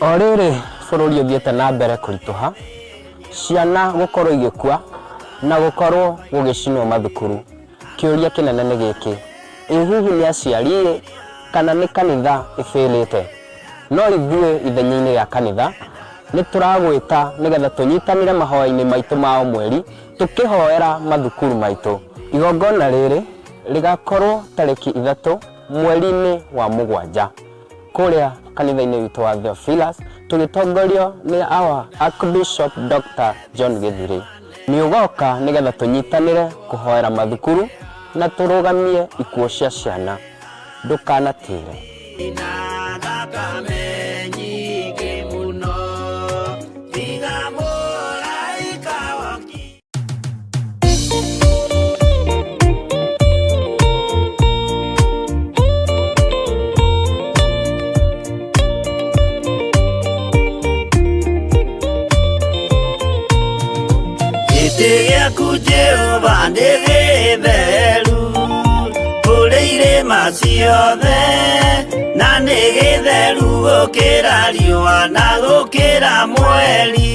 O rĩrĩ bũrũri ũthiĩte na mbere kũritũha, ciana gũkorwo igĩkua na gũkorwo gũgĩcinwo mathukuru, kĩũria kĩnene nĩ gĩkĩ, ĩ hihi nĩ aciari-ĩ kana nĩ kanitha ĩbĩlĩte? No ithuĩ ithenya-inĩ rĩa kanitha nĩ tũragwĩta nĩgetha tũnyitanĩre mahoya-inĩ maitũ ma o mweri tũkĩhoera mathukuru maitũ. Igongona rĩrĩ rĩgakorwo tarĩki 3 mweri-inĩ wa 7 kũrĩa kanitha-inĩ witũ wa Theophilus tũgĩtongorio nĩ our Archbishop Dr. John Gĩthirĩ. Nĩ ũgoka nĩgetha tũnyitanĩre kũhoera mathukuru na tũrũgamie ikuũ cia ciana. Ndũkanatĩre. Na thakame nyingĩ mũno tiga mũraika woki. Gĩtĩ gĩaku Jehova nĩ gĩtheru kũrĩ irĩma ciothe na nĩ gĩtheru gũkĩra riũa na gũkĩra mweri.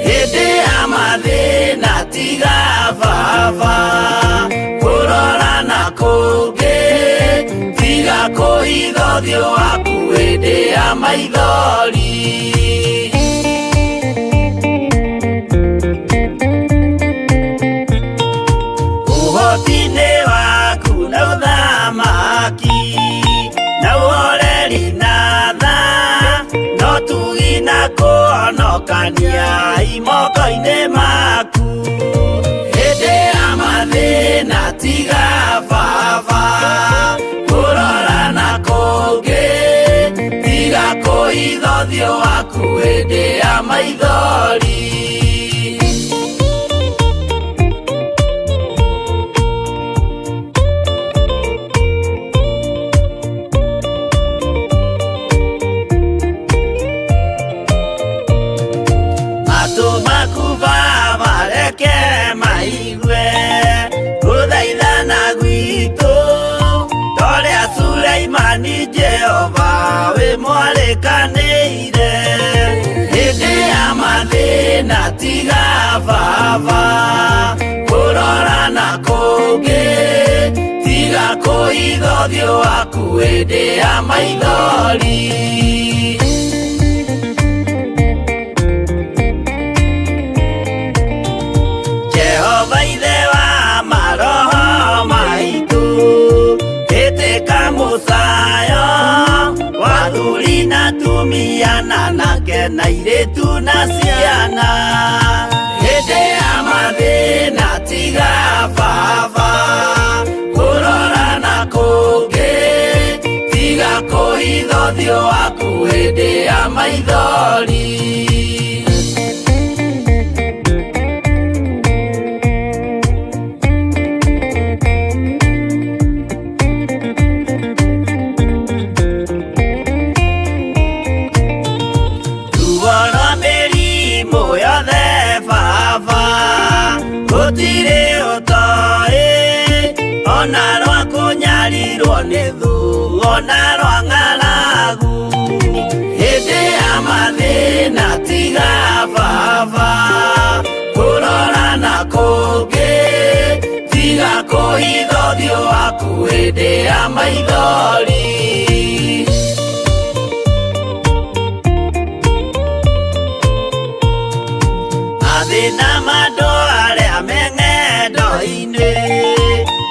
Hĩndĩ ya mathĩna tiga baba kũrora na kũngĩ, tiga kũhitha ũthiũ waku hĩndĩ ya maithori. Ũhoti-inĩ waku na ũthamaki na ũhoreri na tha no tugi na kũhonokania imoko-inĩ maku. Hĩndĩ ya mathĩna tiga baba kũrora na kũngĩ, tiga kũhitha ũthiũ waku hĩndĩ ya maithori. Matũ maku baba reke maigue gũthaithana gwitũ, torĩa Suleimani Jehova wĩ mwarĩkanĩire. Hĩndĩ ya mathĩna tiga baba kũrora na kũngĩ, tiga kũhitha ũthiũ waku hĩndĩ ya maithori. Jehova ithe wa maroho maitũ, ĩtĩka mũcayo wa athuri na atumia na anake na airĩtu na ciana. Hĩndĩ ya mathĩna tiga baba kũrora na kũngĩ, tiga kũhitha ũthiũ waku hĩndĩ ya maithori. Ruo rwa mĩrimũ yothe baba gũtirĩ ũtoĩ, ona rwa kũnyarirwo nĩ thũ, ona rwa ng'aragu. Hĩndĩ ya mathĩna tiga baba kũrora na kũngĩ, tiga kũhitha ũthiũ waku hĩndĩ ya maithori. Mathĩna ma andũ arĩa me ng'endo-inĩ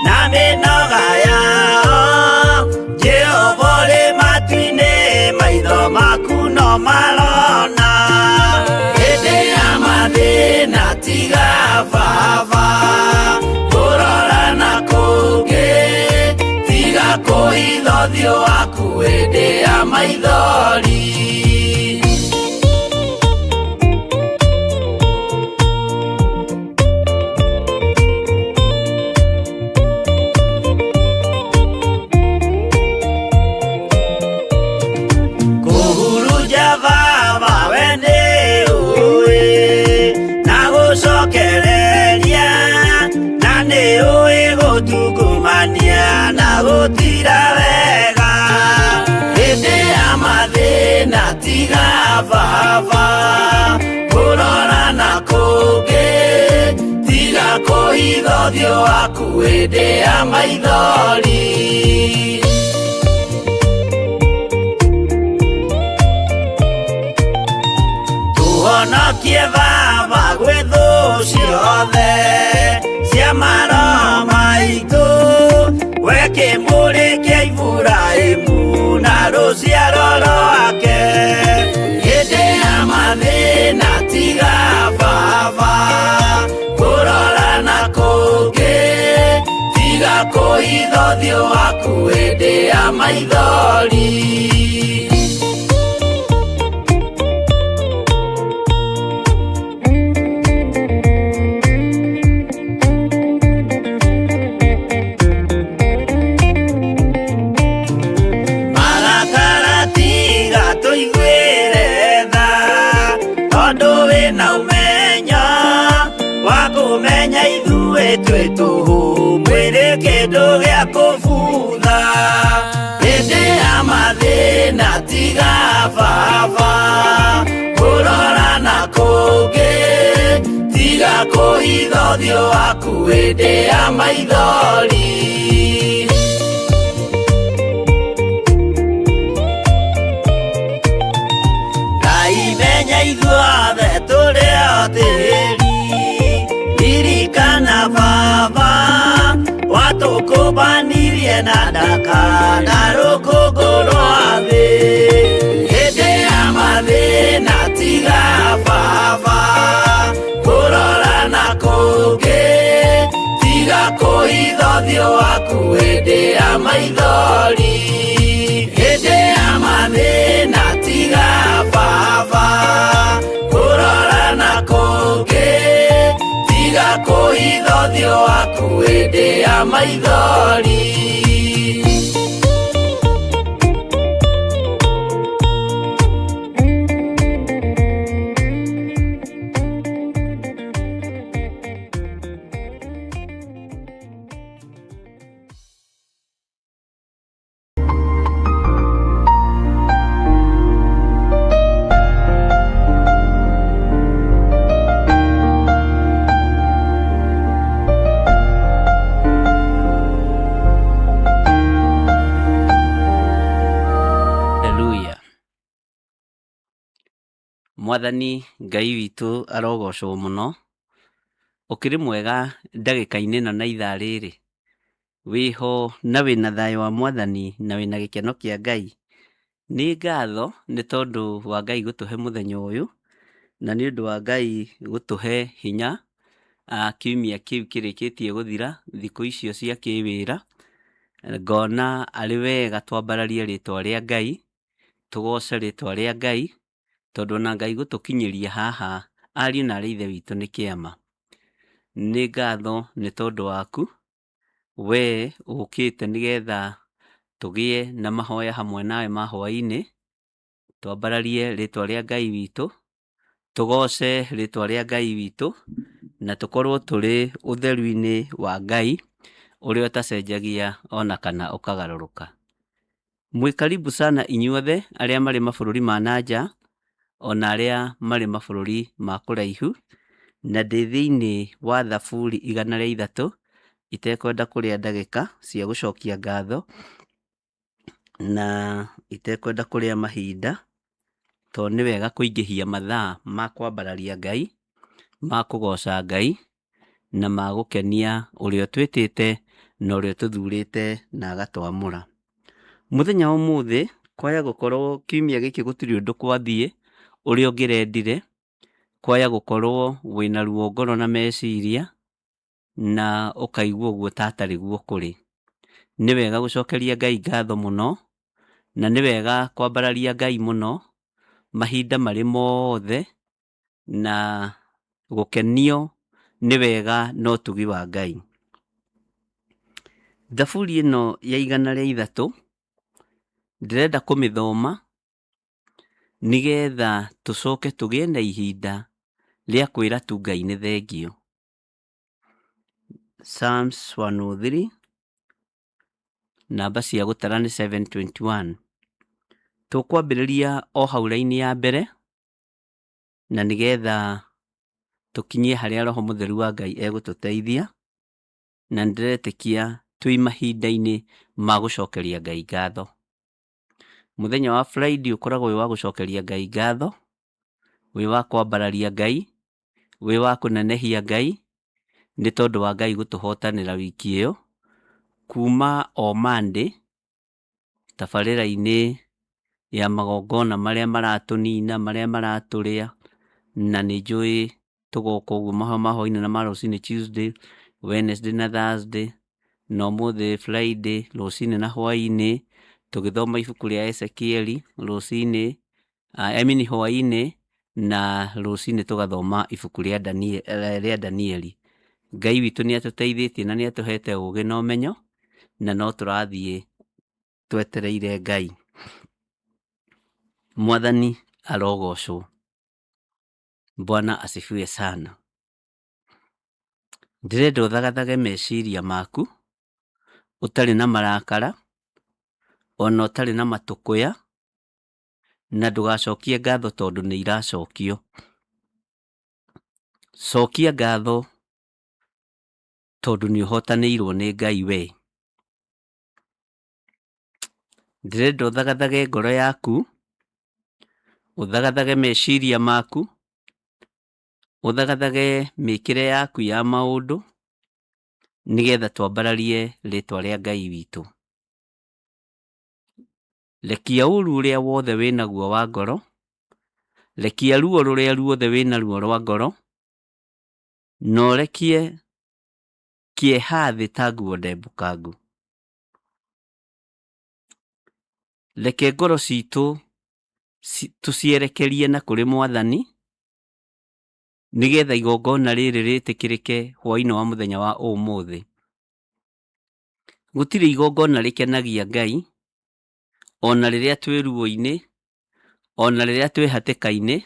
na mĩnoga yao, Jehova ũrĩ matu-inĩ, maitho maku no marona. Hĩndĩ ya mathĩna tiga baba kũrora na kũngĩ, tiga kũhitha ũthiũ waku hĩndĩ ya maithori. Kũhurunja baba we nĩ ũĩ na gũcokereria, na nĩ ũĩ gũtungumania na gũtira wega. Hĩndĩ ya mathĩna. Tiga baba kũrora na kũngĩ, tiga kũhitha ũthiũ waku hĩndĩ ya maithori. Tũhonokie baba gwĩ thũ ciothe cia maroho maitũ, we kĩmũrĩ kĩa Iburahĩmu na rũciaro rwake. Hĩndĩ ya mathĩna tiga baba kũrora na kũngĩ, tiga kũhitha ũthiũ waku hĩndĩ ya maithori. Marakara tiga tũiguĩre tha, tondũ wĩna ũmenyo wa kũmenya ithuĩ twĩ tũhũ, mwĩrĩ kĩndũ gĩa kũbutha. Hĩndĩ ya mathĩna tiga baba kũrora na kũngĩ, tiga kũhitha ũthiũ waku hĩndĩ ya maithori. Ngai menya ithuothe tũrĩ o tĩri, ririkana baba watũkũmbanirie na ndaka na rũkũngũ rwa thĩ. Hĩndĩ ya mathĩna tiga baba kũrora na kũngĩ, tiga kũhitha ũthiũ waku hĩndĩ ya maithori. Hĩndĩ ya mathĩna tiga baba kũrora na kũngĩ, tiga kũhitha ũthiũ waku hĩndĩ ya maithori. Haleluya. Mwathani Ngai witũ arogocwo mũno. Ũkĩrĩ mwega ndagĩka-inĩ ĩno na ithaa rĩrĩ. Wĩho na wĩna thayũ wa Mwathani na wĩna gĩkeno kĩa Ngai. Nĩ ngatho nĩ tondũ wa Ngai gũtũhe mũthenya ũyũ na nĩ ũndũ wa Ngai gũtũhe hinya kiumia kĩu kĩrĩkĩtie gũthira, thikũ icio cia kĩwĩra. Ngona arĩ wega twambararie rĩtwa rĩa Ngai, tũgoce rĩtwa rĩa Ngai, tondũ ona Ngai gũtũkinyĩria haha ariũ na arĩ ithe witũ nĩ kĩama. Nĩ ngatho nĩ tondũ waku, we ũkĩte nĩgetha tũgĩe na mahoya hamwe nawe ma hwaĩ-inĩ, twambararie rĩtwa rĩa Ngai witũ, tũgoce rĩtwa rĩa Ngai witũ, na tũkorwo tũrĩ ũtheru-inĩ wa Ngai ũrĩa ũtacenjagia ona kana ũkagarũrũka. Mwĩ karibu sana inyuothe arĩa marĩ mabũrũri ma na nja ona arĩa marĩ mabũrũri ma kũraihu, na ndĩ thĩinĩ wa Thaburi 103 itekwenda kũrĩa ndagĩka cia gũcokia ngatho na itekwenda kũrĩa mahinda, tondũ nĩ wega kũingĩhia mathaa ma kwambararia Ngai, ma kũgoca Ngai, na ma gũkenia ũrĩa ũtwĩtĩte na ũrĩa ũtũthurĩte na agatwamũra. Mũthenya wa ũmũthĩ kwaya gũkorwo kiumia gĩkĩ gũtirĩ ũndũ kwathiĩ ũrĩa ũngĩrendire, kwaya gũkorwo wĩna ruo ngoro na meciria na ũkaigua ũguo ta atarĩ guo kũrĩ. Nĩ wega gũcokeria Ngai ngatho mũno, na nĩ wega kwambararia Ngai mũno mahinda marĩ mothe, na gũkenio nĩ wega na ũtugi wa Ngai. Thaburi ĩno ya 103 ndĩrenda kũmĩthoma nĩgetha tũcoke tũgĩe na ihinda rĩa kwĩra tu Ngai nĩ thengio. Psalms 103 namba cia gũtara nĩ 721. Tũkwambĩrĩria o hau raini ya mbere na nĩgetha tũkinyie harĩa Roho Mũtheru wa Ngai egũtũteithia, na nĩndĩretĩkia twĩ mahinda-inĩ ma gũcokeria Ngai ngatho. Mũthenya wa Friday ũkoragwo wĩ wa gũcokeria Ngai ngatho, wĩ wa kwambararia Ngai, wĩ wa kũnenehia Ngai, nĩ tondũ wa Ngai gũtũhotanĩra wiki ĩyo, kuma o Monday tabarĩra-inĩ ya magongona marĩa maratũnina, marĩa maratũrĩa, na nĩ njũĩ tũgoka ũguo ma hwainĩ na ma rũcinĩ Tuesday, Wednesday na Thursday, na ũmũthĩ Friday rũcinĩ na hwainĩ, tũgĩthoma ibuku rĩa Ezekieli rũcinĩ, I mean hwainĩ, na rũcinĩ tũgathoma ibuku rĩa Danieli, rĩa Danieli. Ngai witũ nĩ atũteithĩtie na nĩ atũhete ũgĩ na ũmenyo, na no tũrathiĩ twetereire Ngai. Mwathani arogocwo. Bwana asifiwe sana. Ndĩrenda ũthagathage meciria maku ũtarĩ na marakara ona ũtarĩ na matũkũya, na ndũgacokie ngatho tondũ nĩ iracokio. Cokia ngatho tondũ nĩ ũhotanĩirwo nĩ Ngai we. Ndĩrenda ũthagathage ngoro yaku, ũthagathage meciria maku, ũthagathage mĩkĩre yaku ya maũndũ, nĩgetha twambararie rĩtwa rĩa Ngai witũ. Rekia ũru ũrĩa wothe wĩnaguo wa ngoro, rekia ruo rũrĩa ruothe wĩnaruo rwa ngoro, na ũrekie kĩeha thĩ ta nguo ndembũkangu. Reke ngoro citũ tũcierekerie na kũrĩ Mwathani, nĩgetha igongona rĩrĩ rĩtĩkĩrĩke hwaĩ-inĩ wa mũthenya wa ũmũthĩ. Gũtirĩ igongona rĩkenagia Ngai, ona rĩrĩa twĩ ruo-inĩ, ona rĩrĩa twĩ hatĩka-inĩ,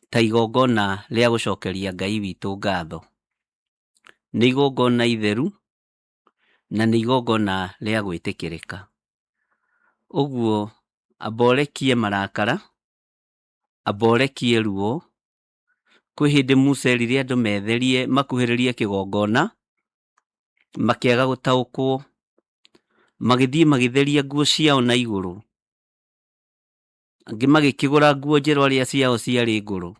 ta igongona rĩa gũcokeria Ngai witũ ngatho. Nĩ igongona itheru, na nĩ igongona rĩa gwĩtĩkĩrĩka. Ũguo amba ũrekie marakara, amba ũrekie ruo. Kwĩ hĩndĩ Musa erire andũ metherie makuhĩrĩrie kĩgongona, makĩaga gũtaũkwo, magĩthiĩ magĩtheria nguo ciao na igũrũ. Angĩ magĩkĩgũra nguo njerũ arĩa ciao ciarĩ ngũrũ.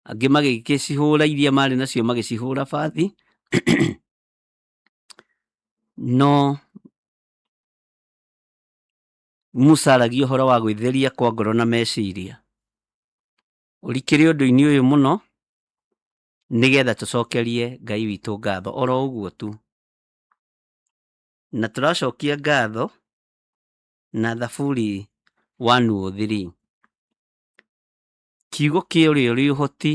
Angĩ magĩgĩcihũra iria marĩ nacio magĩcihũra bathi. No Musa aragia ũhoro wa gwĩtheria kwa ngoro na meciria. Ũrikĩre ũndũ-inĩ ũyũ mũno nĩgetha tũcokerie Ngai witũ ngatho oro ũguo tu. Na tũracokia ngatho na Thaburi 103. Kiugo kĩa ũrĩa ũrĩ ũhoti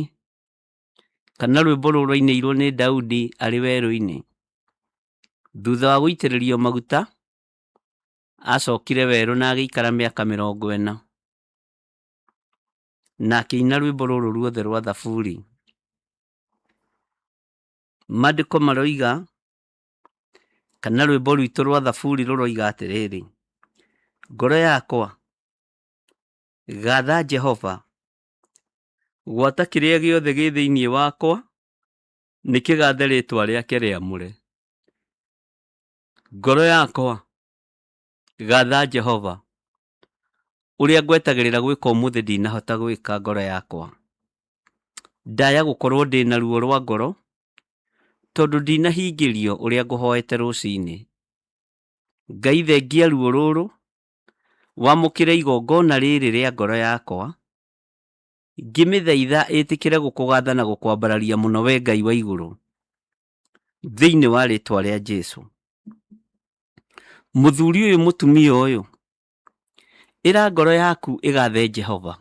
kana rwĩmbo rũrũ rwainĩirwo nĩ Daudi arĩ werũ-inĩ. Thutha wa gũitĩrĩrio maguta, acokire werũ na agĩikara mĩaka 40 na akĩina rwĩmbo rũrũ ruothe rwa Thaburi. Maandĩko maroiga kana rwĩmbo rwitũ rwa Thaburi rũroiga atĩrĩrĩ, ngoro yakwa gatha Jehova, gwata kĩrĩa gĩothe gĩ thĩinĩ wakwa nĩ kĩgathe rĩtwa rĩake rĩamũre. Ngoro yakwa gatha Jehova, ũrĩa ngwetagĩrĩra gwĩka ũmũthĩ ndinahota gwĩka ngoro yakwa. Ndaya gũkorwo ndĩna ruo rwa ngoro tondũ ndinahingĩrio ũrĩa ngũhoete rũcinĩ. Ngai thengia ruo rũrũ, wamũkĩre igongona rĩrĩ rĩa ngoro yakwa, ngĩmĩthaitha ĩtĩkĩre gũkũgatha na gũkwambararia mũno we Ngai wa igũrũ, thĩinĩ wa rĩtwa rĩa Jesu. Mũthuri ũyũ mũtumia ũyũ, ĩra ngoro yaku ĩgathe Jehova,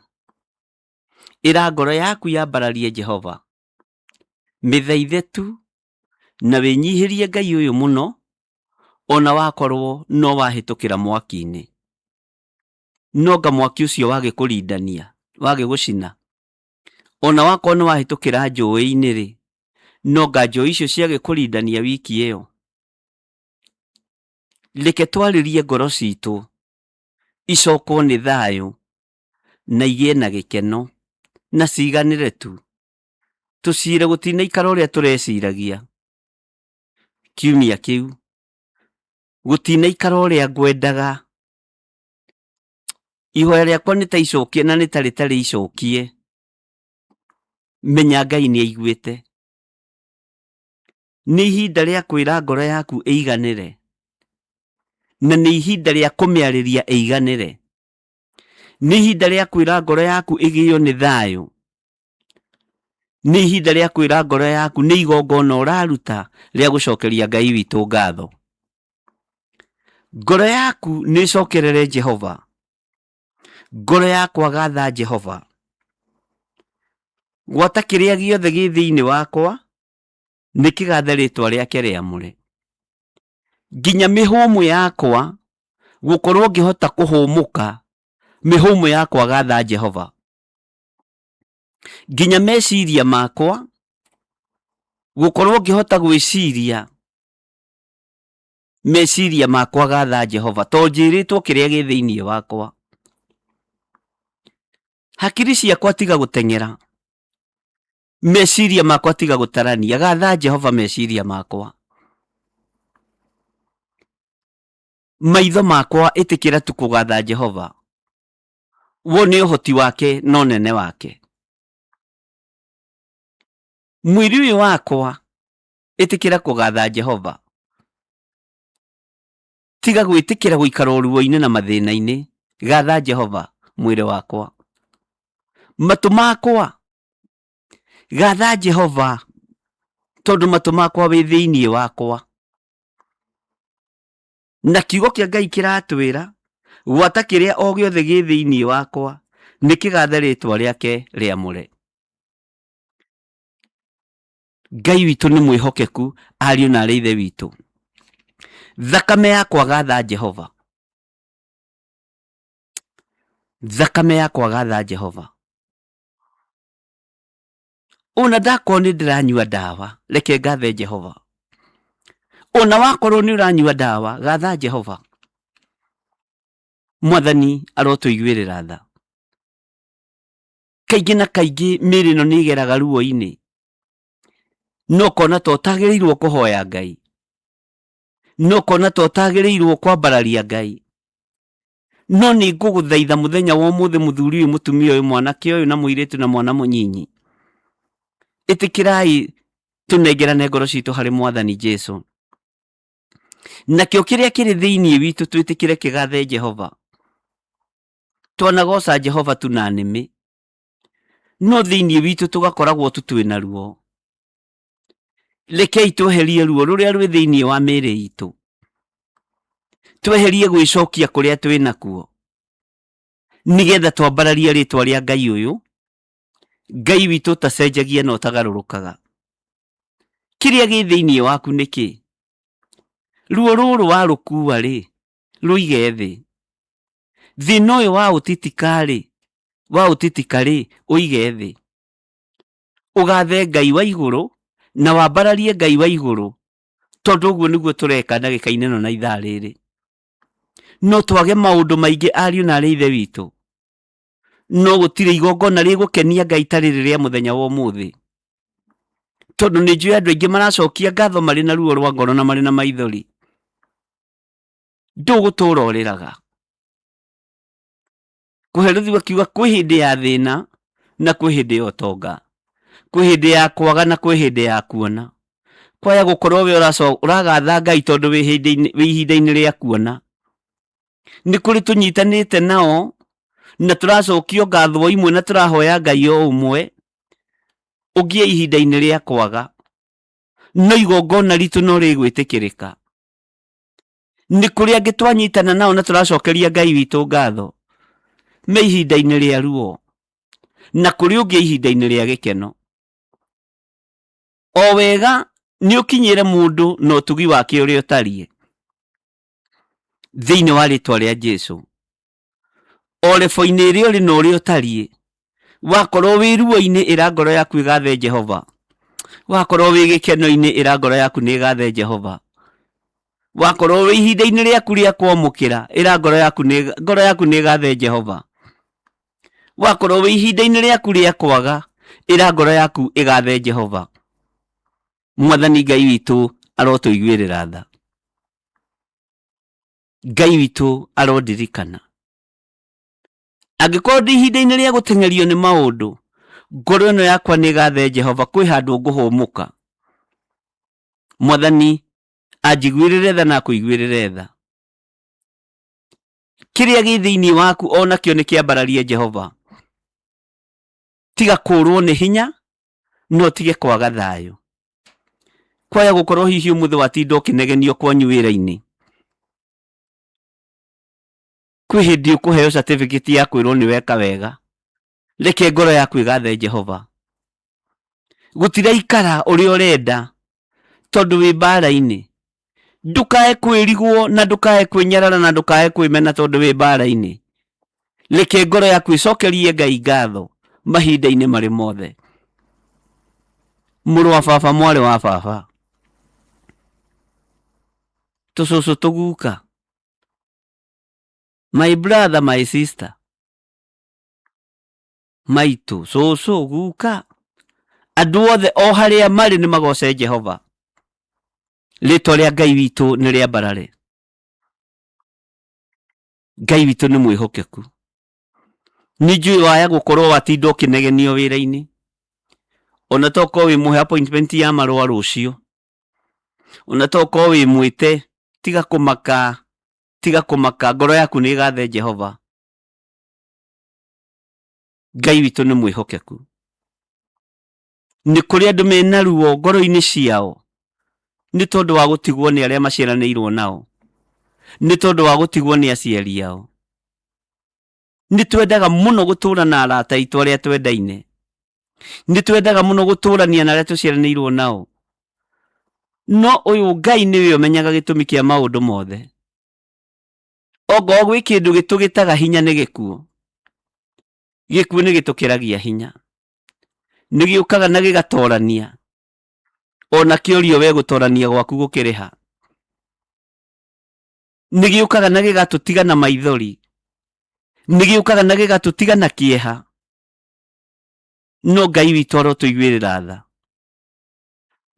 ĩra ngoro yaku yambararie Jehova, mĩthaithe tu na wĩnyihĩrie Ngai ũyũ mũno, ona wakorwo no wahĩtũkĩra mwaki-inĩ. No nga mwaki ũcio wagĩkũrindania, wagĩgũcina, ona wakorwo nĩ wahĩtũkĩra njũĩ-inĩ rĩ, no nga njũĩ icio ciagĩkũrindania wiki ĩyo. Reke twarĩrie ngoro citũ. Icokwo nĩ thayũ na igĩe na gĩkeno na ciganĩre tu. Tũcire gũtinaikara ũrĩa tũreciragia kiumia kĩu, gũtinaikara ũrĩa ngwendaga. Ihoya rĩakwa nĩ ta icokie na nĩ ta rĩtarĩ icokie. Menya Ngai nĩ aiguĩte. Nĩ ihinda rĩa kwĩra ngoro yaku ĩiganĩre, na nĩ ihinda rĩa kũmĩarĩria ĩiganĩre. Nĩ ihinda rĩa kwĩra ngoro yaku ĩgĩo nĩ thayũ. Nĩ ihinda rĩa kwĩra ngoro yaku nĩ igongona ũraruta rĩa gũcokeria Ngai witũ ngatho. Ngoro yaku nĩ ĩcokerere Jehova. Ngoro yakwa gatha Jehova. Gwata kĩrĩa gĩothe gĩ thĩinĩ wakwa nĩ kĩgathe rĩtwa rĩake rĩamũre. Nginya mĩhũmũ yakwa gũkorwo ngĩhota kũhũmũka, mĩhũmũ yakwa gatha Jehova. Nginya meciria makwa gũkorwo ngĩhota gwĩciria meciria makwa gatha Jehova, to njĩrĩtwo kĩrĩa gĩ thĩinĩ wakwa. Hakiri ciakwa tiga gũteng'era, meciria makwa tiga gũtarania, gatha Jehova meciria makwa. Maitho makwa ĩtĩkĩra tu kũgatha Jehova, wone ũhoti wake na ũnene wake. Mwĩrĩ ũyũ wakwa ĩtĩkĩra kũgatha Jehova, tiga gwĩtĩkĩra gũikara ũruo-inĩ na mathĩna-inĩ, gatha Jehova mwĩrĩ wakwa. Matũ makwa gatha Jehova, tondũ matũ makwa wĩ thĩinĩ wakwa. Na kiugo kĩa Ngai kĩratwĩra gwata kĩrĩa o gĩothe gĩ thĩinĩ wakwa nĩ kĩgathe rĩtwa rĩake rĩamũre. Ngai witũ nĩ mwĩhokeku, ariũ na arĩ ithe witũ. Thakame yakwa gatha Jehova, thakame yakwa gatha Jehova. Ona ndakorwo nĩ ndĩranyua ndawa, reke ngathe Jehova. Ona wakorwo nĩ ũranyua ndawa, gatha Jehova. Mwathani arotũiguĩrĩra tha. Kaingĩ na kaingĩ mĩĩrĩ ĩno nĩ ĩgeraga ruo-inĩ, no ũkona ta ũtagĩrĩirwo kũhoya Ngai, no ũkona ta ũtagĩrĩirwo kwambararia Ngai. No nĩ ngũgũthaitha mũthenya wa ũmũthĩ, mũthuri ũyũ, mũtumia ũyũ, mwanake ũyũ na mũirĩtu na mwana mũnyinyi, ĩtĩkĩrai tũnengerane ngoro citũ harĩ Mwathani Jesu. Nakĩo kĩrĩa kĩrĩ thĩinĩ witũ twĩtĩkĩre kĩgathe Jehova. Twanagoca Jehova tu na nĩmĩ, no thĩinĩ witũ tũgakoragwo tu twĩna ruo. Rekei tweherie ruo rũrĩa rwĩ thĩinĩ wa mĩĩrĩ itũ, tweherie gwĩcokia kũrĩa twĩ nakuo, nĩgetha twambararie rĩtwa rĩa Ngai ũyũ, Ngai witũ ũtacenjagia na ũtagarũrũkaga. Kĩrĩa gĩ thĩinĩ waku nĩ kĩ? Ruo rũrũ warũkua rĩ, rũige thĩ. Thĩna ũyũ wa ũtitika-rĩ, wa ũtitika-rĩ, ũige thĩ. Ũgathe Ngai wa igũrũ na wambararie Ngai wa igũrũ, tondũ ũguo nĩguo tũreka ndagĩka-inĩ ĩno na ithaa rĩrĩ. No twage maũndũ maingĩ ariũ na arĩ ithe witũ, no gũtirĩ igongona rĩgũkenia Ngai ta rĩrĩ rĩa mũthenya wa ũmũthĩ, tondũ nĩ njũĩ andũ aingĩ maracokia ngatho marĩ na ruo rwa ngoro na marĩ na maithori. Ndũgũtũra ũrĩraga. Kũherithio akiuga kwĩ hĩndĩ ya thĩna na kwĩ hĩndĩ ya ũtonga, kwĩ hĩndĩ ya kwaga na kwĩ hĩndĩ ya kuona. Kwaya gũkorwo we ũragatha Ngai tondũ wĩ ihinda-inĩ rĩa kuona. Nĩ kũrĩ tũnyitanĩte nao na tũracokio ngatho o imwe na tũrahoya Ngai o ũmwe, ũngĩ e ihinda-inĩ rĩa kwaga, no igongona ritũ no rĩgwĩtĩkĩrĩka. Nĩ kũrĩ angĩ twanyitana nao na tũracokeria Ngai witũ ngatho me ihinda-inĩ rĩa ruo, na kũrĩ ũngĩ ihinda-inĩ rĩa gĩkeno. O wega nĩ ũkinyĩre mũndũ na ũtugi wake ũrĩa ũtariĩ thĩinĩ wa rĩtwa rĩa Jesu. O rebo-inĩ ĩrĩa ũrĩ na ũrĩa ũtariĩ, wakorwo wĩ ruo-inĩ ĩra ngoro yaku ĩgathe Jehova, wakorwo wĩ gĩkeno-inĩ ĩra ngoro yaku nĩ ĩgathe Jehova. Wakorwo wĩ ihinda-inĩ rĩaku rĩa kwamũkĩra, ĩra ngoro yaku nĩ ngoro yaku nĩ ĩgathe Jehova. Wakorwo wĩ ihinda-inĩ rĩaku rĩa kwaga, ĩra ngoro yaku ĩgathe Jehova. Mwathani Ngai witũ arotũiguĩrĩra tha. Ngai witũ arondirikana. Angĩkorwo ndĩ ihinda-inĩ rĩa gũteng'erio nĩ maũndũ, ngoro ĩno yakwa nĩ ĩgathe Jehova, kwĩ handũ ngũhũmũka. Mwathani anjiguĩrĩre tha na akũiguĩrĩre tha. Kĩrĩa gĩ thĩinĩ waku o nakĩo nĩ kĩambararie Jehova. Tiga kũũrwo nĩ hinya, no tige kwaga thayũ. Kwaya gũkorwo hihi ũmũthĩ watinda ũkĩnegenio kwanyu wĩra-inĩ. Kwĩ hĩndĩ ũkũheo certificate ya kwĩrwo nĩ weka wega. Reke ngoro yaku ĩgathe Jehova. Gũtiraikara ũrĩa ũrenda tondũ wĩ mbara-inĩ. Ndũkae kwĩrigwo na ndũkae kwĩnyarara na ndũkae kwĩmena tondũ wĩ mbara-inĩ. Reke ngoro yaku ĩcokerie Ngai ngatho mahinda-inĩ marĩ mothe. Mũrũ wa baba, mwarĩ wa baba, tũcũcũ tũguka, my brother, my sister, maitũ, cũcũ, guka, andũ othe o harĩa marĩ nĩ magoce Jehova. Rĩtwa rĩa Ngai witũ nĩ rĩambarare. Ngai witũ nĩ mwĩhokeku. Nĩ njũĩ waya gũkorwo watinda ũkĩnegenio wĩra-inĩ, ona to ũkorwo wĩ mũhe appointment ya marũa rũciũ, ona to ũkorwo wĩ mwĩte, tiga kũmaka, tiga kũmaka, ngoro yaku nĩ ĩgathe Jehova. Ngai witũ nĩ mwĩhokeku. Nĩ kũrĩ andũ mena ruo ngoro-inĩ ciao nĩ tondũ wa gũtigwo nĩ arĩa maciaranĩirwo nao, nĩ tondũ wa gũtigwo nĩ aciari ao. Nĩ twendaga mũno gũtũra na arata aitũ arĩa twendaine, nĩ twendaga mũno gũtũrania na arĩa tũciaranĩirwo nao, no ũyũ Ngai nĩwe ũmenyaga gĩtũmi kĩa maũndũ mothe. Ongorwo gwĩ kĩndũ gĩtũgĩtaga hinya nĩ gĩkuũ, gĩkuũ nĩ gĩtũkĩragia hinya, nĩ gĩũkaga na gĩgatorania, ona kĩorio we gũtorania gwaku gũkĩrĩha. Nĩ gĩũkaga na gĩgatũtiga na maithori, nĩ gĩũkaga na gĩgatũtiga na kĩeha, no Ngai witũ arotũiguĩrĩra tha,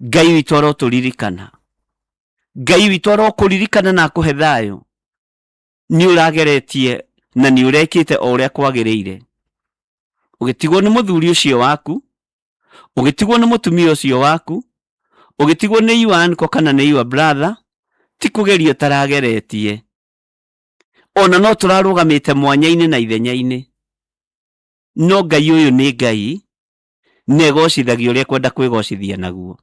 Ngai witũ arotũririkana, Ngai witũ arokũririkana na akũhe thayũ. Nĩ ũrageretie na nĩ ũrekĩte o ũrĩa kwagĩrĩire, ũgĩtigwo nĩ mũthuri ũcio waku, ũgĩtigwo nĩ mũtumia ũcio waku, ũgĩtigwo nĩ your uncle kana nĩ your brother, ti kũgeria ũtarageretie. Ona no tũrarũgamĩte mwanya-inĩ na ithenya-inĩ, no Ngai ũyũ nĩ Ngai, na egocithagia ũrĩa ekwenda kwĩgocithia naguo.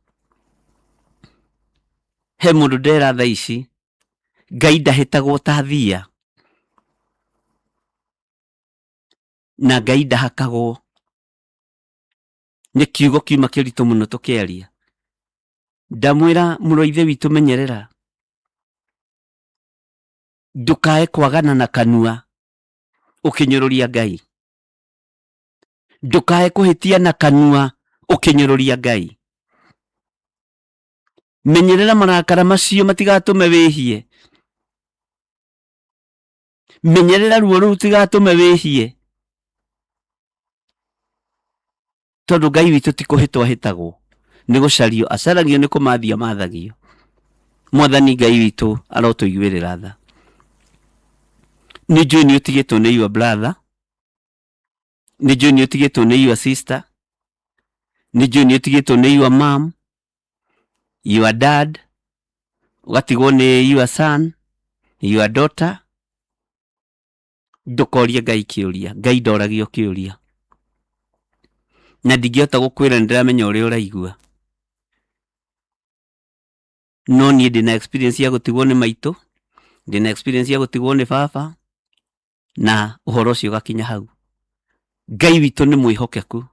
He mũndũ ndera thaa ici, Ngai ndahĩtagwo ta thia, na Ngai ndahakagwo. Nĩ kiugo kiuma kĩritũ mũno tũkĩaria. Ndamwĩra mũrũ wa ithe witũ menyerera, ndũkae kwagana na kanua ũkĩnyũrũria Ngai. Ndũkae kũhĩtia na kanua ũkĩnyũrũria Ngai. Menyerera marakara macio matigatũme wĩhie. Menyerera ruo rũu rũtigatũme wĩhie, tondũ Ngai witũ ti kũhĩtwo ahĩtagwo, nĩ gũcario acaragio, nĩ kũmathia mathagio. Mwathani Ngai witũ arotũiguĩrĩra tha. Nĩ njũĩ nĩ ũtigĩtwo nĩ your brother, nĩ njũĩ nĩ ũtigĩtwo nĩ your sister, nĩ njũĩ nĩ ũtigĩtwo nĩ your mom, your dad, ũgatigwo nĩ your son, your daughter. Ndũkorie Ngai kĩũria, Ngai ndoragio kĩũria. Na ndingĩhota gũkwĩra nĩ ndĩramenya ũrĩa ũraigua, no niĩ ndĩna experience ya gũtigwo nĩ maitũ, ndĩna experience ya gũtigwo nĩ baba, na ũhoro ũcio ũgakinya hau. Ngai witũ nĩ mwĩhokeku.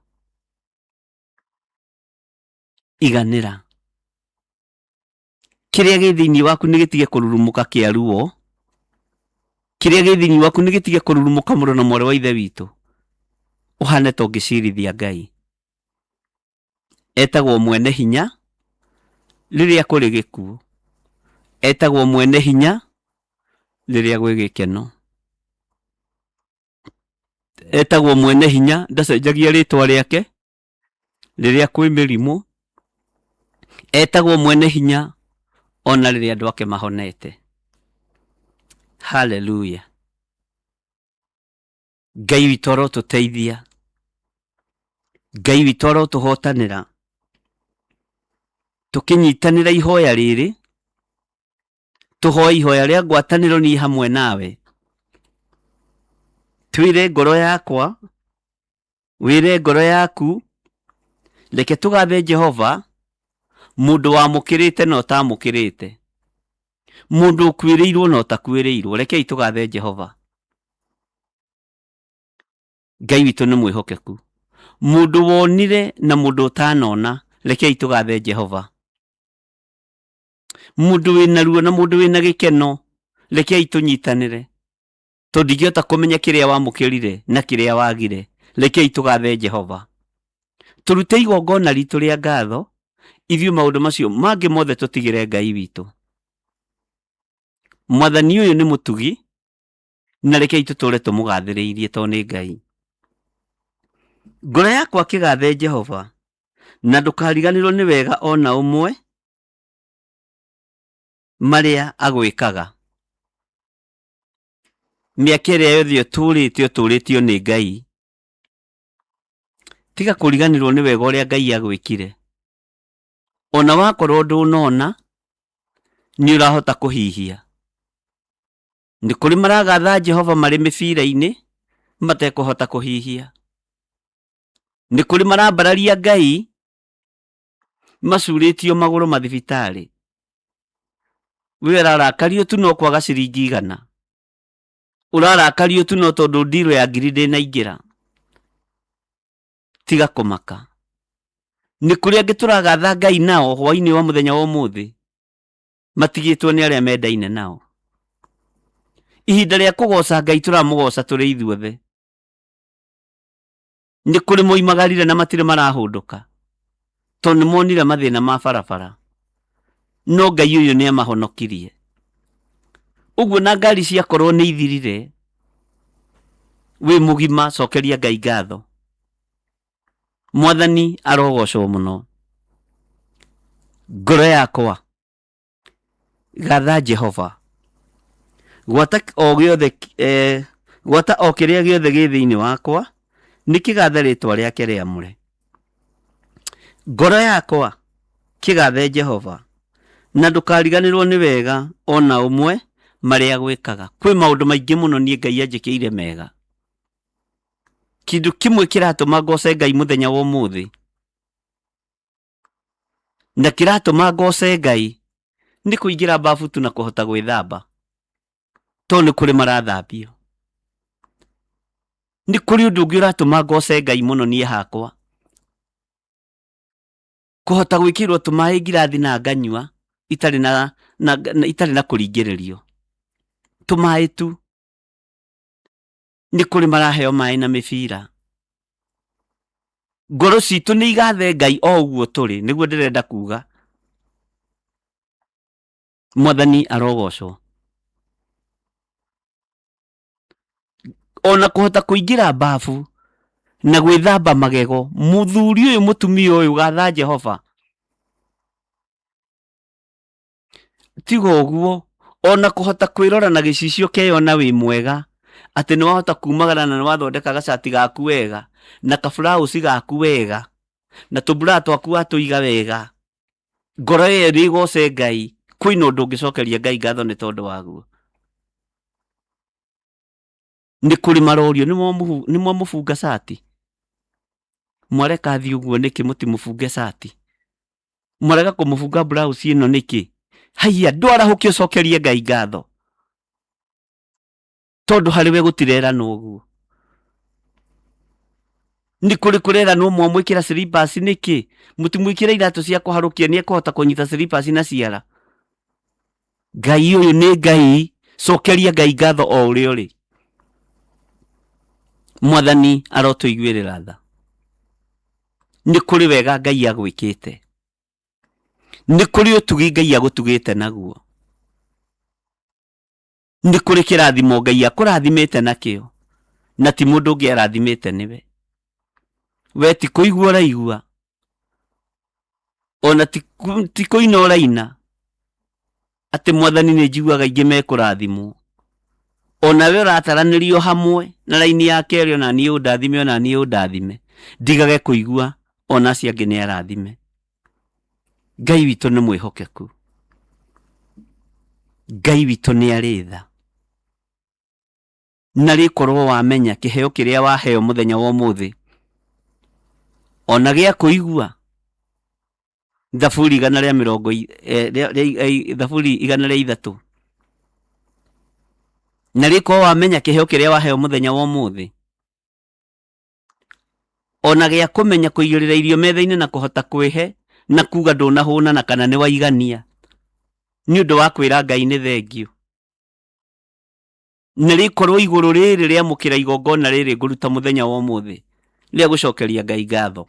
Iganĩra. Kĩrĩa gĩ thĩinĩ waku nĩ gĩtige kũrurumũka kĩa ruo, kĩrĩa gĩ thĩinĩ waku nĩ gĩtige kũrurumũka mũrũ na mwarĩ wa ithe witũ, ũhane ta ũngĩcirithia Ngai. Etagwo mwene hinya rĩrĩa kũrĩ gĩkuũ, Etagwo mwene hinya rĩrĩa gwĩ gĩkeno. Etagwo mwene hinya, ndacenjagia rĩtwa rĩake rĩrĩa kwĩ mĩrimũ. Etagwo mwene hinya ona rĩrĩa andũ ake mahonete. Haleluya. Ngai witũ arotũteithia. Ngai witũ arotũhotanĩra. Tũkĩnyitanĩra ihoya rĩrĩ, tũhoe ihoya rĩa ngwatanĩro niĩ hamwe nawe. Twĩre ngoro yakwa, wĩre ngoro yaku, reke tũgathe Jehova, mũndũ wamũkĩrĩte na ũtamũkĩrĩte, mũndũ ũkuĩrĩirwo na ũtakuĩrĩirwo. Rekei tũgathe Jehova. Ngai witũ nĩ mwĩhokeku. Mũndũ wonire na mũndũ ũtanona, rekei tũgathe Jehova. Mũndũ wĩna ruo na mũndũ wĩna gĩkeno, rekei tũnyitanĩre. Tondũ ndingĩhota kũmenya kĩrĩa wamũkĩrire na kĩrĩa wagire, rekei tũgathe Jehova. Tũrute igongona ritũ rĩa ngatho, ithuĩ maũndũ macio mangĩ mothe tũtigĩre Ngai witũ. Mwathani ũyũ nĩ mũtugi, na rekei tũtũre tũmũgathĩrĩirie tondũ nĩ Ngai. Ngoro yakwa kĩgathe Jehova, na ndũkariganĩrwo nĩ wega o na ũmwe marĩa agwĩkaga. Mĩaka ĩrĩa yothe ũtũrĩte ũtũrĩtio nĩ Ngai. Tiga kũriganĩrwo nĩ wega ũrĩa Ngai agwĩkire. Ona wakorwo ndũnona, nĩ ũrahota kũhihia. Nĩ kũrĩ maragatha Jehova marĩ mĩbira-inĩ matekũhota kũhihia. Nĩ kũrĩ marambararia Ngai macurĩtio magũrũ mathibitarĩ. We ũrarakario tu no kwaga ciringi igana. Ũrarakario tu no tondũ ndirũ ya ngiri ndĩnaingĩra. Tiga kũmaka. Nĩ kũrĩ angĩ tũragatha Ngai nao hwainĩ wa mũthenya wa ũmũthĩ matigĩtwo nĩ arĩa mendaine nao. Ihinda rĩa kũgoca Ngai tũramũgoca tũrĩ ithuothe. Nĩ kũrĩ moimagarire na matirĩ marahũndũka tondũ nĩ monire mathĩna ma barabara, no Ngai ũyũ nĩ amahonokirie. Ũguo na ngari ciakorwo nĩ ithirire, wĩ mũgima, cokeria Ngai ngatho. Mwathani arogocwo mũno. Ngoro yakwa gatha Jehova, gwata o gĩothe gwata o kĩrĩa gĩothe gĩ thĩinĩ wakwa nĩ kĩgathe rĩtwa rĩake rĩamũre. Ngoro yakwa kĩgathe Jehova, na ndũkariganĩrwo nĩ wega o na ũmwe marĩa gwĩkaga. Kwĩ maũndũ maingĩ mũno niĩ Ngai anjĩkĩire mega. Kĩndũ kĩmwe kĩratũma ngoce Ngai mũthenya wa ũmũthĩ na kĩratũma ngoce Ngai nĩ kũingĩra bafu tu na kũhota gwĩthamba, tondũ nĩ kũrĩ marathambio. Nĩ kũrĩ ũndũ ũngĩ ũratũma ngoce Ngai mũno niĩ hakwa, kũhota gwĩkĩrwo tũmaĩ ngirathi na nganyua itarĩ na, na, na, itarĩ na kũringĩrĩrio, tũmaĩ tu. Nĩ kũrĩ maraheo maĩ na mĩbira. Ngoro citũ nĩ igathe Ngai o ũguo tũrĩ, nĩguo ndĩrenda kuga. Mwathani arogocwo. Ona kũhota kũingĩra bafu na gwĩthamba magego, mũthuri ũyũ mũtumia ũyũ gatha Jehova. Tiga ũguo, ona kũhota kwĩrora na gĩcicio ũkeyona wĩ mwega, atĩ nĩ wahota kumagara na nĩ wathondeka gacati gaku wega, na kaburauci gaku wega, na tũmbura twaku watũiga wega, ngoro ĩyo nĩ ĩgoce Ngai, kwĩna ũndũ ũngĩcokeria Ngai ngatho nĩ tondũ waguo. Nĩ kũrĩ marorio nĩ mwamũbunga cati, mwareka athiĩ ũguo nĩkĩ mũtimũbunge cati, mwarega kũmũbunga blouse ĩno nĩkĩ? Haiya, ndwarahũke ũcokerie Ngai ngatho, tondũ harĩ we gũtireranwo ũguo. Nĩ kũrĩ kũreranwo mwamwĩkĩra slippers nĩkĩ? Mũtimwĩkĩre iratũ cia kũharũkia nĩ ekũhota kũnyita slippers na ciara. Ngai ũyũ nĩ Ngai, cokeria Ngai ngatho o ũrĩa ũrĩ. Mwathani arotũiguĩrĩra tha. Nĩ kũrĩ wega Ngai agwĩkĩte, nĩ kũrĩ ũtugi Ngai agũtugĩte naguo. Nĩ kũrĩ kĩrathimo Ngai akũrathimĩte nakĩo, na ti mũndũ ũngĩ arathimĩte nĩwe. We ti kũigua ũraigua, ona ti kũina ũraina, atĩ Mwathani nĩ njiguaga aingĩ mekũrathimwo. Ona we ũrataranĩrio hamwe na raini ya kerĩ, ona niĩ ũndathime, ona niĩ ũndathime, ndigage kũigua ona acio angĩ nĩ arathime. Ngai witũ nĩ mwĩhokeku, Ngai witũ nĩ arĩ tha. Na rĩkorwo wamenya kĩheo kĩrĩa waheo mũthenya wa ũmũthĩ, ona gĩa kũigua Thaburi igana rĩa mĩrongo Thaburi 103, na rĩkorwo wamenya kĩheo kĩrĩa waheo mũthenya wa ũmũthĩ, ona gĩa kũmenya kũigĩrĩra irio metha-inĩ na kũhota kwĩhe na kuga ndũnahũna na kana nĩ waigania, nĩ ũndũ wa kwĩra Ngai nĩ thengiũ. Na rĩkorwo igũrũ rĩrĩ rĩamũkĩra igongona rĩrĩ ngũruta mũthenya wa ũmũthĩ rĩa gũcokeria Ngai ngatho,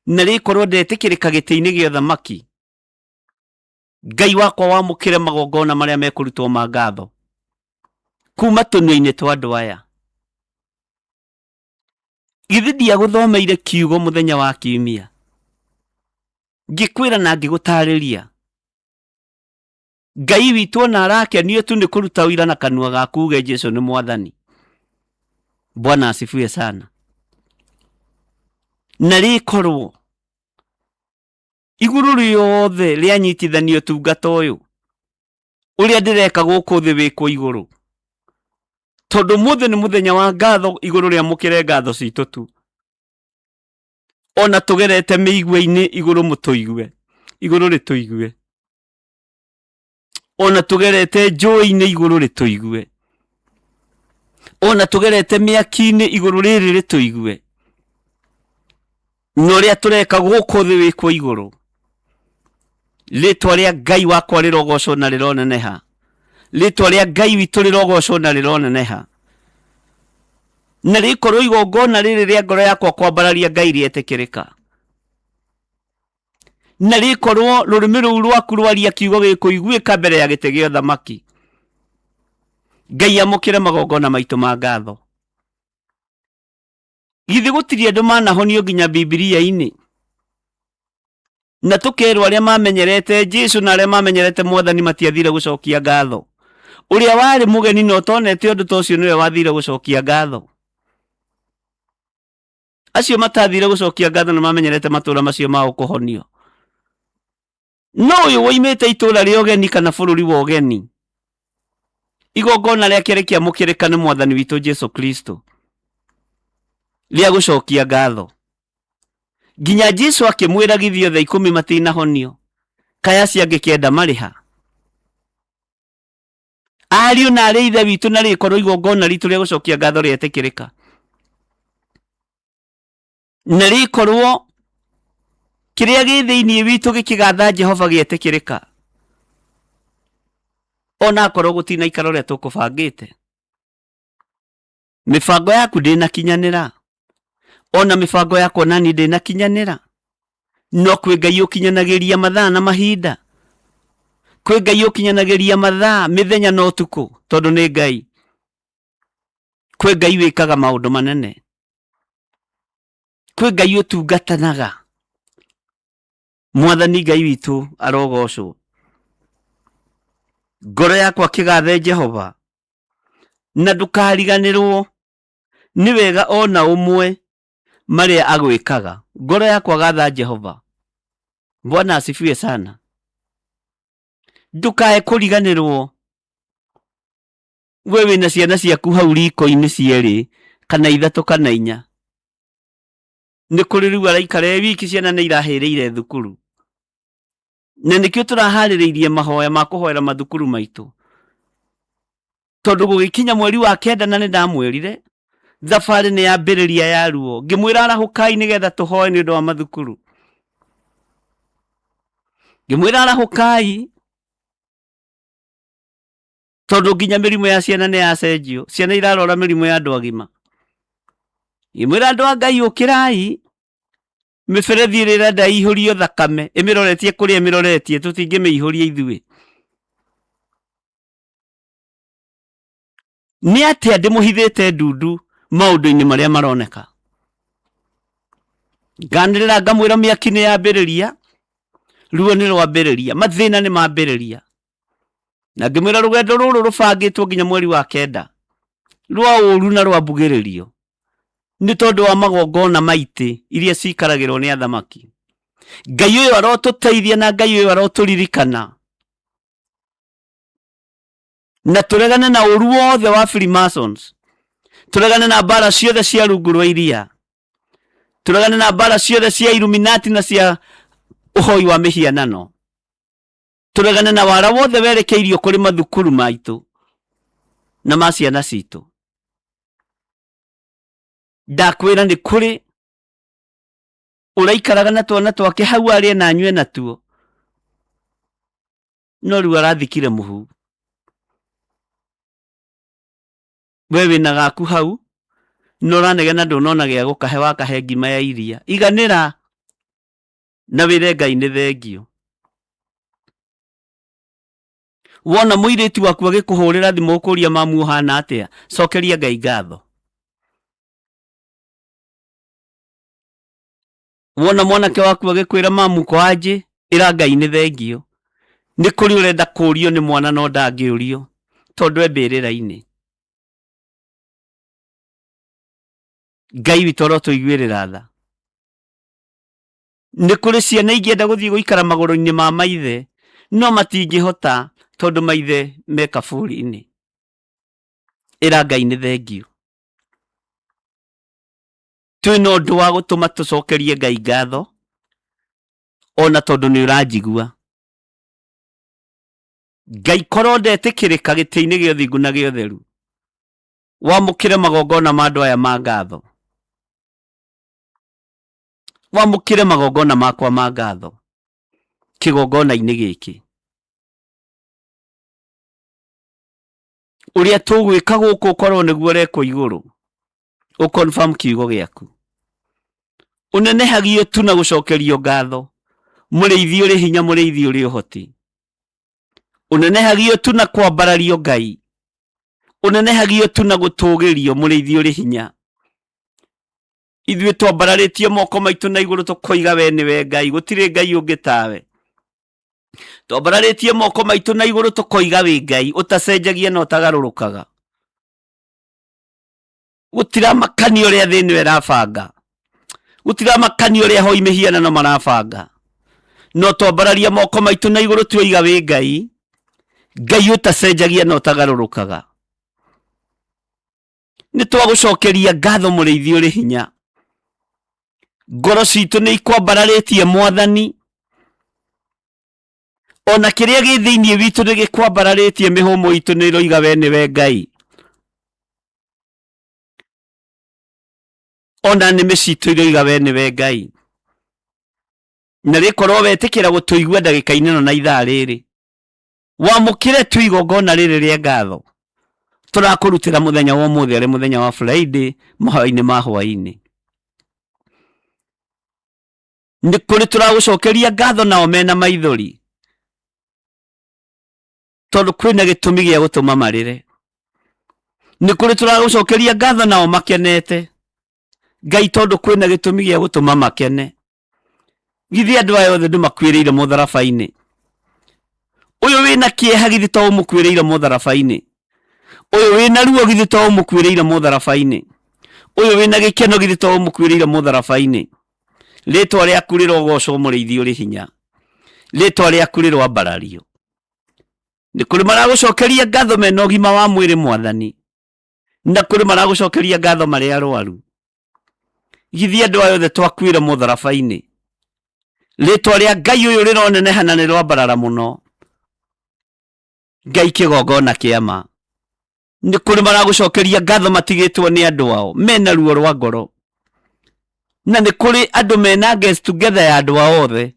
na rĩkorwo ndetĩkĩrĩka gĩtĩ-inĩ gĩa ũthamaki, Ngai wakwa wamũkĩre magongona marĩa mekũrutwo ma ngatho kuma tũnua-inĩ twa andũ aya. Githĩ ndiagũthomeire kiugo mũthenya wa kiumia, ngĩkwĩra na ngĩgũtarĩria Ngai witũ ona arakenio tu nĩ kũruta ũira na kanua gaku uge Jesu nĩ Mwathani. Bwana asifiwe sana. Na rĩkorwo igũrũ rĩothe rĩanyitithanio ũtungata ũyũ ũrĩa ndĩreka gũkũ thĩ wĩkwo igũrũ, tondũ mũthĩ nĩ mũthenya wa ngatho, igũrũ rĩamũkĩre ngatho citũ tu, ona tũgerete mĩigua-inĩ igũrũ mũtũigue, igũrũ rĩtũigue, ona tũgerete njũĩ-inĩ igũrũ rĩtũigue, ona tũgerete mĩaki-inĩ igũrũ rĩrĩ rĩtũigue, na ũrĩa tũreka gũkũ thĩ wĩkwo igũrũ. Rĩtwa rĩa Ngai wakwa rĩrogocwo na rĩroneneha, rĩtwa rĩa Ngai witũ rĩrogocwo na rĩroneneha, na rĩkorwo igongona rĩrĩ rĩa ngoro yakwa kwambararia Ngai rĩetĩkĩrĩka, na rĩkorwo rũrĩmĩ rũu rwaku rwaria kiugo gĩkũiguĩka mbere ya gĩtĩ gĩa ũthamaki. Ngai amũkĩre magongona maitũ ma ngatho. Githĩ gũtirĩ andũ manahonio nginya Bibilia-inĩ? Na tũkerwo arĩa mamenyerete Jesu na arĩa mamenyerete Mwathani matiathire gũcokia ngatho. Ũrĩa warĩ mũgeni na ũtonete ũndũ ta ũcio nĩwe wathire gũcokia ngatho. Acio matathire gũcokia ngatho nĩ mamenyerete matũra macio mao kũhonio. No ũyũ woimĩte itũũra rĩa ũgeni kana bũrũri wa ũgeni, igongona rĩake rĩkĩamũkĩrĩka nĩ Mwathani witũ Jesu Kristo rĩa gũcokia ngatho. Nginya Jesu akĩmwĩra githĩ othe 10 matinahonio, kaĩ acio angĩ 9 marĩ ha? Ariũ na arĩ ithe witũ, na rĩkorwo igongona ritũ rĩa gũcokia ngatho rĩetĩkĩrĩka, na rĩkorwo kĩrĩa gĩ thĩinĩ witũ gĩkĩgatha Jehova gĩetĩkĩrĩka, ona akorwo gũtinaikara ũrĩa tũkũbangĩte. Mĩbango yaku ndĩnakinyanĩra, ona mĩbango yakwa nani ndĩnakinyanĩra, no kwĩ Ngai ũkinyanagĩria mathaa na mahinda, kwĩ Ngai ũkinyanagĩria mathaa, mĩthenya na ũtukũ, tondũ nĩ Ngai. Kwĩ Ngai wĩkaga maũndũ manene, kwĩ Ngai ũtungatanaga. Mwathani Ngai witũ arogocwo. Ngoro yakwa kĩgathe Jehova, na ndũkariganĩrwo nĩ wega ona ũmwe marĩa agwĩkaga. Ngoro yakwa gatha Jehova. Bwana asifiwe sana. Ndũkae kũriganĩrwo we wĩna ciana ciaku hau riko-inĩ cierĩ kana 3 kana 4. Nĩ kũrĩ rĩu araikara e wiki, ciana nĩ irahĩrĩire thukuru, na nĩkĩo tũraharĩrĩirie mahoya ma kũhoera mathukuru maitũ, tondũ gũgĩkinya mweri wa 9 na nĩ ndamwĩrire thabarĩ nĩ yambĩrĩria ya ruo, ngĩmwĩra arahũkai nĩgetha tũhoe nĩ ũndũ wa mathukuru, ngĩmwĩra arahũkai tondũ nginya mĩrimũ ya ciana nĩ yacenjio, ciana irarora mĩrimũ ya andũ agima. Ngĩmwĩra andũ a Ngai ũkĩrai, mĩberethi ĩrĩa ĩrenda ĩihũrio thakame ĩmĩroretie kũrĩa ĩmĩroretie, tũtingĩmĩihũria ithuĩ. Nĩ atĩa ndĩmũhithĩte ndundu maũndũ-inĩ marĩa maroneka? Nganĩrĩra ngamwĩra mĩaki nĩ yambĩrĩria, ruo nĩ rwambĩrĩria, mathĩna nĩ mambĩrĩria. Na ngĩmwĩra rũgendo rũrũ rũbangĩtwo nginya mweri wa kenda rwa ũru na rwa mbugĩrĩrio nĩ tondũ wa magongona ma itĩ iria cikaragĩrwo nĩ athamaki. Ngai ũyũ arotũteithia na Ngai ũyũ arotũririkana na tũregane na ũru wothe wa Freemasons, tũregane na mbara ciothe cia rungu rwa iria, tũregane na mbara ciothe cia Illuminati na cia ũhoi wa mĩhianano, tũregane na wara wothe werekeirio kũrĩ mathukuru maitũ na ma ciana citũ. Ndakwĩra nĩ kũrĩ ũraikaraga na twana twake hau arĩe na anyue natuo, no rĩu arathikire mũhu. We wĩna gaku hau no ũranegena ndũnona gĩa gũkahe, wakahe ngima ya iria. Iganĩra na wĩre Ngai nĩ thengio. Wona mũirĩtu waku agĩkũhũrĩra thimũ ũkũria mamu ũhana atĩa, cokeria Ngai ngatho. Wona mwanake waku agĩkwĩra mamu ko anjĩ, ĩra Ngai nĩ thengio. Nĩ kũrĩ ũrenda kũrio nĩ mwana no ndangĩũrio tondũ e mbĩrĩra-inĩ. Ngai witũ arotũiguĩrĩra tha. Nĩ kũrĩ ciana ingĩenda gũthiĩ gũikara magũrũ-inĩ ma maithe no matingĩhota tondũ maithe me kaburi-inĩ. Ĩra Ngai nĩ thengio. Twĩna ũndũ wa gũtũma tũcokerie Ngai ngatho ona tondũ nĩ ũranjigua. Ngai korwo ndetĩkĩrĩka gĩtĩ-inĩ gĩa ũthingu na gĩa ũtheru, wamũkĩre magongona ma andũ aya ma ngatho. Wamũkĩre magongona makwa ma ngatho kĩgongona-inĩ gĩkĩ. Ũrĩa tũgwĩka gũkũ ũkorwo nĩguo ũrekwo igũrũ, ũconfirm kiugo gĩaku. Ũnenehagio tu na gũcokerio ngatho, mũrĩithi ũrĩ hinya, mũrĩithi ũrĩ ũhoti. Ũnenehagio tu na kwambarario Ngai, ũnenehagio tu na gũtũgĩrio, mũrĩithi ũrĩ hinya. Ithuĩ twambararĩtie moko maitũ na igũrũ tũkoiga we nĩwe Ngai, gũtirĩ Ngai ũngĩ tawe. Twambararĩtie moko maitũ na igũrũ tũkoiga wĩ Ngai ũtacenjagia na ũtagarũrũkaga. Gũtiramakania ũrĩa thĩ ĩno ĩrabanga, gũtiramakania ũrĩa hoi mĩhianano marabanga, no twambararia moko maitũ na igũrũ tuoiga wĩ Ngai, Ngai ũtacenjagia na ũtagarũrũkaga. Nĩ twagũcokeria ngatho mũrĩithi ũrĩ hinya. Ngoro citũ nĩ ikwambararĩtie mwathani, ona kĩrĩa gĩ thĩinĩ witũ nĩ gĩkwambararĩtie, mĩhũmũ itũ nĩ ĩroiga we nĩwe Ngai, ona nĩmĩ citũ iroiga we nĩwe Ngai. Na rĩkorwo wetĩkĩra gũtũigua ndagĩka-inĩ ĩno na ithaa rĩrĩ, wamũkĩre tu igongona rĩrĩ rĩa ngatho tũrakũrutĩra mũthenya wa ũmũthĩ arĩ mũthenya wa Friday mahoya-inĩ ma hwaĩ-inĩ. Nĩ kũrĩ tũragũcokeria ngatho nao mena maithori, tondũ kwĩna gĩtũmi gĩa gũtũma marĩre. Nĩ kũrĩ tũragũcokeria ngatho nao makenete Ngai, tondũ kwĩna gĩtũmi gĩa gũtũma makene. Githĩ andũ aya othe ndũmakuĩrĩire mũtharaba-inĩ? Ũyũ wĩna kĩeha githĩ to ũmũkuĩrĩire mũtharaba-inĩ? Ũyũ wĩna ruo githĩ to ũmũkuĩrĩire mũtharaba-inĩ? Ũyũ wĩna gĩkeno githĩ to ũmũkuĩrĩire mũtharaba-inĩ? Rĩtwa rĩaku rĩrogocwo mũrĩithi ũrĩ hinya, rĩtwa rĩaku rĩroambarario. Nĩ kũrĩ maragũcokeria ngatho mena ũgima wa mwĩrĩ mwathani, na kũrĩ maragũcokeria ngatho marĩ arwaru. Githĩ andũ aya othe twakuire mũtharaba-inĩ? Rĩtwa rĩa Ngai ũyũ rĩroneneha na rĩroambarara mũno. Ngai kĩgongona kĩa ma. Nĩ kũrĩ maragũcokeria ngatho matigĩtwo nĩ andũ ao mena ruo rwa ngoro, na nĩ kũrĩ andũ mena get together ya andũ ao othe,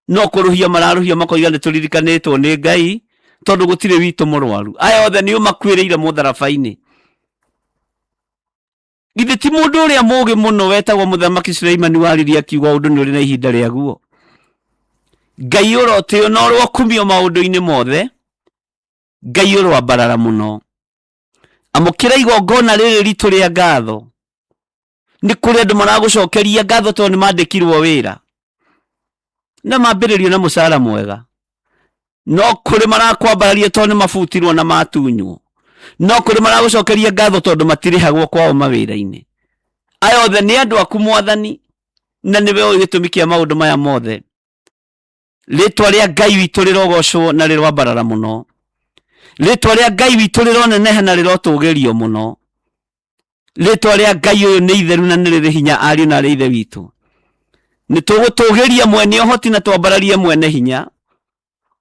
no kũrũhia mararũhia makoiga nĩ tũririkanĩtwo nĩ Ngai tondũ gũtirĩ witũ mũrwaru. Aya othe nĩ ũmakuĩrĩire mũtharaba-inĩ. Githĩ ti mũndũ ũrĩa mũũgĩ mũno wetagwo Mũthamaki Suleimani waririe akiuga ũndũ nĩ ũrĩ na ihinda rĩaguo? Ngai ũrotĩo na ũrokumio maũndũ-inĩ mothe. Ngai ũroambarara mũno. Amũkĩra igongona rĩrĩ ritũ rĩa ngatho. Nĩ kũrĩ andũ maragũcokeria ngatho tondũ nĩ mandĩkirwo wĩra na mambĩrĩrio na mũcara mwega. No kũrĩ marakwambararia tondũ nĩ mabutirwo na matunywo. No kũrĩ maragũcokeria ngatho tondũ matirĩhagwo kwao mawĩra-inĩ. Aya othe nĩ andũ aku Mwathani, na nĩwe ũĩ gĩtũmi kĩa maũndũ maya mothe. Rĩtwa rĩa Ngai witũ rĩrogocwo na rĩroambarara mũno. Rĩtwa rĩa Ngai witũ rĩroneneha na rĩrotũgĩrio mũno. Rĩtwa rĩa Ngai ũyũ nĩ itheru na nĩ rĩrĩ hinya, ariũ na arĩ ithe witũ. Nĩ tũgũtũgĩria mwene ũhoti na twambararie mwene hinya,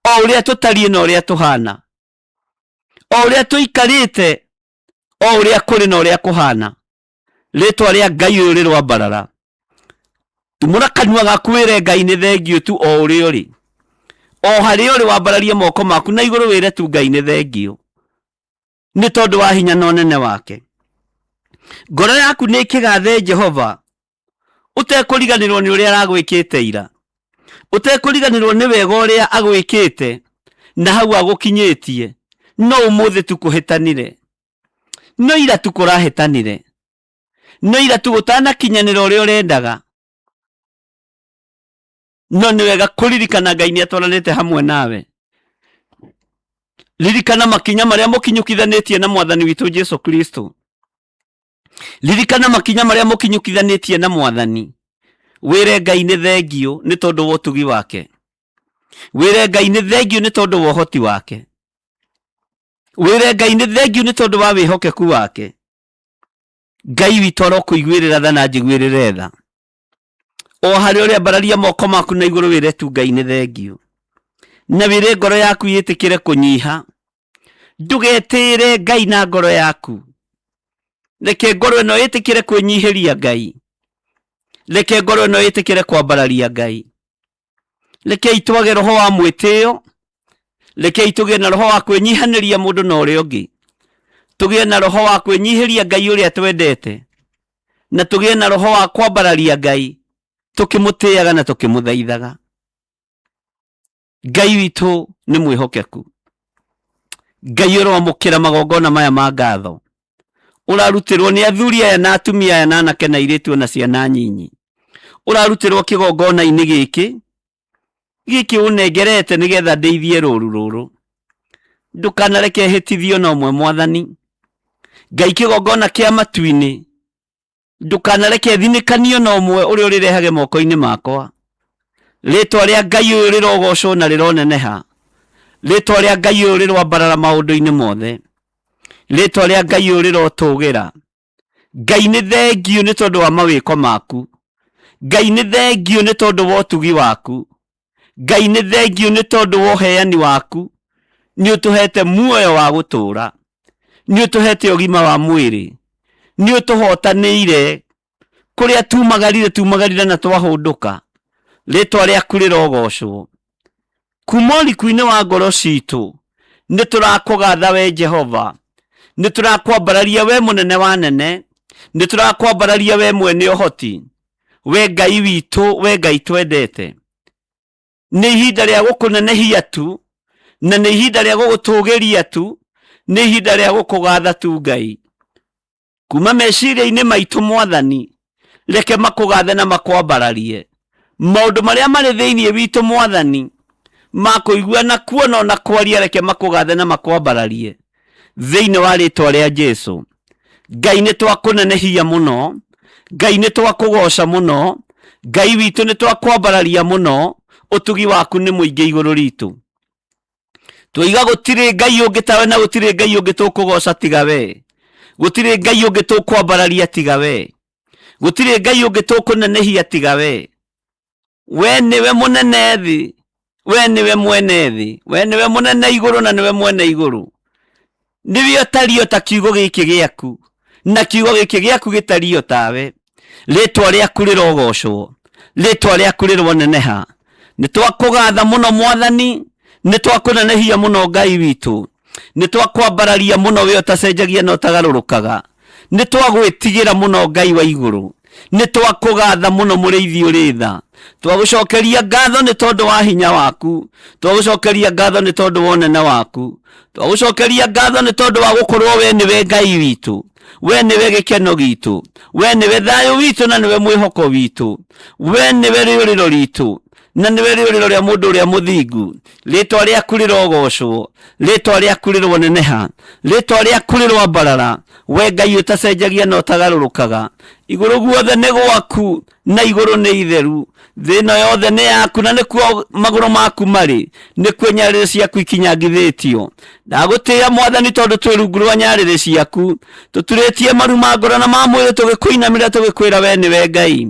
o ũrĩa tũtariĩ na ũrĩa tũhana, o ũrĩa tũikarĩte, o ũrĩa kũrĩ na ũrĩa kũhana. Rĩtwa rĩa Ngai ũyũ rĩroambarara. Tumũra kanua gaku wĩre Ngai nĩ thengiũ tu o ũrĩa ũrĩ. O harĩa ũrĩ wambararie moko maku na igũrũ wĩre tu Ngai nĩ thengiũ, nĩ tondũ wa hinya na ũnene wake. Ngoro yaku nĩ ĩkĩgathe Jehova, ũtekũriganĩrwo nĩ ũrĩa aragwĩkĩte ira, ũtekũriganĩrwo nĩ wega ũrĩa agwĩkĩte na hau agũkinyĩtie. No ũmũthĩ tu kũhĩtanire, no ira tu kũrahĩtanire, no ira tu gũtanakinyanĩra ũrĩa ũrendaga. No nĩ wega kũririkana Ngai nĩ atwaranĩte hamwe nawe. Ririkana makinya marĩa mũkinyũkithanĩtie na Mwathani witũ Jesu Kristo. Ririkana makinya marĩa mũkinyũkithanĩtie na Mwathani. Wĩre Ngai nĩ thengiũ nĩ tondũ wa ũtugi wake. Wĩre Ngai nĩ thengiũ nĩ tondũ wa ũhoti wake. Wĩre Ngai nĩ thengiũ nĩ tondũ wa wĩhokeku wake. Ngai witũ arokũiguĩrĩra tha na njiguĩrĩre tha. O harĩa ũrĩ ambararia moko maku na igũrũ wĩre tu Ngai nĩ thengiũ. Na wĩre ngoro yaku yĩtĩkĩre kũnyiha. Ndũgetĩĩre Ngai na ngoro yaku. Reke ngoro ĩno ĩtĩkĩre kwĩnyihĩria Ngai. Reke ngoro ĩno ĩtĩkĩre kwambararia Ngai. Rekei twage roho wa mwĩtĩo. Rekei tũgĩe na roho wa kwĩnyihanĩria mũndũ na ũrĩa ũngĩ. Tũgĩe na roho wa kwĩnyihĩria Ngai ũrĩa twendete. Na tũgĩe na roho wa kwambararia Ngai tũkĩmũtĩaga na tũkĩmũthaithaga. Ngai witũ nĩ mwĩhokeku. Ngai ũroamũkĩra magongona maya ma ngatho ũrarutĩrwo nĩ athuri aya na atumia aya na anake na airĩtu ona ciana nyinyi. Ũrarutĩrwo kĩgongona-inĩ gĩkĩ gĩkĩ ũnengerete nĩgetha ndĩithie rũru rũrũ. Ndũkanareke hĩtithio na ũmwe Mwathani. Ngai kĩgongona kĩa matu-inĩ, ndũkanareke thinĩkanio na ũmwe ũrĩa ũrĩrehage moko-inĩ makwa. Rĩtwa rĩa Ngai ũyũ rĩrogocwo na rĩroneneha. Rĩtwa rĩa Ngai ũyũ rĩroambarara maũndũ-inĩ mothe. Rĩtwa rĩa Ngai ũyũ rĩrotũgĩra. Ngai nĩ thengiũ nĩ tondũ wa mawĩko maku. Ngai nĩ thengiũ nĩ tondũ wa ũtugi waku. Ngai nĩ thengiũ nĩ tondũ wa ũheani waku. Nĩ ũtũhete muoyo wa gũtũũra. Nĩ ũtũhete ũgima wa mwĩrĩ. Nĩ ũtũhotanĩire kũrĩa tumagarire tumagarire na twahũndũka. Rĩtwa rĩaku rĩrogocwo. Kuma ũriku-inĩ wa ngoro citũ nĩ tũrakũgatha we Jehova. Nĩ tũrakwambararia we mũnene wa nene. Nĩ tũrakwambararia we mwene ũhoti. We Ngai witũ, we Ngai twendete. Nĩ ihinda rĩa gũkũnenehia tu, na nĩ ihinda rĩa gũgũtũgĩria tu, nĩ ihinda rĩa gũkũgatha tu Ngai. Kuma meciria-inĩ maitũ Mwathani, reke makũgathe na makwambararie. Maũndũ marĩa marĩ thĩinĩ witũ Mwathani, ma kũigua na kuona ona kwaria, reke makũgathe na makwambararie. Thĩinĩ wa rĩtwa rĩa Jesu. Ngai nĩ twakũnenehia mũno, Ngai nĩ twakũgoca mũno, Ngai witũ nĩ twakwambararia mũno, ũtugi waku nĩ mũingĩ igũrũ ritũ. Twoiga gũtirĩ Ngai ũngĩ tawe na gũtirĩ Ngai ũngĩ tũkũgoca tiga we. Gũtirĩ Ngai ũngĩ tũkwambararia tiga we. Gũtirĩ Ngai ũngĩ tũkũnenehia tiga we. We nĩwe mũnene thĩ, we nĩwe mwene thĩ, we nĩwe mũnene igũrũ na nĩwe mwene igũrũ. Nĩwe ũtariĩ o ta kiugo gĩkĩ gĩaku, na kiugo gĩkĩ gĩaku gĩtariĩ o tawe. Rĩtwa rĩaku rĩrogocwo, rĩtwa rĩaku rĩroneneha. Nĩ twakũgatha mũno Mwathani, nĩ twakũnenehia mũno Ngai witũ, nĩ twakwambararia mũno we ũtacenjagia na ũtagarũrũkaga. Nĩ twagwĩtigĩra mũno Ngai wa igũrũ. Nĩ twakũgatha mũno mũrĩithi ũrĩ tha. Twagũcokeria ngatho nĩ tondũ wa hinya waku. Twagũcokeria ngatho nĩ tondũ wa ũnene waku. Twagũcokeria ngatho nĩ tondũ wa gũkorwo we nĩwe Ngai witũ. We nĩwe gĩkeno gitũ. We nĩwe thayũ witũ na nĩwe mwĩhoko witũ. We nĩwe rĩũrĩro ritũ na nĩwe rĩũrĩro rĩa mũndũ ũrĩa mũthingu. Rĩtwa rĩaku rĩrogocwo, rĩtwa rĩaku rĩroneneha, rĩtwa rĩaku rĩroambarara. We Ngai ũtacenjagia na ũtagarũrũkaga. Igũrũ guothe nĩ gwaku na igũrũ nĩ itheru. Thĩ ĩno yothe nĩ yaku na nĩkuo magũrũ maku marĩ, nĩkuo nyarĩrĩ ciaku ikinyangithĩtio. Ndagũtĩĩa Mwathani tondũ twĩ rungu rwa nyarĩrĩ ciaku. Tũturĩtie maru ma ngoro na ma mwĩrĩ tũgĩkũinamĩrĩra tũgĩkwĩra we nĩwe Ngai.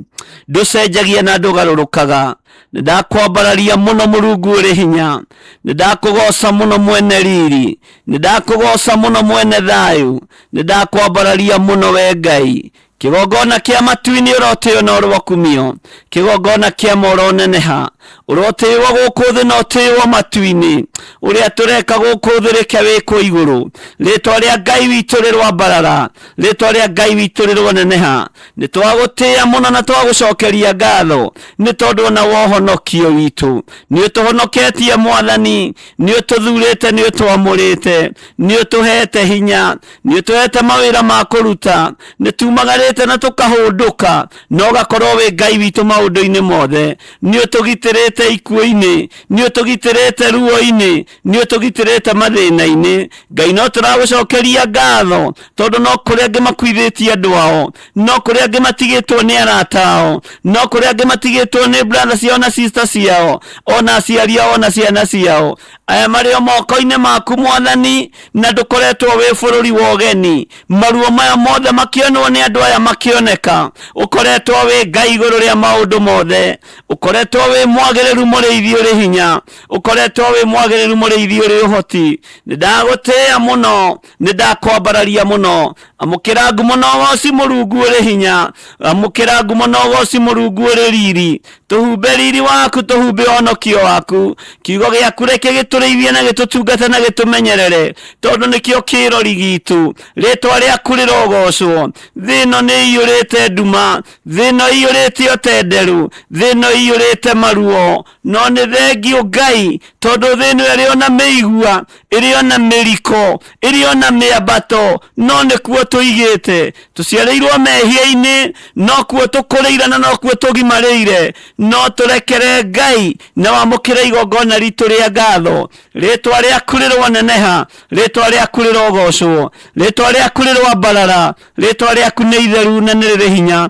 Ndũcenjagia na ndũgarũrũkaga. Nĩndakwambararia mũno Mũrungu ũrĩ hinya. Nĩndakũgooca mũno mwene riri. Nĩndakũgooca mũno mwene thayũ. Nĩndakwambararia mũno we Ngai. Kĩgongona kĩa matu-inĩ ũrotĩo na ũrokumio. Kĩgongona kĩa ma ũroneneha. Ũrotĩĩwo gũkũ thĩ na ũtĩĩwo matu-inĩ. Ũrĩa tũreka gũkũ thĩ reke wĩkwo igũrũ. Rĩtwa rĩa Ngai witũ rĩroambarara. Rĩtwa rĩa Ngai witũ rĩroneneha. Nĩ twagũtĩĩa mũno na twagũcokeria ngatho nĩ tondũ ona wa ũhonokio witũ. Nĩ ũtũhonoketie Mwathani, nĩ ũtũthurĩte, nĩ ũtwamũrĩte, nĩ ũtũhete hinya, nĩ ũtũhete mawĩra ma kũruta, nĩ tumagarĩte na tũkahũndũka, na ũgakorwo wĩ Ngai witũ maũndũ-inĩ mothe. Nĩ ũtũgitĩrĩte ikuũ-inĩ, nĩ ũtũgitĩrĩte ruo-inĩ, nĩ ũtũgitĩrĩte mathĩna-inĩ. Ngai no tũragũcokeria ngatho tondũ no kũrĩ angĩ makuithĩtie andũ ao, no kũrĩ angĩ matigĩtwo nĩ arata ao, no kũrĩ angĩ matigĩtwo nĩ brother ciao na sister ciao, ona aciari ao ona ciana ciao. Aya marĩ o moko-inĩ maku Mwathani, na ndũkoretwo wĩ bũrũri wa ũgeni. Maruo maya mothe makĩonwo nĩ andũ aya makĩoneka, ũkoretwo wĩ Ngai igũrũ rĩa maũndũ mothe. Ũkoretwo wĩ mwagĩrĩru mũrĩithi ũrĩ hinya, ũkoretwo wĩ mwagĩrĩru mũrĩithi ũrĩ ũhoti. Nĩ ndagũtĩĩa mũno, nĩ ndakwambararia mũno. Amũkĩra ngumo na ũgoci Mũrungu ũrĩ hinya, amũkĩra ngumo na ũgoci Mũrungu ũrĩ riri. Tũhumbe riri waku, tũhumbe ũhonokio waku. Kiugo gĩaku reke gĩtũrĩithie na gĩtũtungate na gĩtũmenyerere, tondũ nĩkĩo kĩrori gitũ. Rĩtwa rĩaku rĩrogocwo. Thĩ ĩno nĩ ĩiyũrĩte nduma, thĩ ĩno ĩiyũrĩte ũtenderũ, thĩ ĩno ĩiyũrĩte maruo. No nĩ thengiũ Ngai, tondũ thĩ ĩno ĩrĩ ona mĩigua, ĩrĩ ona mĩriko, ĩrĩ ona mĩambato, no nĩkuo tũigĩte. Tũciarĩirwo mehia-inĩ, no kuo tũkũrĩire na no kuo tũgimarĩire. No tũrekere Ngai na wamũkĩre igongona ritũ rĩa ngatho. Rĩtwa rĩaku rĩroneneha, rĩtwa rĩaku rĩrogocwo, rĩtwa rĩaku rĩroambarara, rĩtwa rĩaku nĩ itheru na nĩ rĩrĩ hinya.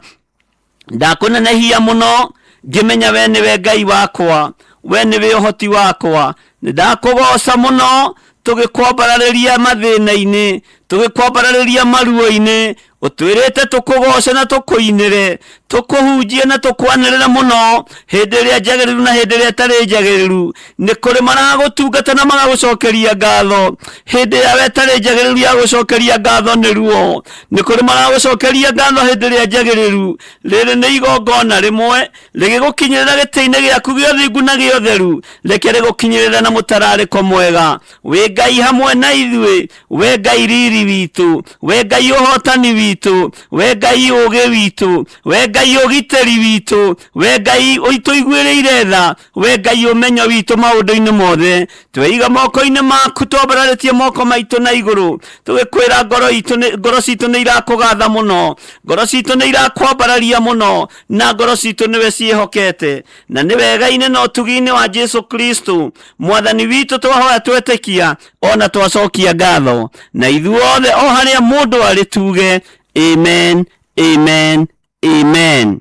Ndakũnenehia mũno ngĩmenya we nĩwe Ngai wakwa, we nĩwe ũhoti wakwa. Nĩ ndakũgooca mũno tũgĩkwambararĩria mathĩna-inĩ, tũgĩkwambararĩria maruo-inĩ. Ũtwĩrĩte tũkũgooce na tũkũinĩre, tũkũhunjie na tũkwanĩrĩre mũno hĩndĩ ĩrĩa njagĩrĩru na hĩndĩ ĩrĩa ĩtarĩ njagĩrĩru. Nĩ kũrĩ maragũtungata na magagũcokeria ngatho hĩndĩ yawe ĩtarĩ njagĩrĩru ya gũcokeria ngatho nĩ ruo. Nĩ kũrĩ maragũcokeria ngatho hĩndĩ ĩrĩa njagĩrĩru. Rĩrĩ nĩ igongona rĩmwe rĩgĩgũkinyĩrĩra gĩtĩ-inĩ gĩaku gĩa ũthingu na gĩa ũtheru. Reke rĩgũkinyĩrĩre na mũtararĩko mwega. Wĩ Ngai hamwe na ithuĩ, we Ngai riri witũ, we Ngai ũhotani witũ, we Ngai ũũgĩ witũ, we Ngai ũgitĩri witũ, we Ngai ũtũiguĩrĩire tha, we Ngai ũmenyo witũ maũndũ-inĩ mothe. Tweiga moko-inĩ maku, twambararĩtie moko maitũ na igũrũ, tũgĩkwĩra ngoro itũ nĩ- ngoro citũ nĩ irakũgatha mũno, ngoro citũ nĩ irakwambararia mũno, na ngoro citũ nĩwe ciĩhokete. Na nĩ wega-inĩ na ũtugi-inĩ wa Jesu Kristo Mwathani witũ twahoya twetĩkia ona twacokia ngatho, na ithuothe o harĩa mũndũ arĩ tuge amen, amen, amen.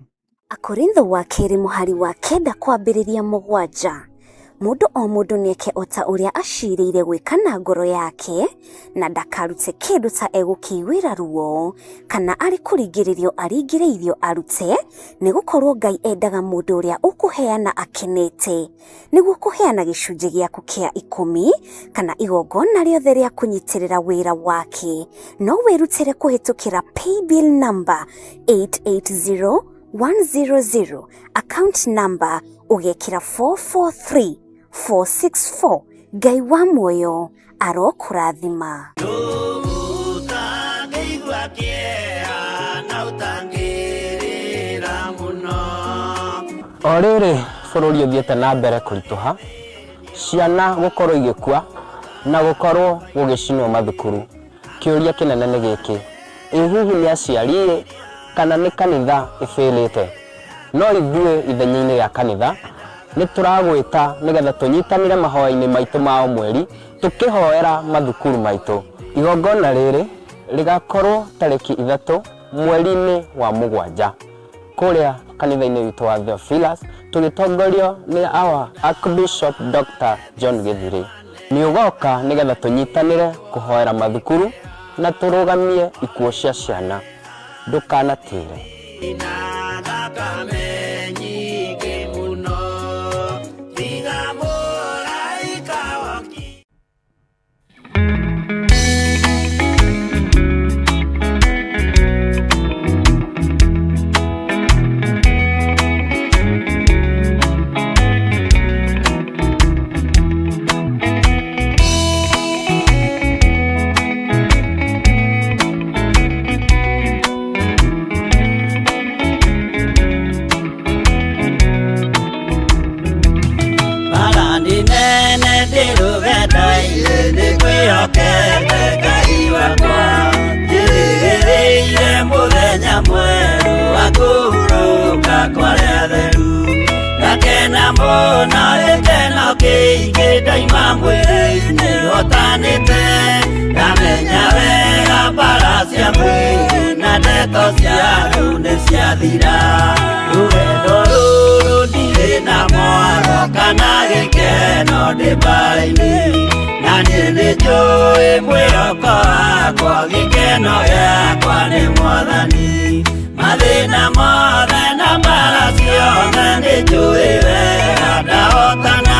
Akorintho wa kerĩ mũhari wa kenda kwambĩrĩria mũgwanja. Mũndũ o mũndũ nĩeke o ta ũrĩa aciirĩire gwĩka na ngoro yake, na ndakarute kĩndũ ta egũkĩiguĩra ruo, kana arĩ kũringĩrĩrio aringĩrĩirio arute, nĩ gũkorũo Ngai endaga mũndũ ũrĩa ũkũheana akenete. Nĩguo kũheana gĩcunjĩ gĩaku kĩa ikũmi kana igongona rĩothe rĩa kũnyitĩrĩra wĩra wake, no wĩrutĩre kũhĩtũkĩra paybill number 880100, account number ũgekĩra 443464. Ngai wa muoyo arokũrathima. Ũtangĩigua kĩeha na ũtangĩrĩra. O rĩrĩ bũrũri ũthiĩte na mbere kũritũha, ciana gũkorwo igĩkua na gũkorwo gũgĩcinwo mathukuru, kĩũria kĩnene nĩ gĩkĩ, ĩ hihi nĩ aciari-ĩ kana nĩ kanitha ĩbĩrĩte? No ithuĩ ithenya-inĩ rĩa kanitha nĩ tũragwĩta nĩgetha tũnyitanĩre mahoya-inĩ maitũ ma o mweri tũkĩhoera mathukuru maitũ. Igongona rĩrĩ rĩgakorwo tarĩki 3 mweri-inĩ wa mũgwanja kũrĩa kanitha-inĩ witũ wa Theophilus tũgĩtongorio nĩ our Archbishop Dr. John Gĩthirĩ. Nĩ ũgoka nĩgetha tũnyitanĩre kũhoera mathukuru na tũrũgamie ikuũ cia ciana. Ndũkanatĩre. Na thakame nyingĩ mũno tiga mũraika woki. Bara nĩ nene ndĩ rũgendo-inĩ nĩ kwĩhokete Ngai wakwa, njĩrĩgĩrĩire mũthenya mwerũ wa kũhurũka kwa arĩa atheru. Ngakena mũno gĩkeno kĩingĩ ndaima mwĩrĩ-inĩ hotanĩte, ndamenya wega mbara cia mwĩrĩ na ndeto cia andũ nĩ ciathira. Rũgendo rũrũ ndirĩ na mwaro kana gĩkeno ndĩ mbara-inĩ, na niĩ nĩnjũĩ mwĩhoko wakwa gĩkeno gĩakwa nĩ Mwathani. Mathĩna mothe na mbara ciothe nĩnjũĩ wega ndahotana,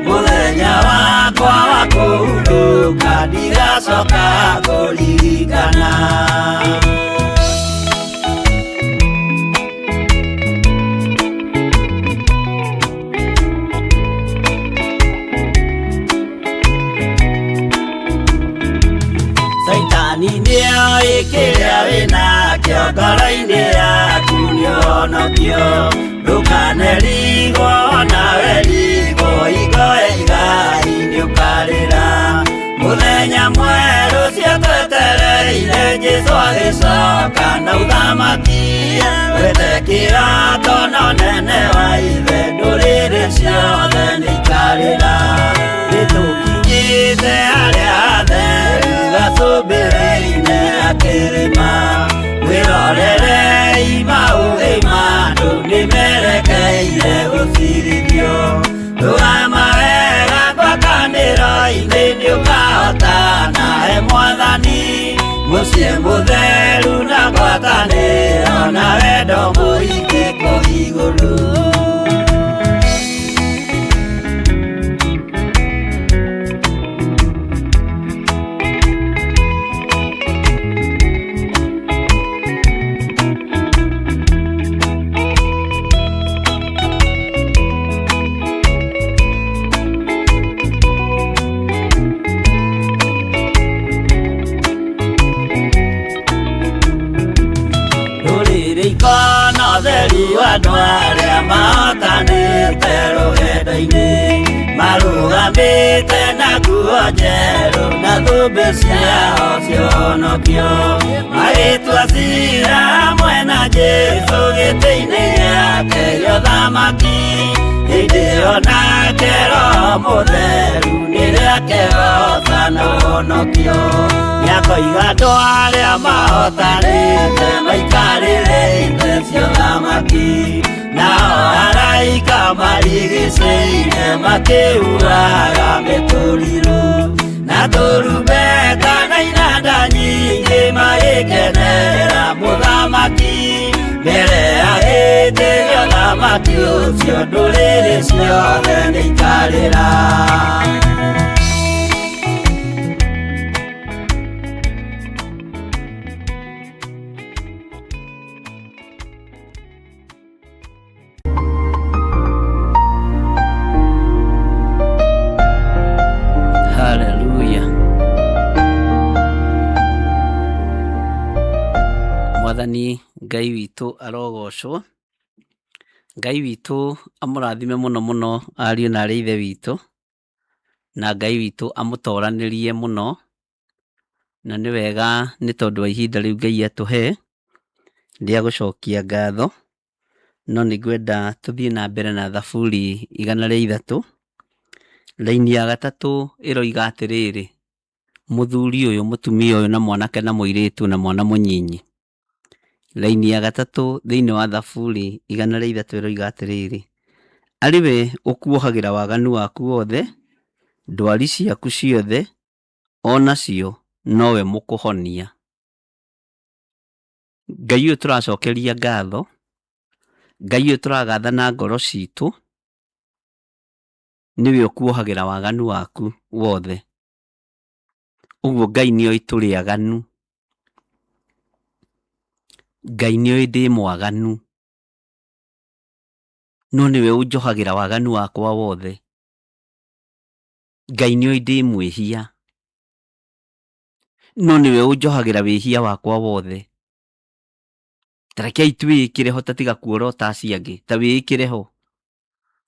mũthenya wakwa wa kũhurũka ndigacoka kũririkana. Caitani nĩoĩ kĩrĩa wĩnakĩo ngoro-inĩ yaku nĩũhonokio, ndũkanerigwo nawe rigwo hingo ya igai nĩũkarĩra. Mũthenya mwerũ ciatwetereire Jesũ agĩcoka na ũthamaki, wethe kĩrato na ũnene wa ithe ndũrĩrĩ ciothe nĩikarĩra. Nĩtũkinyĩte harĩa hatheru gacũmbĩrĩ-inĩ ga kĩrĩma, mwĩrorerei maũthĩ ma andũ nĩmerekeire gũcirithio. Rũgama wega ngwatanĩro-inĩ nĩũkahotana he Mwathani, mũciĩ mũtheru na ngwatanĩro na wendo mũingĩ kũu igũrũ. Ndũrĩrĩ ikona ũtheru andũ arĩa mahotanĩte rũgendo-inĩ, marũgamĩte na nguo njerũ na thũmbĩ ciao cionokio, magĩtua ciira hamwe na Jesũ gĩtĩ-inĩ gĩake gĩa ũthamaki. Hĩndĩ ĩyo nake Roho Mũtheru nĩrĩakehoota na ũhonokio, nĩakoiga andũ arĩa mahotanĩte maikarĩre itĩ cia ũthamaki, nao araika marigicĩirie makĩhuhaga mĩtũrirũ na tũrumbeta na inanda nyingĩ magĩkenera mũthamaki mbere ya gĩtĩ gĩa ũthamaki ũcio ndũrĩrĩ ciothe nĩikarĩra. Haleluya. Mwathani Ngai witũ arogocwo. Ngai witũ amũrathime mũno mũno ariũ na arĩ ithe witũ, na Ngai witũ amũtoranĩrie mũno, na nĩ wega nĩ tondũ wa ihinda rĩu Ngai atũhe rĩa gũcokia ngatho, no nĩ ngwenda tũthiĩ na mbere na Thaburi 103, raini ya 3 ĩroiga atĩrĩrĩ, mũthuri ũyũ, mũtumia ũyũ na mwanake na mũirĩtu na mwana mũnyinyi. Raini ya 3 thĩinĩ wa Thaburi 103 ĩroiga atĩrĩrĩ, arĩ we ũkuohagĩra waganu waku wothe, ndwari ciaku ciothe, o nacio nowe mũkũhonia. Ngai ũyũ tũracokeria ngatho, Ngai ũyũ tũragatha na ngoro citũ, nĩwe ũkuohagĩra waganu waku wothe. Ũguo Ngai nĩoĩ tũrĩ aganu. Ngai nĩoĩ ndĩ mwaganu. No nĩwe ũnjohagĩra waganu wakwa wothe. Ngai nĩoĩ ndĩ mwĩhia. No nĩwe ũnjohagĩra wĩhia wakwa wothe. Ta rekei twĩĩkĩre ho ta tiga kuorota acio angĩ, ta wĩĩkĩre ho.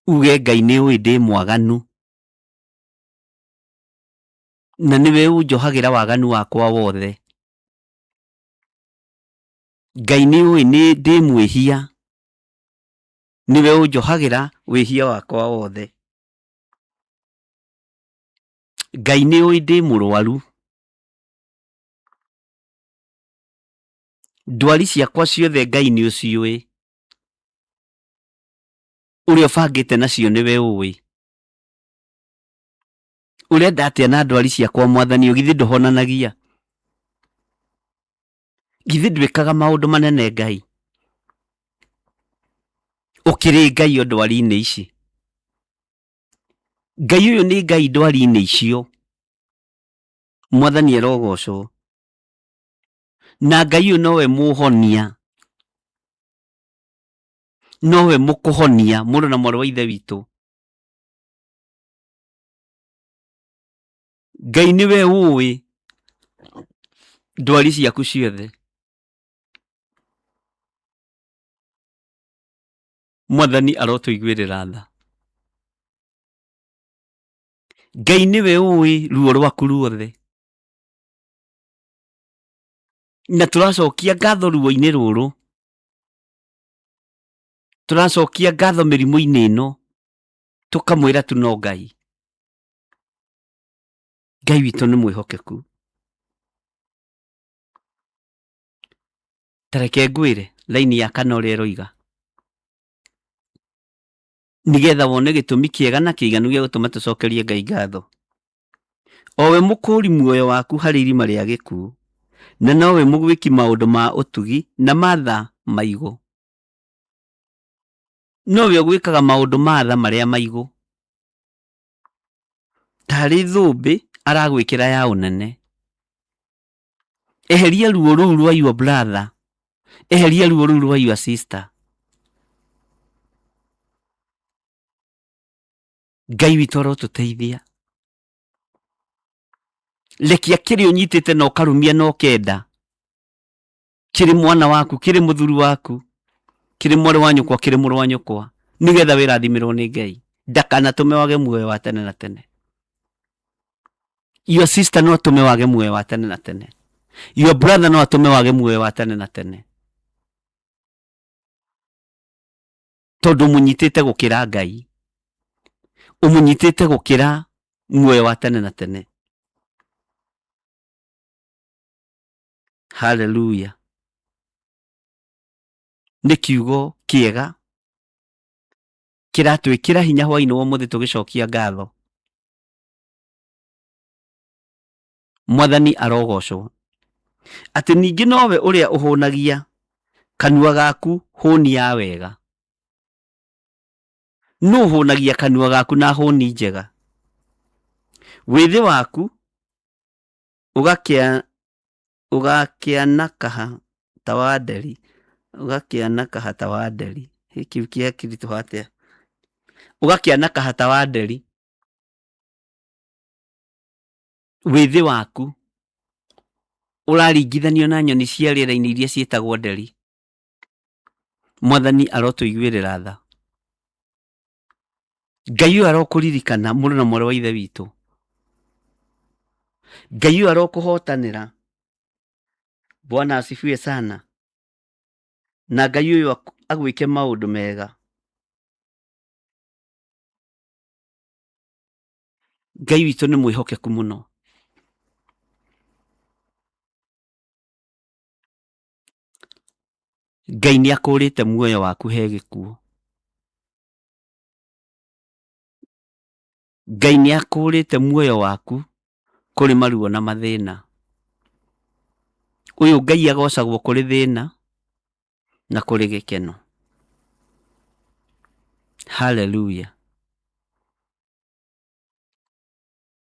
Uge Ngai nĩũĩ ndĩ mwaganu. Na nĩwe ũnjohagĩra waganu wakwa wothe. Ngai nĩũĩ nĩ ndĩ mwĩhia. Nĩwe ũnjohagĩra wĩhia wakwa wothe. Ngai nĩũĩ ndĩ mũrwaru. Ndwari ciakwa ciothe Ngai nĩũciũĩ. Ũrĩa ũbangĩte nacio nĩwe ũĩ. Ũrenda atĩa na ndwari ciakwa mwathani githĩ ndũhonanagia? Githĩ ndwĩkaga maũndũ manene Ngai? Ũkĩrĩ Ngai o ndwari-inĩ ici. Ngai ũyũ nĩ Ngai ndwari-inĩ icio. Mwathani arogocwo. Na Ngai ũyũ nowe mũhonia. Nowe mũkũhonia mũrũ na mwarĩ wa ithe witũ. Ngai nĩwe ũĩ ndwari ciaku ciothe. Mwathani arotũiguĩrĩra tha. Ngai nĩwe ũĩ ruo rwaku ruothe. Na tũracokia ngatho ruo-inĩ rũrũ. Tũracokia ngatho mĩrimũ-inĩ ĩno. Tũkamwĩra tu no Ngai. Ngai witũ nĩ mwĩhokeku. Ta reke ngwĩre raini ya 4 ũrĩa ĩroiga. Nĩgetha wone gĩtũmi kĩega na kĩiganu gĩa gũtũma tũcokerie Ngai ngatho. O we mũkũũri muoyo waku harĩ irima rĩa gĩkuũ, na nowe mũgwĩki maũndũ ma ũtugi na matha maigũ. Nowe ũgwĩkaga maũndũ ma tha marĩa maigũ. Tarĩ thũmbĩ aragwĩkĩra ya ũnene. Eheria ruo rũu rwa your brother. Eheria ruo rũu rwa your sister. Ngai witũ arotũteithia. Rekia kĩrĩa ũnyitĩte na ũkarũmia na ũkenda. Kĩrĩ mwana waku, kĩrĩ mũthuri waku, kĩrĩ mwarĩ wa nyũkwa, kĩrĩ mũrũ wa nyũkwa, nĩgetha wĩrathimĩrwo nĩ Ngai. Ndakanatũme wage muoyo wa tene na tene. Your sister no atũme wage muoyo wa tene na tene. Your brother no atũme wage muoyo wa tene na tene. Tondũ ũmũnyitĩte gũkĩra Ngai. Ũmũnyitĩte gũkĩra muoyo wa tene na tene. Hallelujah. Nĩ kiugo kĩega kĩratwĩkĩra hinya hwainĩ wa ũmũthĩ tũgĩcokia ngatho. Mwathani arogocwo. Atĩ ningĩ nowe ũrĩa ũhũnagia kanua gaku hũni ya wega. Nũ ũhũnagia kanua gaku na hũni njega? Wĩthĩ waku ũgakĩanakaha ta wa nderi, ũgakĩanakaha ta wa nderi. Kĩu kĩakiritũha atĩa? Ũgakĩanakaha ta wa nderi. Wĩthĩ waku ũraringithanio na nyoni cia rĩera-inĩ iria ciĩtagwo nderi. Mwathani arotũiguĩrĩra tha. Ngai ũyũ arokũririkana mũrũ na mwarĩ wa ithe witũ. Ngai ũyũ arokũhotanĩra. Bwana asifiwe sana. Na Ngai ũyũ agwĩke maũndũ mega. Ngai witũ nĩ mwĩhokeku mũno. Ngai nĩ akũrĩte muoyo waku he gĩkuũ. Ngai nĩ akũrĩte muoyo waku kũrĩ maruo na mathĩna. Ũyũ Ngai agocagwo kũrĩ thĩna na kũrĩ gĩkeno. Haleluya.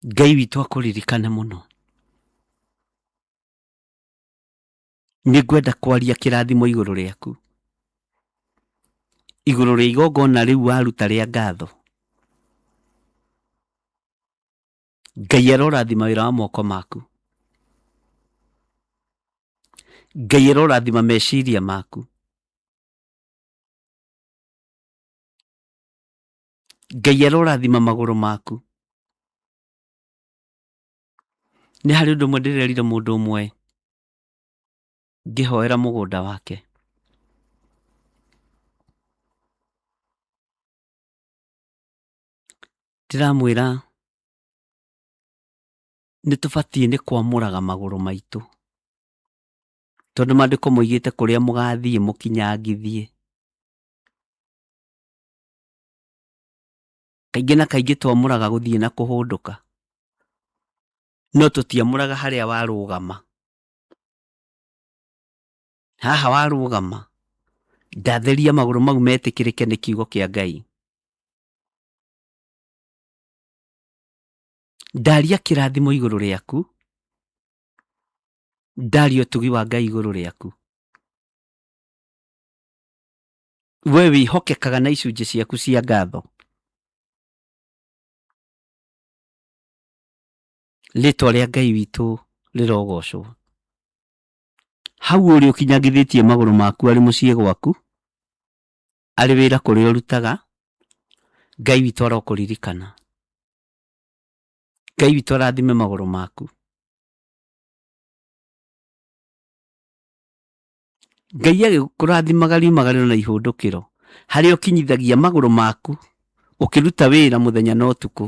Ngai witũ akũririkane mũno. Nĩ ngwenda kwaria kĩrathimo igũrũ rĩaku, igũrũ rĩa igongona rĩu waruta rĩa ngatho. Ngai arorathima wĩra wa moko maku. Ngai arorathima meciria maku. Ngai arorathima magũrũ maku. Nĩ harĩ ũndũ ũmwe ndĩrerire mũndũ ũmwe ngĩhoera mũgũnda wake. Ndĩramwĩra nĩ tũbatiĩ nĩ kwamũraga magũrũ maitũ, tondũ maandĩko moigĩte kũrĩa mũgathiĩ mũkinyangithie. Kaingĩ na kaingĩ twamũraga gũthiĩ na kũhũndũka, no tũtiamũraga harĩa warũgama. Haha warũgama, ndatheria magũrũ mau metĩkĩrĩke nĩ kiugo kĩa Ngai. Ndaria kĩrathimo igũrũ rĩaku, ndaria ũtugi wa Ngai igũrũ rĩaku. We wĩhokekaga na icunjĩ ciaku cia ngatho. Rĩtwa rĩa Ngai witũ rĩrogocwo. Hau ũrĩ ũkinyangithĩtie magũrũ maku arĩ mũciĩ gwaku, arĩ wĩra kũrĩa ũrutaga, Ngai witũ arokũririkana. Ngai witũ arathime magũrũ maku. Ngai agĩkũrathimaga riumagarĩro na ihũndũkĩro, harĩa ũkinyithagia magũrũ maku ũkĩruta wĩra mũthenya na ũtukũ.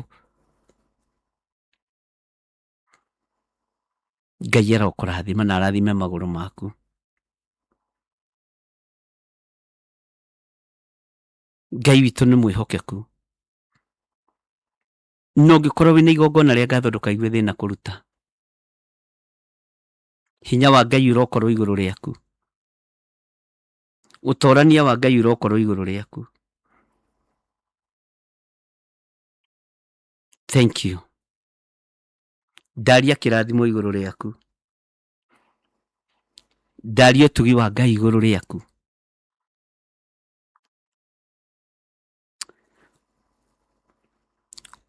Ngai arokũrathima na arathime magũrũ maku. Ngai witũ nĩ mwĩhokeku. Na ũngĩkorwo wĩna igongona rĩa ngatho ndũkaigue thĩna kũruta. Hinya wa Ngai ũrokorwo igũrũ rĩaku. Ũtorania wa Ngai ũrokorwo igũrũ rĩaku. Thank you. Ndaria kĩrathimo igũrũ rĩaku. Ndaria ũtugi wa Ngai igũrũ rĩaku.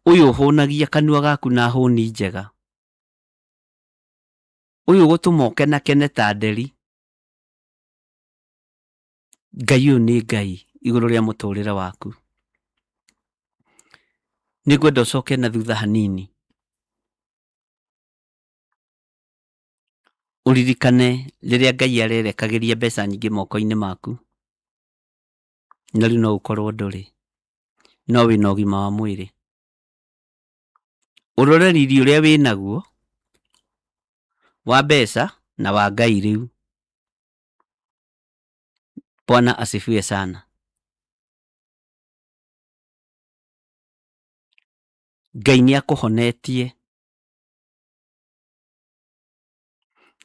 Ũyũ ũhũnagia kanua gaku na hũni njega. Ũyũ ũgũtũma ũkenakene ta nderi. Ngai ũyũ nĩ Ngai igũrũ rĩa mũtũrĩre waku. Nĩngwenda ũcoke na thutha hanini. Ũririkane rĩrĩa Ngai arerekagĩria mbeca nyingĩ moko-inĩ maku. Na rĩu no ũkorwo ndũrĩ, no wĩna ũgima wa mwĩrĩ. Ũrore riri ũrĩa wĩnaguo wa mbeca na wa Ngai rĩu. Bwana asifiwe sana. Ngai nĩ akũhonetie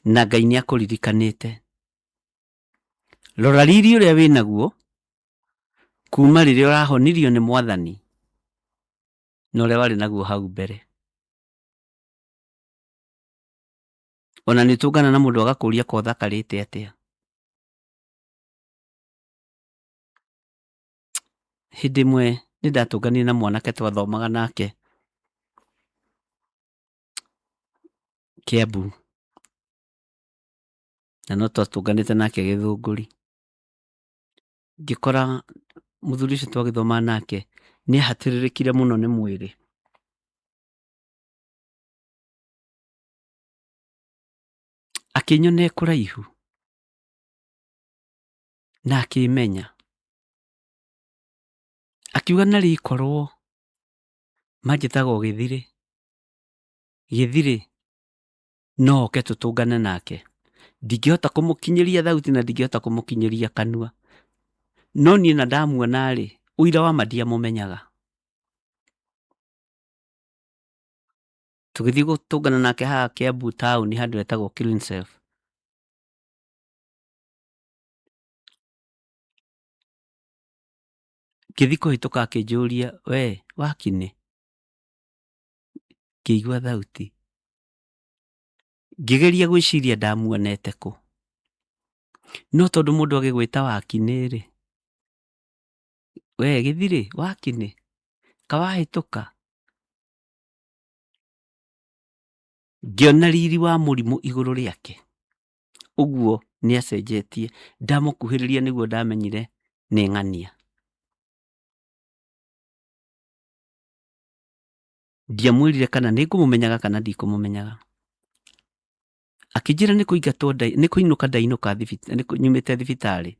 na Ngai nĩ akũririkanĩte. Rora riri ũrĩa wĩnaguo kuma rĩrĩa ũrahonirio nĩ Mwathani na ũrĩa warĩ naguo hau mbere. Ona nĩ ũtũngana na mũndũ agakũria ko ũthakarĩte atĩa. Hĩndĩ ĩmwe nĩ ndatũnganire na mwanake twathomaga nake Kiambu, na no twatũnganĩte nake Gĩthũngũri. Ngĩkora Mũthuri ũcio twagĩthoma nake nĩ ahatĩrĩrĩkire mũno nĩ mwĩrĩ. Akĩnyona e kũraihu na akĩmenya. Akiuga narĩ korwo manjĩtaga o Gĩthirĩ, Gĩthirĩ no oke tũtũngane nake. Ndingĩhota kũmũkinyĩria thauti na ndingĩhota kũmũkinyĩria kanua. No niĩ na ndamuona-rĩ, ũira wa ma ndiamũmenyaga. Tũgĩthiĩ gũtũngana nake haha Kiambu taũni handũ hetagwo Cleanshelf. Ngĩthiĩ kũhĩtũka akĩnjũria, we Wakinĩ? Ngĩigua thauti. Ngĩgeria gwĩciria ndamuonete kũ. No tondũ mũndũ agĩgwĩta Wakinĩ-rĩ, we Gĩthirĩ, Wakinĩ, kawahĩtũka? Ngĩona riri wa mũrimũ igũrũ rĩake. Ũguo nĩ acenjetie. Ndamũkuhĩrĩria nĩguo ndamenyire nĩ ng'ania. Ndiamwĩrire kana nĩ ngũmũmenyaga kana ndikũmũmenyaga. Akĩnjĩra nĩ kũingatwo nĩ kũinũka ndainũka nyumĩte thibitarĩ.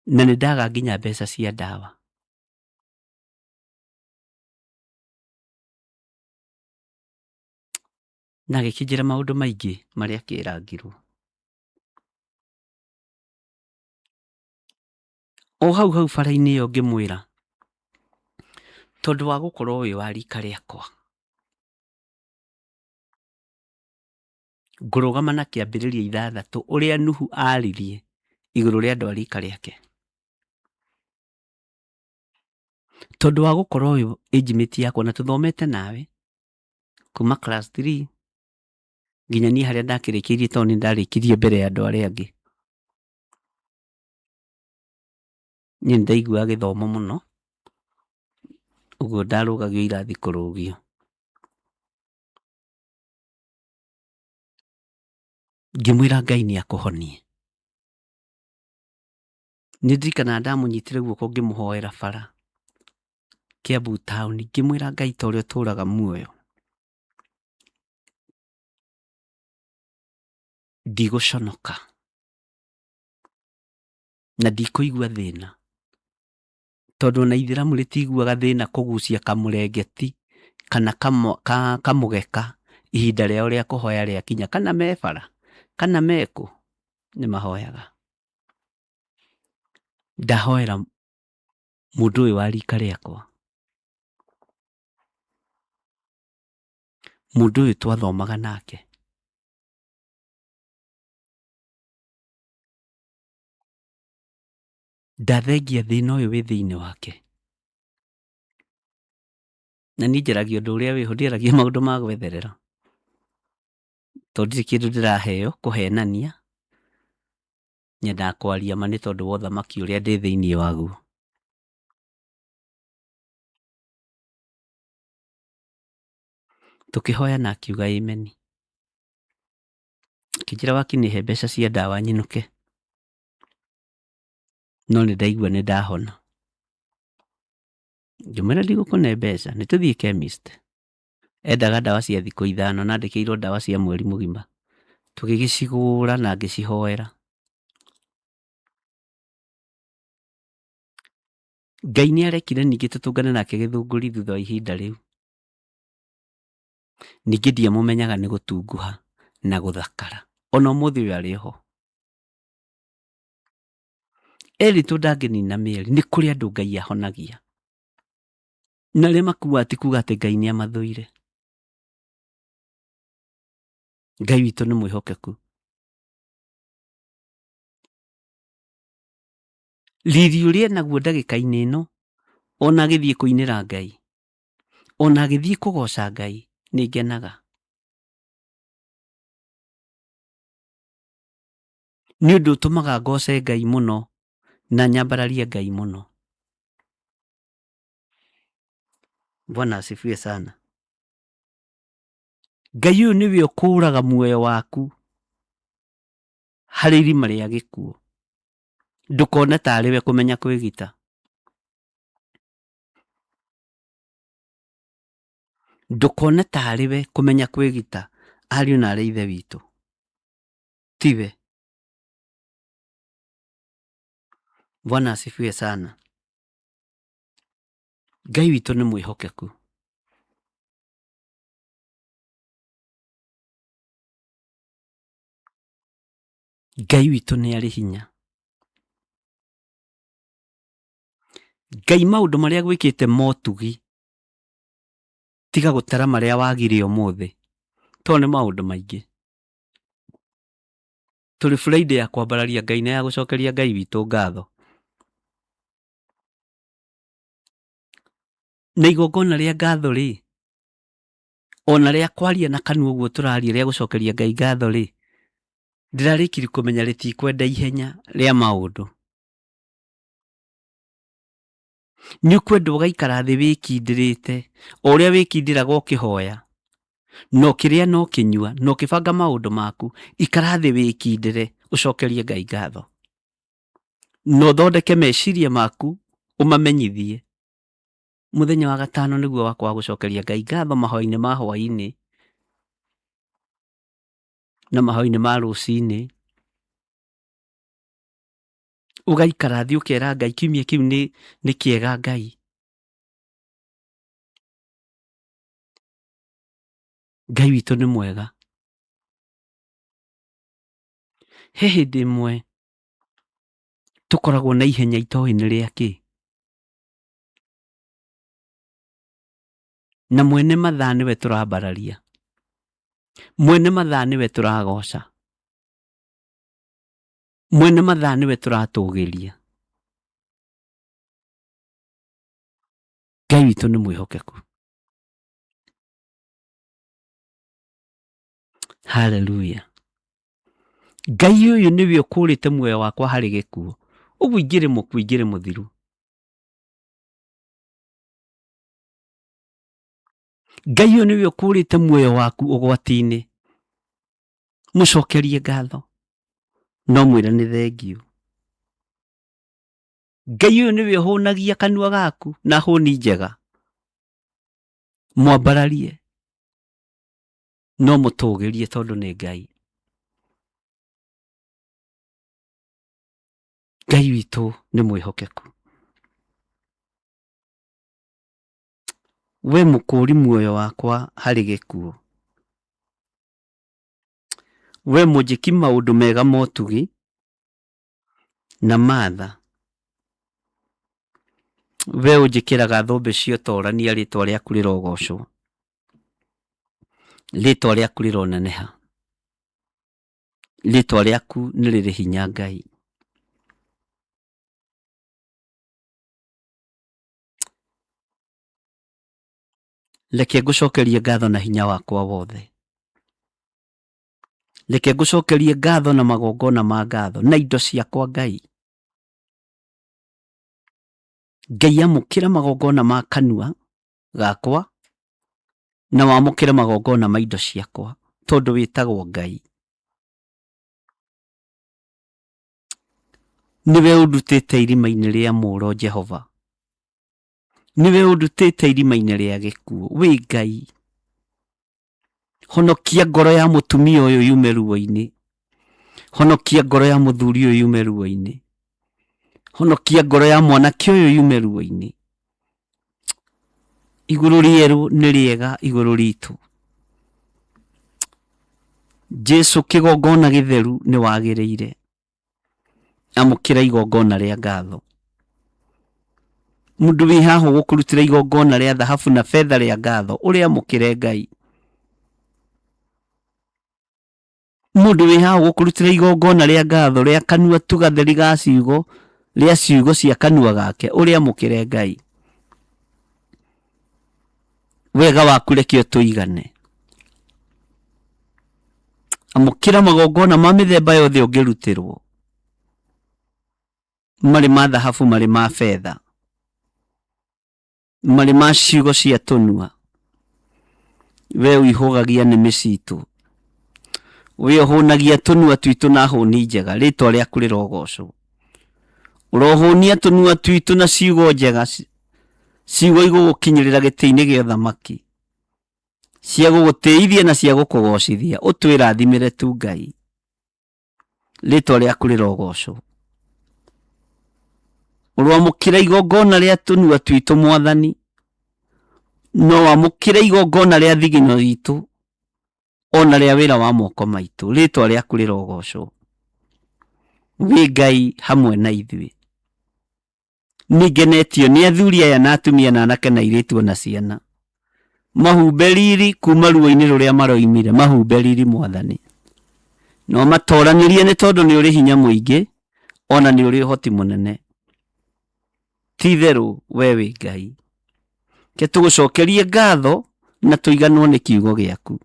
Na nĩ ndaga nginya mbeca cia ndawa. Na agĩkĩnjĩra maũndũ maingĩ marĩa akĩrangirwo. O hau hau bara-inĩ ĩyo ngĩmwĩra, tondũ wa gũkorwo wĩ wa rika rĩakwa, ngũrũgama na kĩambĩrĩria ithathatũ ũrĩa Nuhu aririe igũrũ rĩa andũ a rika rĩake. Tondũ wa gũkorwo wĩ age mate yakwa na tũthomete nawe kuma class 3 nginya niĩ harĩa ndakĩrĩkĩirie tondũ nĩ ndarĩkirie mbere ya andũ arĩa angĩ. Niĩ nĩ ndaiguaga gĩthomo mũno, ũguo ndarũgagio irathi kũrũgio. Ngĩmwĩra Ngai nĩ akũhonie. Nĩ ndirikanaga ndamũnyitire guoko ngĩmũhoera bara Kiambu taũni, ngĩmwĩra Ngai ta ũrĩa ũtũraga muoyo, ndigũconoka na ndikũigua thĩna, tondũ ona ithĩramu rĩtiguaga thĩna kũgucia kamũrengeti kana kamũgeka ihinda rĩao rĩa kũhoya rĩakinya, kana me bara kana me kũ, nĩ mahoyaga. Ndahoera mũndũ ũyũ wa rika rĩakwa, mũndũ ũyũ twathomaga nake, ndathengia thĩna ũyũ wĩ thĩinĩ wake. Na niĩ njaragia ũndũ ũrĩa wĩho, ndiaragia maũndũ ma gwetherera, tondũ ndirĩ kĩndũ ndĩraheo kũhenania, nyendaga kwaria ma nĩ tondũ wa ũthamaki ũrĩa ndĩ thĩinĩ waguo. Tũkĩhoya na akiuga ameni. Akĩnjĩra Wakinĩ he mbeca cia ndawa nyinũke, no nĩ ndaigua nĩ ndahona. Ngĩmwĩra ndigũkũne mbeca, nĩ tũthiĩ chemist. Endaga ndawa cia thikũ ithano na andĩkĩirwo ndawa cia mweri mũgima. Tũgĩgĩcigũra na ngĩcihoera. Ngai nĩ arekire ningĩ tũtũngane nake Gĩthũngũri thutha wa ihinda rĩu. Ningĩ ndiamũmenyaga nĩ gũtunguha na gũthakara. Ona ũmũthĩ ũyũ arĩ ho. Erĩtwo ndangĩnina mĩeri, nĩ kũrĩ andũ Ngai ahonagia. Na arĩa makuaga ti kuga atĩ Ngai nĩ amathũire. Ngai witũ nĩ mwĩhokeku. Riri ũrĩa enaguo ndagĩka-inĩ ĩno, ona agĩthiĩ kũinĩra Ngai, ona agĩthiĩ kũgoca Ngai, nĩ ngenaga. Nĩ ũndũ ũtũmaga ngoce Ngai mũno na nyambararie Ngai mũno. Bwana asifiwe sana. Ngai ũyũ nĩwe ũkũraga muoyo waku harĩ irima rĩa gĩkuũ. Ndũkone tarĩ we kũmenya kwĩgita. Ndũkone tarĩ we kũmenya kwĩgita ariũ na arĩ ithe witũ. Tiwe. Bwana asifiwe sana. Ngai witũ nĩ mwĩhokeku. Ngai witũ nĩ arĩ hinya. Ngai maũndũ marĩa gwĩkĩte motugi, tiga gũtara marĩa wagire ũmũthĩ, tondũ nĩ maũndũ maingĩ. Tũrĩ Friday ya kwambararia Ngai na ya gũcokeria Ngai witũ ngatho. Na igongona rĩa ngatho rĩ, ona rĩa kwaria na kanua ũguo tũraria rĩa gũcokeria Ngai ngatho rĩ, ndĩrarĩkirie kũmenya rĩtikwenda ihenya rĩa maũndũ. Nĩ ũkwenda ũgaikara thĩ wĩkindĩrĩte, o ũrĩa wĩkindĩraga ũkĩhoya, na ũkĩrĩa na ũkĩnyua, na ũkĩbanga maũndũ maku, ikara thĩ wĩkindĩre, ũcokerie Ngai ngatho. Na ũthondeke meciria maku, ũmamenyithie. Mũthenya wa gatano nĩguo wakwa wa gũcokeria Ngai ngatho mahoya-inĩ ma hwaĩ-inĩ, na mahoya-inĩ ma rũcinĩ. Ũgaikara thĩ ũkera Ngai kiumia kĩu nĩ kĩega Ngai. Ngai witũ nĩ mwega. He hĩndĩ ĩmwe tũkoragwo na ihenya itoĩ nĩ rĩa kĩ. Na mwene mathaa nĩwe tũrambararia. Mwene mathaa nĩwe tũragoca. Mwene mathaa nĩwe tũratũgĩria. Ngai witũ nĩ mwĩhokeku. Haleluya. Ngai ũyũ nĩwe ũkũrĩte muoyo wakwa harĩ gĩkuũ. Ũguo ingĩrĩ mũkuũ ingĩrĩ mũthiru. Ngai ũyũ nĩwe ũkũrĩte muoyo waku ũgwati-inĩ. Mũcokerie ngatho. No mwĩre nĩ thengiũ. Ngai ũyũ nĩwe ũhũnagia kanua gaku na hũni njega. Mwambararie. No mũtũgĩrie tondũ nĩ Ngai. Ngai witũ nĩ mwĩhokeku. We mũkũri muoyo wakwa harĩ gĩkuũ. We mũnjĩki maũndũ mega motugi na matha. We ũnjĩkĩraga thũmbĩ cia ũtorania rĩtwa rĩaku rĩrogocwo. Rĩtwa rĩaku rĩroneneha. Rĩtwa rĩaku nĩ rĩrĩ hinya Ngai. Reke ngũcokerie ngatho na hinya wakwa wothe. Reke ngũcokerie ngatho na magongona ma ngatho na indo ciakwa Ngai. Ngai amũkĩra magongona ma kanua gakwa na wamũkĩre magongona ma indo ciakwa tondũ wĩtagwo Ngai. Nĩwe ũndutĩte irima-inĩ rĩa mũũro Jehova. Nĩwe ũndutĩte irima-inĩ rĩa gĩkuũ. Wĩ Ngai. Honokia ngoro ya mũtumia ũyũ yume ruo-inĩ. Honokia ngoro ya mũthuri ũyũ yume ruo-inĩ. Honokia ngoro ya mwanake ũyũ yume ruo-inĩ. Igũrũ rĩerũ nĩ rĩega igũrũ ritũ. Jesu kĩgongona gĩtheru nĩ wagĩrĩire. Amũkĩra igongona rĩa ngatho. Mũndũ wĩ haha ũgũkũrutĩra igongona rĩa thahabu na betha rĩa ngatho, ũrĩamũkĩre Ngai. Mũndũ wĩ haha ũgũkũrutĩra igongona rĩa ngatho rĩa kanua tu gatheri ga ciugo, rĩa ciugo cia kanua gake, ũrĩamũkĩre Ngai. Wega waku reke ũtũigane. Amũkĩra magongona ma mĩthemba yothe ũngĩrutĩrwo, marĩ ma thahabu, marĩ ma betha, marĩ ma ciugo cia tũnua. We ũihũgagia nĩmĩ citũ, we ũhũnagia tũnua twitũ na hũni njega, rĩtwa rĩaku rĩrogocwo. Ũrohũnia tũnua twitũ na ciugo njega, ciugo igũgũkinyĩrĩra gĩtĩ-inĩ gĩa ũthamaki, cia gũgũtĩithia na cia gũkũgocithia. Ũtwĩrathimĩre tu Ngai, rĩtwa rĩaku rĩrogocwo. Ũroamũkĩra igongona rĩa tũnua twitũ Mwathani, no wamũkĩre igongona rĩa thigino itũ ona rĩa wĩra wa moko maitũ. Rĩtwa rĩaku rĩrogocwo. Wĩ Ngai hamwe na ithuĩ. Nĩngenetio nĩ athuri aya na atumia na anake na airĩtu ona ciana. Mahumbe riri kuma ruo-inĩ rũrĩa maroimire, mahumbe riri Mwathani. No matoranĩrie nĩ tondũ nĩ ũrĩ hinya mũingĩ ona nĩ ũrĩ ũhoti mũnene. Ti itherũ we wĩ Ngai. Ke tũgũcokerie ngatho na tũiganwo nĩ kiugo gĩaku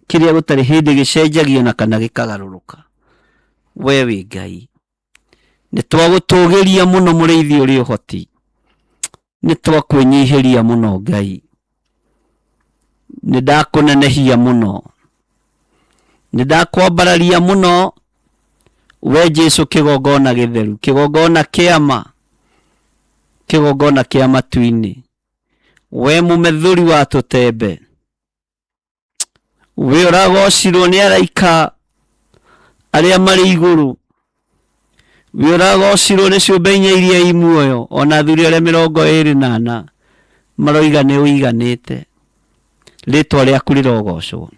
kĩrĩa gũtarĩ hĩndĩ gĩcenjagio na kana gĩkagarũrũka. We wĩ Ngai. Nĩ twagũtũgĩria mũno mũrĩithi ũrĩ ũhoti. Nĩ twakwĩnyihĩria mũno Ngai. Nĩ ndakũnenehia mũno. Nĩ ndakwambararia mũno we Jesu, kĩgongona gĩtheru, kĩgongona kĩama, kĩgongona kĩa matu-inĩ. We mũmethũri wa tũtembe, we ũragocirwo nĩ araika arĩa marĩ igũrũ, we ũragocirwo nĩ ciũmbe inya iria i muoyo, ona athuri arĩa 24 maroiga nĩ ũiganĩte. Rĩtwa rĩaku rĩrogocwo,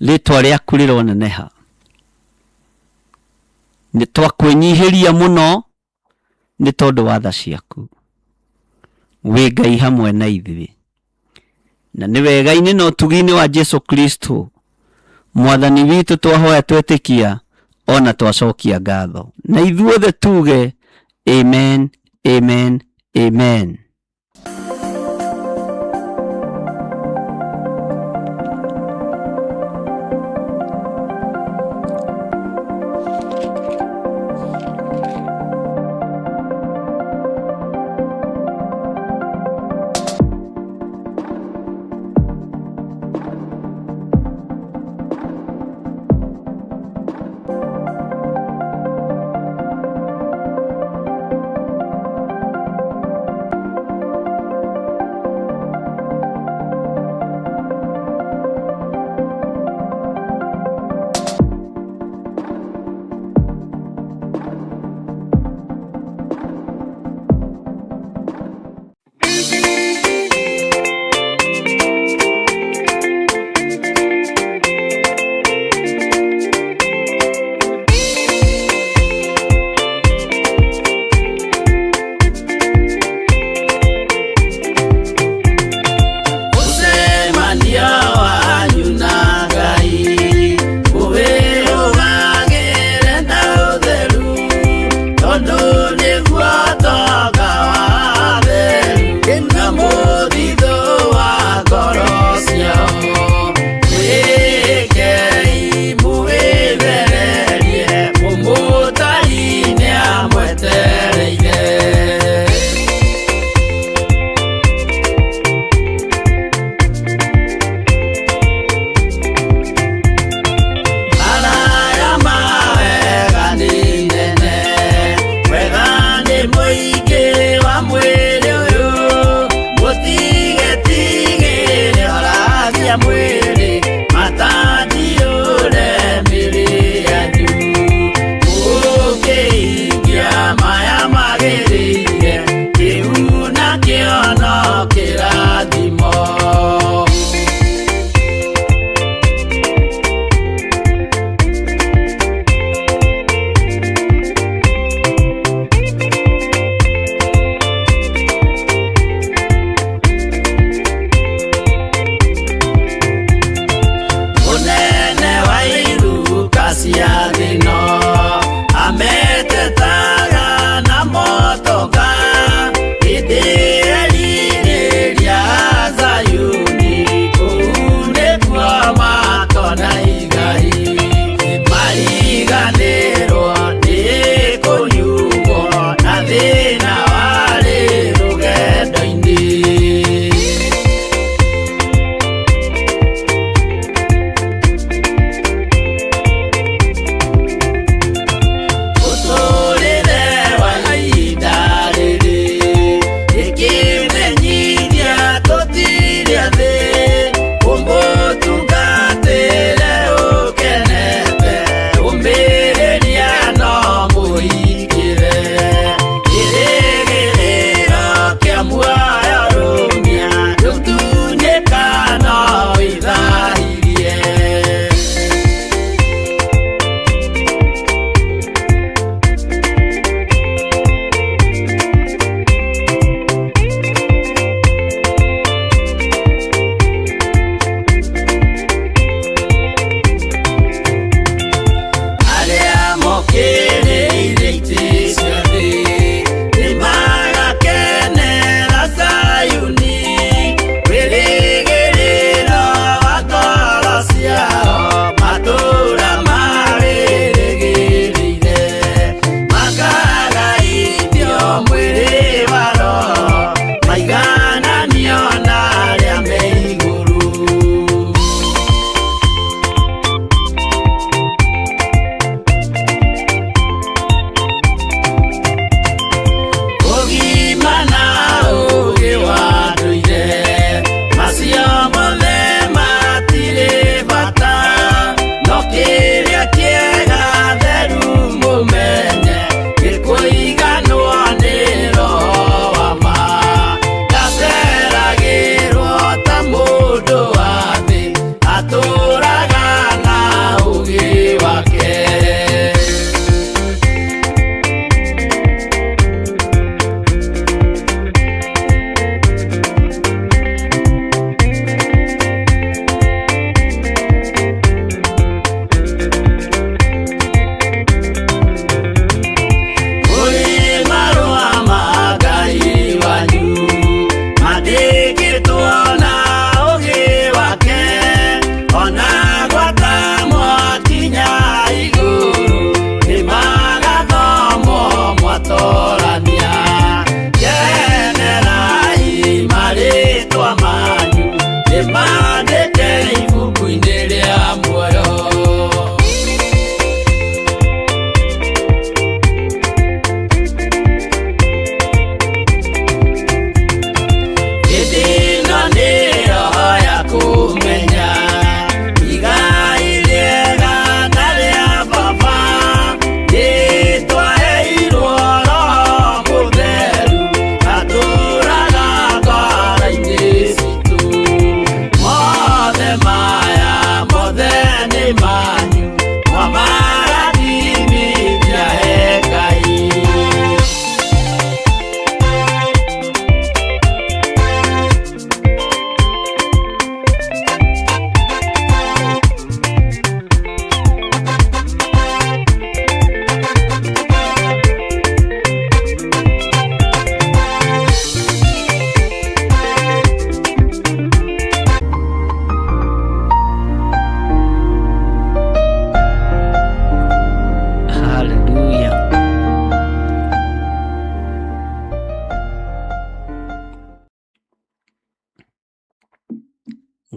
rĩtwa rĩaku rĩroneneha. Nĩ twakwĩnyihĩria mũno nĩ tondũ wa tha ciaku. Wĩ Ngai hamwe na ithuĩ, na nĩ wega-inĩ na ũtugi-inĩ wa Jesu Kristo Mwathani witũ twahoya twetĩkia ona twacokia ngatho, na ithuothe tuge amen, amen, amen.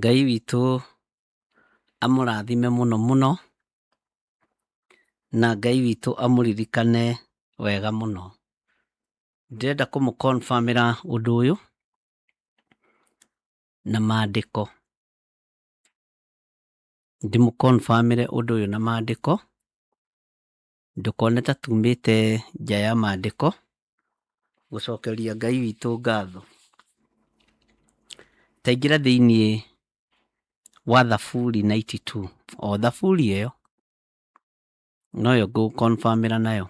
Ngai witũ amũrathime mũno mũno, na Ngai witũ amũririkane wega mũno. Ndĩrenda kũmũ confirm ĩra ũndũ ũyũ na maandĩko. Ndĩmũ confirm ĩre ũndũ ũyũ na maandĩko, ndũkone ta tumĩte nja ya maandĩko gũcokeria Ngai witũ ngatho. Ta ingĩra thĩiniĩ wa Thaburi 92, o Thaburi ĩyo noyo ngũ confirm ĩra nayo.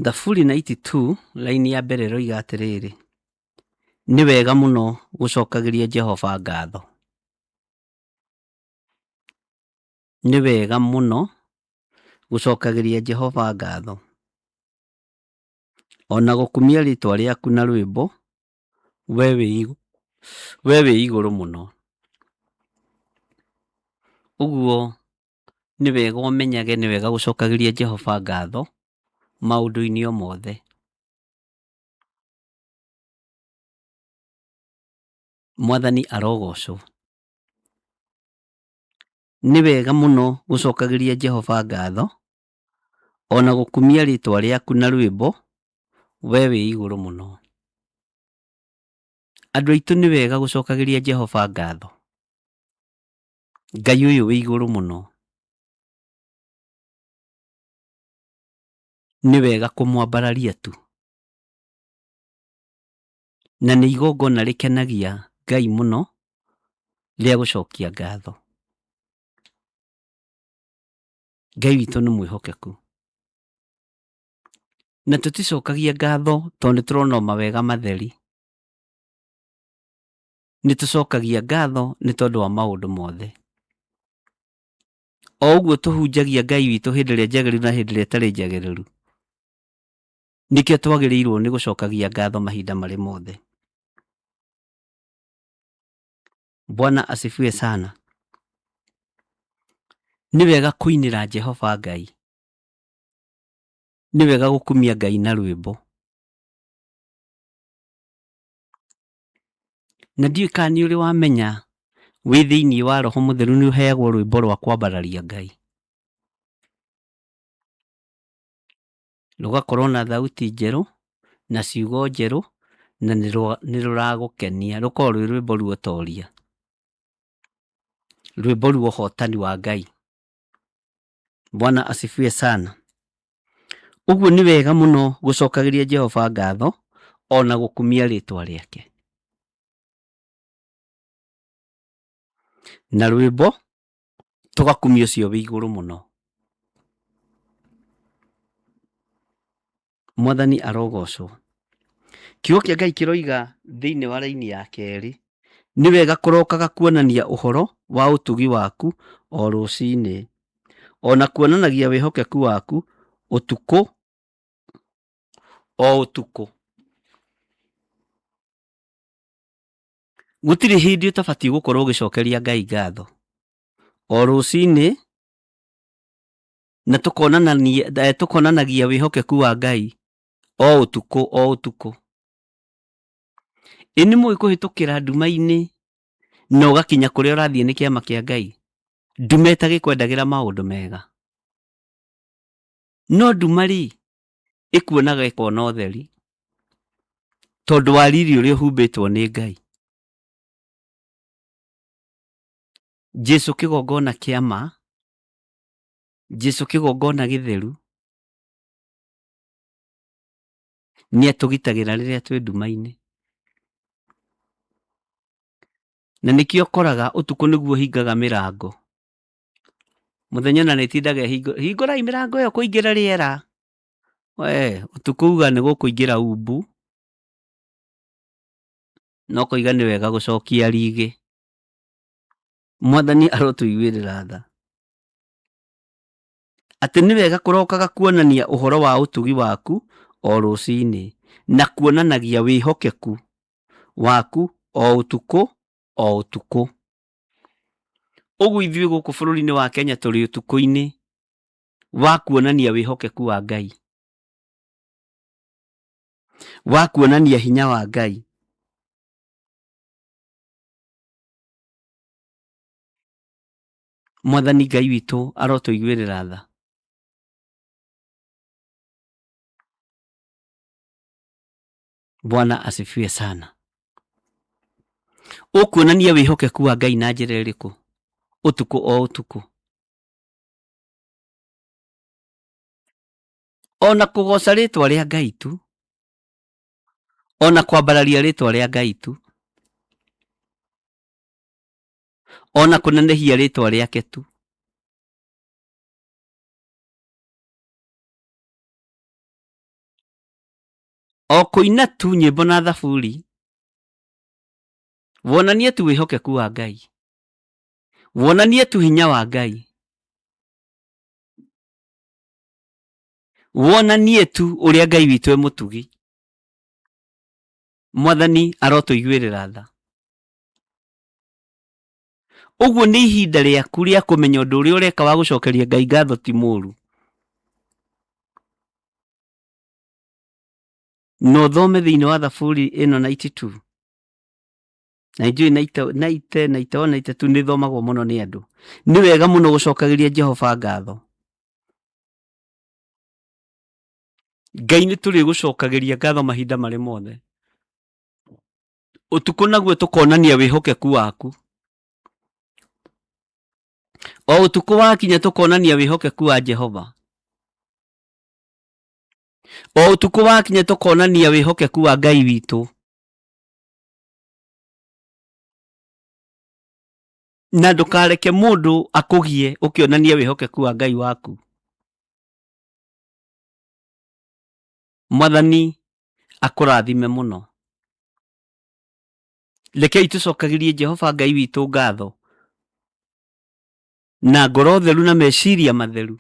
Thaburi 92 raini ya mbere ĩroiga atĩrĩrĩ, nĩ wega mũno gũcokagĩria Jehova ngatho. Nĩ wega mũno gũcokagĩria Jehova ngatho, ona gũkumia rĩtwa rĩaku na rwĩmbo, we wĩ igũrũ mũno. Ũguo nĩ wega ũmenyage nĩ wega gũcokagĩria Jehova ngatho maũndũ-inĩ o mothe. Mwathani arogocwo. Nĩ wega mũno gũcokagĩria Jehova ngatho, ona gũkumia rĩtwa rĩaku na rwĩmbo, we wĩ igũrũ mũno. Andũ aitũ nĩ wega gũcokagĩria Jehova ngatho, Ngai ũyũ wĩ igũrũ mũno. Nĩ wega kũmwambararia tu, na nĩ igongona rĩkenagia Ngai mũno rĩa gũcokia ngatho. Ngai witũ nĩ mwĩhokeku, na tũticokagia ngatho tondũ nĩ tũrona o mawega matheri. Nĩ tũcokagia ngatho nĩ tondũ wa maũndũ mothe. O ũguo tũhunjagia Ngai witũ hĩndĩ ĩrĩa njagĩrĩru na hĩndĩ ĩrĩa ĩtarĩ njagĩrĩru, nĩkĩo twagĩrĩirwo nĩ gũcokagia ngatho mahinda marĩ mothe. Bwana asifiwe sana. Nĩ wega kũinĩra Jehova Ngai, nĩ wega gũkumia Ngai na rwĩmbo. Na ndiũĩ kana nĩ ũrĩ wamenya wĩ thĩinĩ wa Roho Mũtheru nĩ ũheagwo rwĩmbo rwa kwambararia Ngai, rũgakorwo na thauti njerũ na ciugo njerũ, na nĩ rũragũkenia, rũkoragwo rwĩ rwĩmbo rwa ũtoria, rwĩmbo rwa ũhotani wa Ngai. Bwana asifiwe sana. Ũguo nĩ wega mũno gũcokagĩria Jehova ngatho ona gũkumia rĩtwa rĩake. Na rwĩmbo tũgakumia ũcio wĩ igũrũ mũno. Mwathani arogocwo. Kiugo kĩa Ngai kĩroiga thĩinĩ wa raini ya kerĩ, nĩ wega kũrokaga kuonania ũhoro wa ũtugi waku o rũcinĩ, ona kuonanagia wĩhokeku waku ũtukũ o ũtukũ. Gũtirĩ hĩndĩ ũtabatiĩ gũkorwo ũgĩcokeria Ngai ngatho. O rũcinĩ, na tũkonanagia wĩhokeku wa Ngai o ũtukũ o ũtukũ. Ĩ nĩ mũĩ kũhĩtũkĩra nduma-inĩ na ũgakinya kũrĩa ũrathiĩ nĩ kĩama kĩa Ngai? Nduma ĩtagĩkwendagĩra maũndũ mega. No nduma rĩ, ĩkuonaga ĩkona ũtheri, tondũ wa riri ũrĩa ũhumbĩtwo nĩ Ngai. Jesu kĩgongona kĩa ma, Jesu kĩgongona gĩtheru, nĩ atũgitagĩra rĩrĩa twĩ nduma-inĩ. Na nĩkĩo ũkoraga ũtukũ nĩguo ũhingaga mĩrango. Mũthenya ona nĩ ĩtindaga hingũrai mĩrango ĩyo kũingĩra rĩera. We, ũtukũ uga nĩ gũkũingĩra umbu, na ũkoiga nĩ wega gũcokia rigĩ. Mwathani arotũiguĩrĩra tha. Atĩ nĩ wega kũrokaga kuonania ũhoro wa ũtugi waku o rũcinĩ, na kuonanagia wĩhokeku waku o ũtukũ o ũtukũ. Ũguo ithuĩ gũkũ bũrũri-inĩ wa Kenya tũrĩ ũtukũ-inĩ wa kuonania wĩhokeku wa Ngai, wa kuonania hinya wa Ngai. Mwathani Ngai witũ arotũiguĩrĩra tha. Bwana asifiwe sana. Ũkuonania wĩhokeku wa Ngai na njĩra ĩrĩkũ ũtukũ o ũtukũ? Ona kũgoca rĩtwa rĩa Ngai tu, ona kwambararia rĩtwa rĩa Ngai tu, ona kũnenehia rĩtwa rĩake tu. O kũina tu nyĩmbo na thaburi, wonanie tu wĩhokeku wa Ngai, wonanie tu hinya wa Ngai, wonanie tu ũrĩa Ngai witũ e mũtugi. Mwathani arotũiguĩrĩra tha. Ũguo nĩ ihinda rĩaku rĩa kũmenya ũndũ ũrĩa ũreka wa gũcokeria Ngai ngatho ti mũru. Na ũthome thĩinĩ wa Thaburi ĩno 92 na njũĩ 90 91 92 nĩ ĩthomagwo mũno nĩ andũ. Nĩ wega mũno gũcokagĩria Jehova ngatho. Ngai nĩ tũrĩgũcokagĩria ngatho mahinda marĩ mothe. Ũtukũ naguo tũkonania wĩhokeku waku. O ũtukũ wakinya tũkonania wĩhokeku wa Jehova. O ũtukũ wakinya tũkonania wĩhokeku wa Ngai witũ. Na ndũkareke mũndũ akũgie ũkĩonania wĩhokeku wa Ngai waku. Mwathani akũrathime mũno. Rekei tũcokagĩrie Jehova Ngai witũ ngatho na ngoro theru na meciria matheru.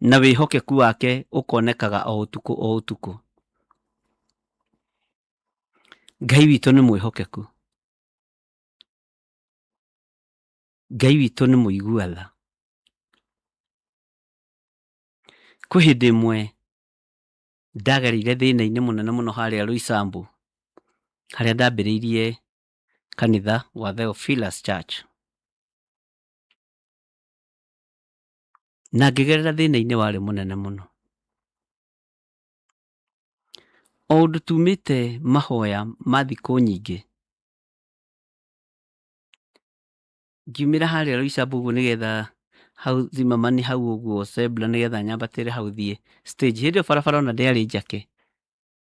Na wĩhokeku wake ũkonekaga o ũtukũ o ũtukũ. Ngai witũ nĩ mwĩhokeku. Ngai witũ nĩ mũigua tha. Kwĩ hĩndĩ ĩmwe ndagereire thĩna-inĩ mũnene mũno harĩa Roysambu, harĩa ndambĩrĩirie kanitha wa Theophilus Church. Na ngĩgerera thĩna-inĩ warĩ mũnene mũno. O ũndũ tumĩte mahoya ma thikũ nyingĩ, ngiumĩra harĩa Roysambu ũguo nĩgetha hau Zimmerman hau ũguo Zebra nĩgetha nyambatĩre hau thiĩ stage. Hĩndĩ ĩyo barabara ona ndĩarĩ njake,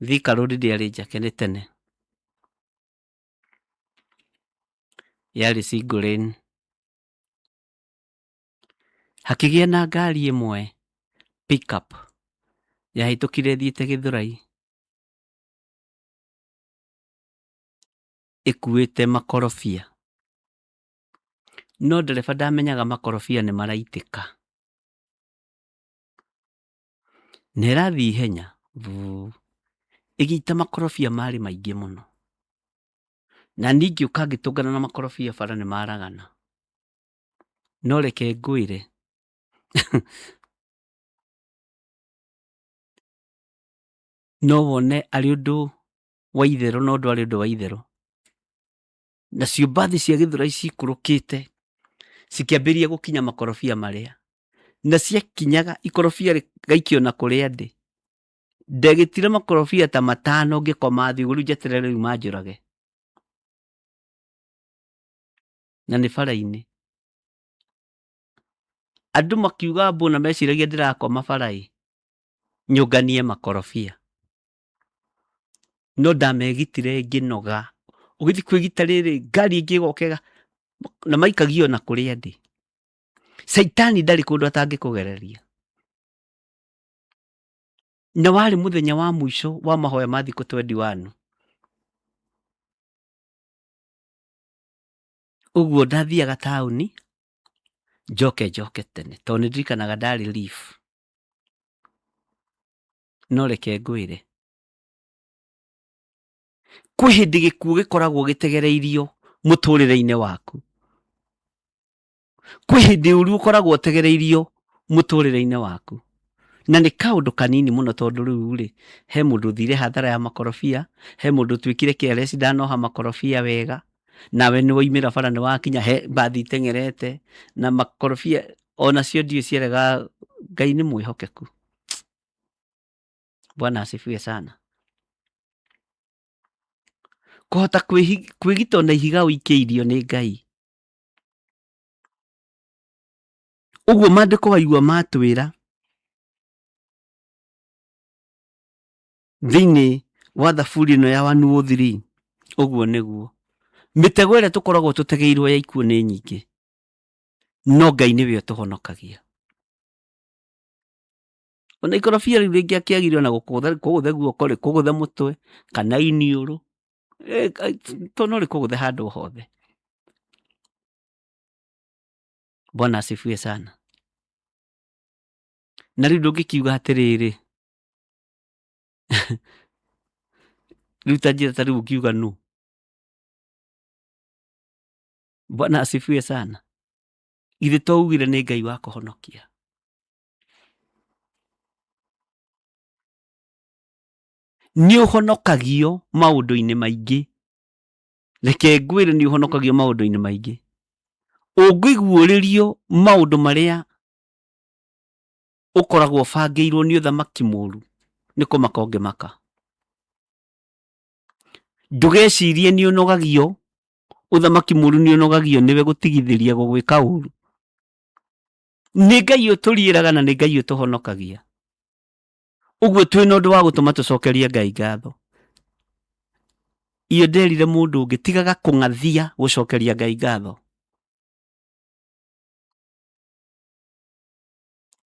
Thika Road ndĩarĩ njake nĩ tene. Yarĩ single lane. Hakĩgĩa na ngari ĩmwe pickup yahĩtũkire ĩthiĩte Gĩthũrai ĩkuĩte makorobia. No ndereba ndamenyaga makorobia nĩ maraitĩka. Na ĩrathiĩ ihenya vuu, ĩgĩita makorobia marĩ maingĩ mũno. Na niĩ ngĩũka ngĩtũngana na makorobia bara nĩ maragana. No reke ngwĩre no wone arĩ ũndũ wa itherũ no ndwarĩ ũndũ wa itherũ. Nacio mbathi cia Gĩthũrai cikũrũkĩte cikĩambĩrĩria gũkinya makorobia marĩa, na ciakinyaga ikorobia rĩgaikio na kũrĩa ndĩ. Ndegĩtire makorobia ta matano ngĩkoma thĩ ũguo rĩu njeterere rĩu manjũrage. Na nĩ bara-inĩ. Andũ makiuga mbu na meciragia ndĩrakoma bara-ĩ, nyũnganie makorobia. No ndamegitire ngĩnoga. Ũgĩthiĩ kwĩgita rĩrĩ, ngari ĩngĩ ĩgoka na maikagio na kũrĩa ndĩ. Caitani ndarĩ kũndũ atangĩkũgereria. Na warĩ mũthenya wa mũico wa mahoya ma thikũ 21. Ũguo ndathiaga taũni, njoke njoke tene, tondũ nĩ ndirikanaga ndarĩ leave. No reke ngwĩre, kwĩ hĩndĩ gĩkuũ gĩkoragwo gĩtegereirio mũtũrĩre-inĩ waku. Kwĩ hĩndĩ ũru ũkoragwo ũtegereirio mũtũrĩre-inĩ waku. Na nĩ kaũndũ kanini mũno tondũ rĩu rĩ, he mũndũ ũthire hathara ya makorobia, he mũndũ ũtuĩkire careless ndanoha makorobia wega, nawe nĩ waumĩra bara nĩ wakinya he mbathi iteng'erete, na makorobia onacio ndiũĩ ciarega. Ngai nĩ mwĩhokeku. Bwana asifiwe sana. Kũhota kwĩgita ona ihiga ũikĩirio nĩ Ngai. Ũguo maandĩko waigua matwĩra thĩinĩ wa thaburi ĩno ya 103, ũguo nĩguo mĩtego ĩrĩa tũkoragwo tũtegeirwo ya ikuũ nĩ nyingĩ, no Ngai nĩwe ũtũhonokagia. Ona ikorobia rĩu rĩngĩakĩagire ona gũkũgũthe guoko, rĩkũgũthe mũtwe kana iniũrũ, to no rĩkũgũthe handũ hothe. Bwana asifiwe sana. Na rĩu ndũngĩkiuga atĩrĩrĩ, rĩu ta njĩra ta rĩu ũngiuga nũ? Bwana asifiwe sana. Githĩ to ugire nĩ Ngai wa kũhonokia? Nĩ ũhonokagio maũndũ-inĩ maingĩ. Reke ngwĩre nĩ ũhonokagio maũndũ-inĩ maingĩ. Ũngĩguũrĩrio maũndũ marĩa ũkoragwo ũbangĩirwo nĩ ũthamaki mũru, nĩ kũmaka ũngĩmaka. Ndũgecirie nĩ ũnogagio, ũthamaki mũru nĩ ũnogagio nĩwe gũtigithĩria gũgwĩka ũru. Nĩ Ngai ũtũriĩraga na nĩ Ngai ũtũhonokagia. Ũguo twĩna ũndũ wa gũtũma tũcokerie Ngai ngatho. Iyo nderire mũndũ ũngĩ, tigaga kũng'athia gũcokeria Ngai ngatho.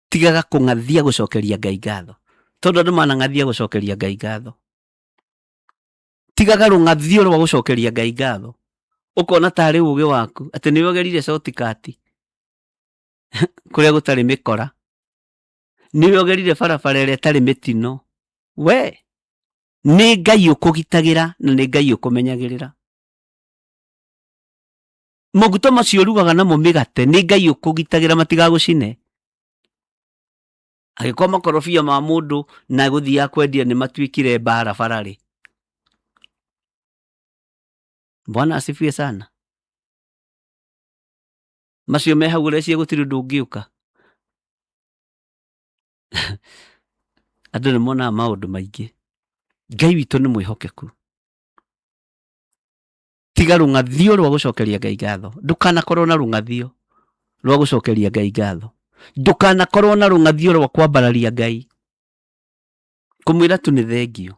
Tigaga kũng'athia gũcokeria Ngai ngatho. Tondũ andũ manang'athia gũcokeria Ngai ngatho. Tigaga rũng'athio rwa gũcokeria Ngai ngatho. Ũkona tarĩ ũgĩ waku atĩ nĩwe ũgerire shortcut kũrĩa gũtarĩ mĩkora. Nĩwe ũgerire barabara ĩrĩa ĩtarĩ mĩtino. We nĩ Ngai ũkũgitagĩra na nĩ Ngai ũkũmenyagĩrĩra. Maguta macio ũrugaga namo mĩgate nĩ Ngai ũkũgitagĩra matigagũcine. Angĩkorwo makorobia ma mũndũ na gũthiaga kwendia nĩ matuĩkire mbara bara-rĩ. Bwana asifiwe sana. Macio me hau ũreciria gũtirĩ ũndũ ũngĩũka. Andũ nĩ monaga maũndũ maingĩ. Ngai witũ nĩ mwĩhokeku. Tiga rũng'athio rwa gũcokeria Ngai ngatho. Ndũkanakorwo na rũng'athio rwa gũcokeria Ngai ngatho. Ndũkanakorwo na rũng'athio rwa kwambararia Ngai. Kũmwĩra tu nĩ thengio.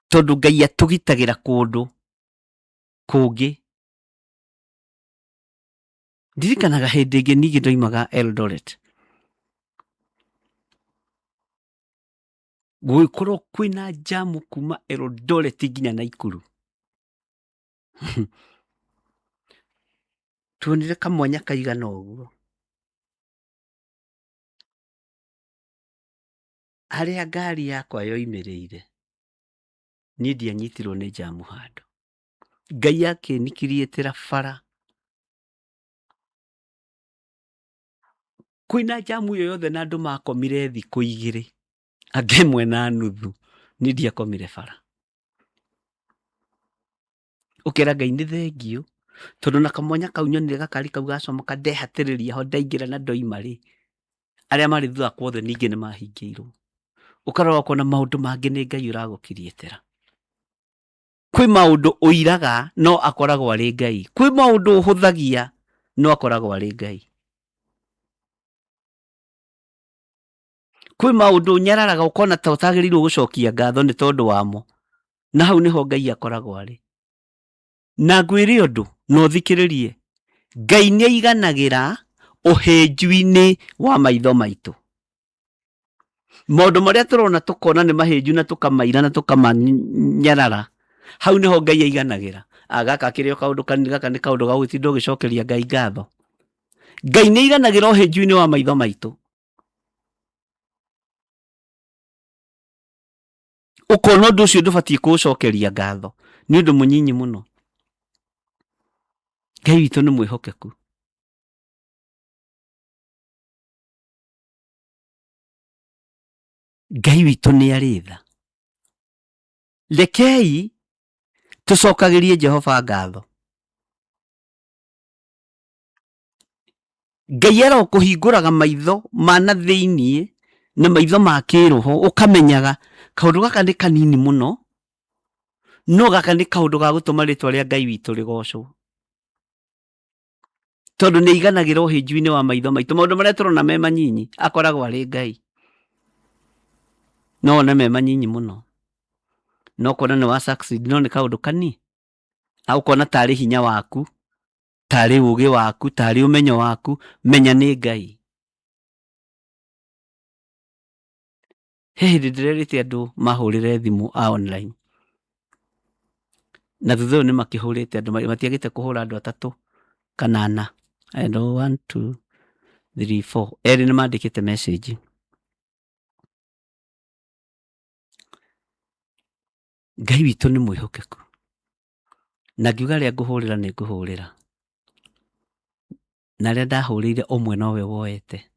Tondũ Ngai atũgitagĩra kũndũ kũngĩ. Ndirikanaga hĩndĩ ĩngĩ ningĩ ndoimaga Eldoret. Gũgĩkorwo kwĩna jamu kuma Eldoret nginya Naikuru. Tuonire kamwanya kaigana ũguo. Harĩa ngari yakwa yoimĩrĩire, niĩ ndianyitirwo nĩ jamu handũ. Ngai akĩnikiriĩtĩra bara. Kwĩna jamu ĩyo yothe na andũ makomire thikũ igĩrĩ, angĩ ĩmwe na nuthu, niĩ ndiakomire bara. Ũkera Ngai nĩ thengio, tondũ na kamwanya kau nyonire gakari kau gacomoka ndehatĩrĩria ho ndaingĩra na ndoima rĩ, arĩa marĩ thutha wakwa othe ningĩ nĩ mahingĩirwo. Ũkarora ũkona maũndũ mangĩ nĩ Ngai ũragũkiriĩtĩra. Kwĩ maũndũ ũiraga no akoragwo arĩ Ngai. Kwĩ maũndũ ũhũthagia no akoragwo arĩ Ngai. Kwĩ maũndũ ũnyararaga ũkona ta ũtagĩrĩirwo gũcokia ngatho nĩ tondũ wamo. Na hau nĩho Ngai akoragwo arĩ. Na ngwĩre ũndũ na ũthikĩrĩrie, Ngai nĩ aiganagĩra ũhĩnju-inĩ wa maitho maitũ. Maũndũ marĩa tũrona tũkona nĩ mahĩnju na tũkamaira na tũkamanyarara, hau nĩho Ngai aiganagĩra. Ah, gaka kĩrĩ o kaũndũ kanini, gaka nĩ kaũndũ ga gũtinda ũgĩcokeria Ngai ngatho. Ngai nĩ aiganagĩra ũhĩnju-inĩ wa maitho maitũ. Ũkona ũndũ ũcio ndũbatiĩ kũũcokeria ngatho, nĩ ũndũ mũnyinyi mũno. Ngai witũ nĩ mwĩhokeku. Ngai witũ nĩ arĩ tha. Rekei tũcokagĩrie Jehova ngatho. Ngai arokũhingũraga maitho ma na thĩiniĩ na maitho ma kĩroho, ũkamenyaga kaũndũ gaka nĩ kanini mũno, no gaka nĩ kaũndũ ga gũtũma rĩtwa rĩa Ngai witũ rĩgocwo. Tondũ nĩ aiganagĩra ũhĩnju-inĩ wa maitho maitũ. Maũndũ marĩa tũrona me manyinyi akoragwo arĩ Ngai. No wone me manyinyi mũno, no ũkona nĩ wa succeed no nĩ kaũndũ kani, ũkona tarĩ hinya waku, tarĩ ũgĩ waku, tarĩ ũmenyo waku, menya nĩ Ngai. He hĩndĩ ndĩrerĩte andũ mahũrĩre thimũ a online, na thutha ũyũ nĩ makĩhũrĩte andũ, matiagĩte kũhũra andũ atatũ kana ana. And one, two, three, four. Erĩ nĩ mandĩkĩte message. Ngai witũ nĩ mwĩhokeku, na ngiuga arĩa ngũhũrĩra nĩ ngũhũrĩra, na arĩa ndahũrĩire ũmwe nowe woete.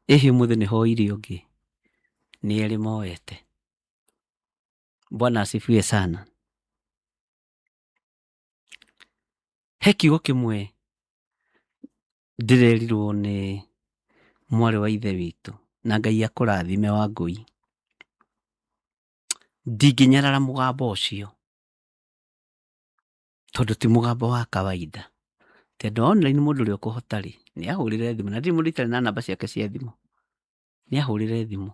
Ĩhĩ ũmũthĩ nĩ hoire ũngĩ, nĩ erĩ moete. Bwana asifiwe sana. He kiugo kĩmwe ndĩrerirwo nĩ mwarĩ wa ithe witũ, na Ngai akũrathime Wangũi. Ndingĩnyarara mũgambo ũcio, tondũ ti mũgambo wa kawaida. Tondũ online mũndũ ũrĩa ũkũhota rĩ, nĩ ahũrĩre thimũ, na ndirĩ mũndũ itarĩ na namba ciake cia thimũ, nĩ ahũrĩre thimũ.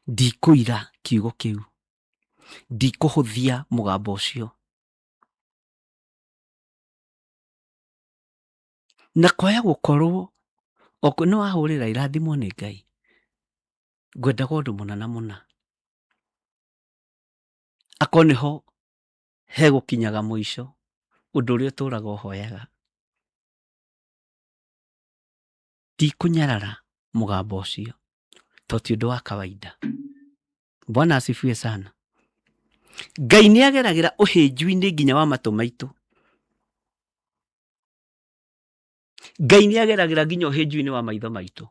Ndikũira kiugo kĩu, ndikũhũthia mũgambo ũcio. Na kwaya gũkorwo nĩ wahũrĩra irathimwo nĩ Ngai, ngwendaga ũndũ mũna na mũna. Akorwo nĩho hegũkinyaga mũico, ũndũ ũrĩa ũtũraga ũhoyaga. Ndikũnyarara mũgambo ũcio, tondũ ti ũndũ wa kawaida. Bwana asifiwe sana. Ngai nĩ ageragĩra ũhĩnju-inĩ nginya wa matũ maitũ. Ngai nĩ ageragĩra nginya ũhĩnju-inĩ wa maitho maitũ.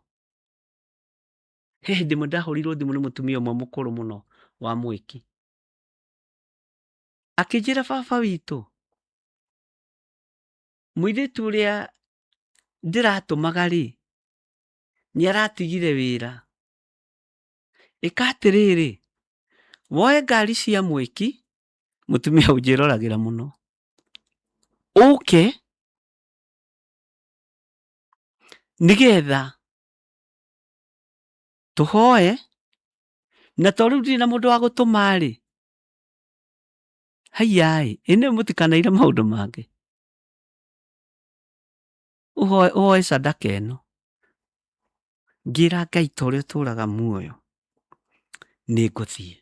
He hĩndĩ ĩmwe ndahũrĩirwo thimũ nĩ mũtumia ũmwe mũkũrũ mũno wa mwĩki. Akĩnjĩra baba witũ, mũirĩtu ũrĩa ndĩratũmaga rĩ, nĩ aratigire wĩra. Ĩka atĩrĩrĩ, woe ngari cia mwĩki, mũtumia ũnjĩroragĩra mũno, ũke nĩgetha tũhoe, na to rĩu ndirĩ na mũndũ wa gũtũma rĩ, haiya ĩ, ĩ nĩ mũtikanaire maũndũ mangĩ. Ũhoe ũhoe sadaka ĩno. Ngĩra Ngai ta ũrĩa ũtũraga muoyo, nĩ ngũthiĩ.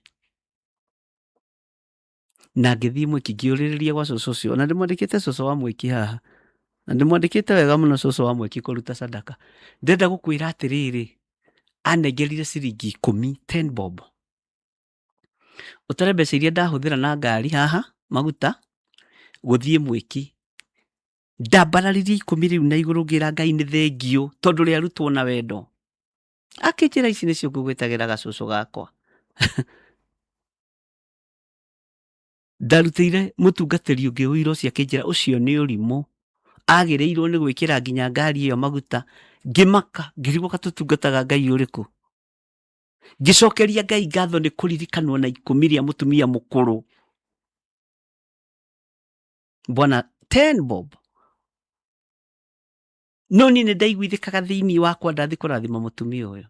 Na ngĩthiĩ mwĩki, ngĩũrĩrĩria gwa cũcũ ũcio, ona ndĩmwandĩkĩte cũcũ wa mwĩki haha, na ndĩmwandĩkĩte wega mũno cũcũ wa mwĩki kũruta sadaka. Ndĩrenda gũkwĩra atĩrĩrĩ, anengerire ciringi ikũmi, ten bob. Ũtare mbeca iria ndahũthĩra na ngari haha, maguta, gũthiĩ mwĩki. Ndambararirie ikũmi rĩu na igũrũ ngĩra Ngai nĩ thengiũ tondũ rĩarutwo na wendo. Akĩnjĩra ici nĩcio ngũgwĩtagĩra gacũcũ gakwa. Ndarutĩire mũtungatĩri ũngĩ ũira ũcio akĩnjĩra ũcio nĩ ũrimũ. Agĩrĩirwo nĩ gwĩkĩra nginya ngari ĩyo maguta. Ngĩmaka ngĩrigwo tũtungataga Ngai ũrĩkũ. Ngĩcokeria Ngai ngatho nĩ kũririkanwo na ikũmi rĩa mũtumia mũkũrũ. Bwana 10 bob. No niĩ nĩ ndaiguithĩkaga thĩinĩ wakwa ndathiĩ kũrathima mũtumia ũyũ.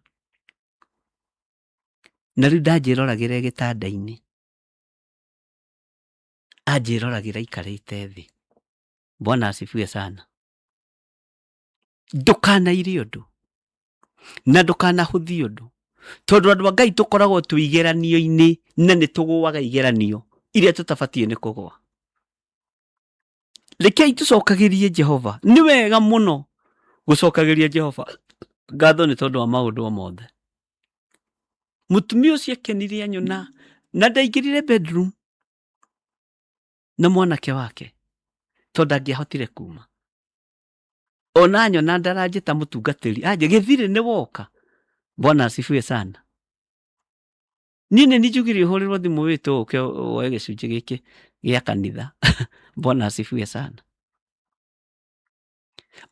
Na rĩu ndanjĩroragĩra gĩtanda-inĩ. Anjĩroragĩra aikarĩte thĩ. Bwana asifiwe sana. Ndũkanaire ũndũ na ndũkanahũthie ũndũ, tondũ andũ a Ngai tũkoragwo twĩ igeranio-inĩ na nĩ tũgũaga igeranio iria tũtabatiĩ nĩ kũgũa. Rekei tũcokagĩrie Jehova. Nĩ wega mũno gũcokagĩria Jehova ngatho nĩ tondũ wa maũndũ o mothe. Mũtumia ũcio akenire anyona na ndaingĩrire bedroom na mwanake wake tondũ ndangĩahotire kuma. Ona nyona ndaranjĩta mũtungatĩri, anje gĩthirĩ nĩ woka. Bwana asifiwe sana. Niĩ nĩ njugire ũhũrĩrwo thimũ wĩtwo ũke woe gĩcunjĩ gĩkĩ gĩa kanitha. Bwana asifiwe sana.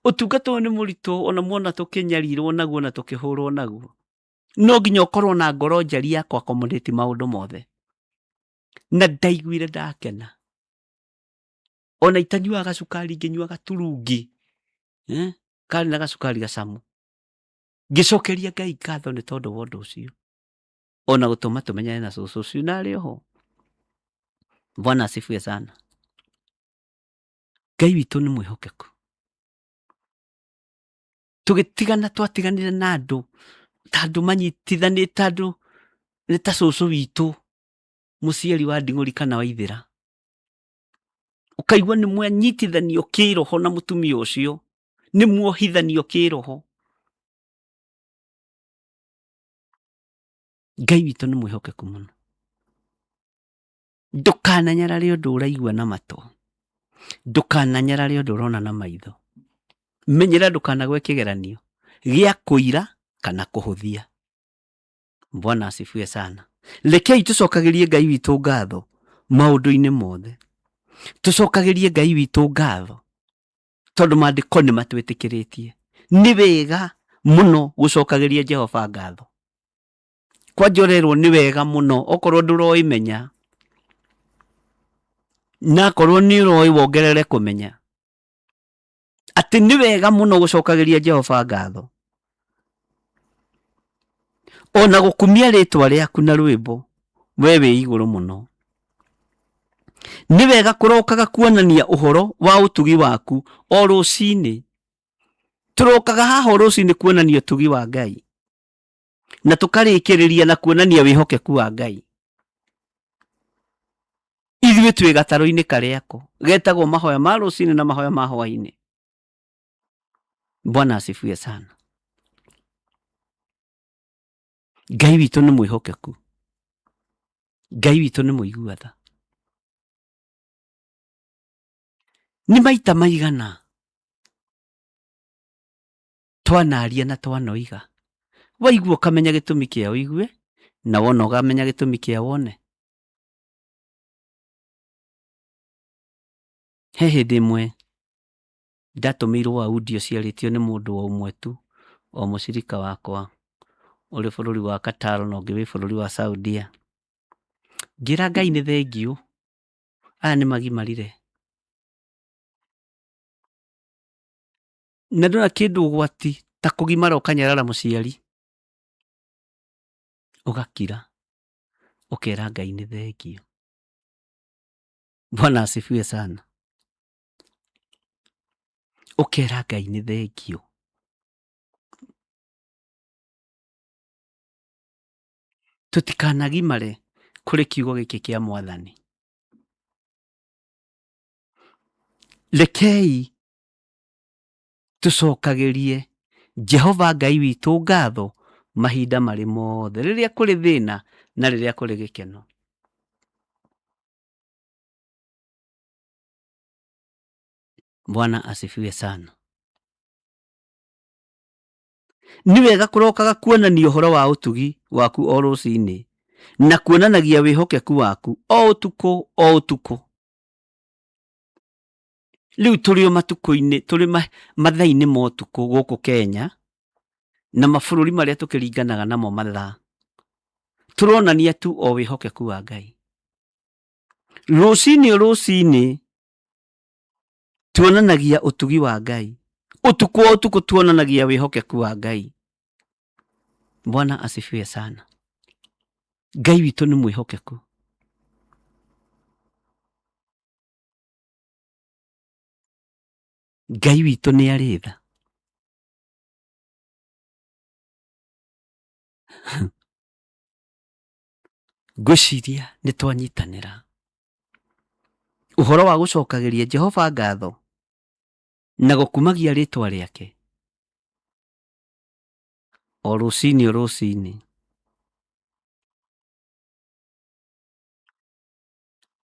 Ũtungata ũyũ nĩ mũritũ, ona muona tũkĩnyarirwo naguo na tũkĩhũrwo naguo. No nginya ũkorwo na ngoro njari ya kũ accommodate maũndũ mothe. Na ndaiguire ndakena. Ona itanyuaga gacukari ngĩnyua gaturungi, karĩ na gacukari gacamu. Ngĩcokeria Ngai ngatho nĩ tondũ wa ũndũ ũcio. Ona gũtũma tũmenyane na cũcũ ũcio na arĩ oho. Bwana asifiwe sana. Ngai witũ nĩ mwĩhokeku. Tũgĩtigana twatiganire na andũ ta andũ manyitithanĩte, andũ nĩ ta cũcũ witũ mũciari wa Nding'ũri kana wa Ithĩra. Ũkaigua nĩ mwanyitithanio kĩroho na mũtumia ũcio, nĩ muohithanio kĩroho. Ngai witũ nĩ mwĩhokeku mũno. Ndũkananyarare ũndũ ũraigua na matũ, ndũkananyarare ũndũ ũrona na maitho. Menyera ndũkanagwe kĩgeranio gĩa kũira kana kũhũthia. Bwana asifiwe sana. Rekei tũcokagĩrie Ngai witũ ngatho maũndũ-inĩ mothe. Tũcokagĩrie Ngai witũ ngatho tondũ maandĩko nĩ matwĩtĩkĩrĩtie. Nĩ wega mũno gũcokagĩria Jehova ngatho. Kwanja ũrerwo nĩ wega mũno okorwo ndũroĩ menya, na akorwo nĩ ũroĩ wongerere kũmenya atĩ nĩ wega mũno gũcokagĩria Jehova ngatho, ona gũkumia rĩtwa rĩaku na rwĩmbo, we wĩ igũrũ mũno. Nĩ wega kũrokaga kuonania ũhoro wa ũtugi waku o rũcinĩ. Tũrokaga haha o rũcinĩ kuonania ũtugi wa Ngai, na tũkarĩkĩrĩria na kuonania wĩhokeku wa Ngai. Ithuĩ twĩ gatarũ-inĩ karĩako getagwo mahoya ma rũcinĩ na mahoya ma hwaĩ-inĩ. Bwana asifiwe sana. Ngai witũ nĩ mwĩhokeku, Ngai witũ nĩ mũigua tha. Nĩ maita maigana twanaria na twanoiga, waigua ũkamenya gĩtũmi kĩa ũigue, na wona ũkamenya gĩtũmi kĩa wone. He hĩndĩ ĩmwe ndatũmĩirwo audio ciarĩtio nĩ mũndũ o ũmwe tu, o mũcirika wakwa ũrĩ bũrũri wa Qatar na ũngĩ wĩ bũrũri wa Saudia. Ngĩra Ngai nĩ thengiũ, aya nĩ magimarire. Na ndona kĩndũ ũgwati ta kũgimara ũkanyarara mũciari, ũgakira, ũkera Ngai nĩ thengiũ. Bwana asifiwe sana. Ũkera Ngai nĩ thengiũ. Tũtikanagimare kũrĩ kiugo gĩkĩ kĩa Mwathani. Rekei tũcokagĩrie Jehova Ngai witũ ngatho mahinda marĩ mothe, rĩrĩa kũrĩ thĩna na rĩrĩa kũrĩ gĩkeno. Bwana asifiwe sana. Nĩ wega kũrokaga kuonania ũhoro wa ũtugi waku o rũcinĩ, na kuonanagia wĩhokeku waku o ũtukũ o ũtukũ. Rĩu tũrĩ o matukũ-inĩ, tũrĩ mathaa-inĩ ma ũtukũ gũkũ Kenya, na mabũrũri marĩa tũkĩringanaga namo mathaa, tũronania tu o wĩhokeku wa Ngai. Rũcinĩ o rũcinĩ tuonanagia ũtugi wa Ngai, ũtukũ o ũtukũ tuonanagia wĩhokeku wa Ngai. Bwana asifiwe sana. Ngai witũ nĩ mwĩhokeku. Ngai witũ nĩ arĩ tha. Ngwĩciria nĩ twanyitanĩra ũhoro wa gũcokagĩria Jehova ngatho na gũkumagia rĩtwa rĩake o rũcinĩ o rũcinĩ.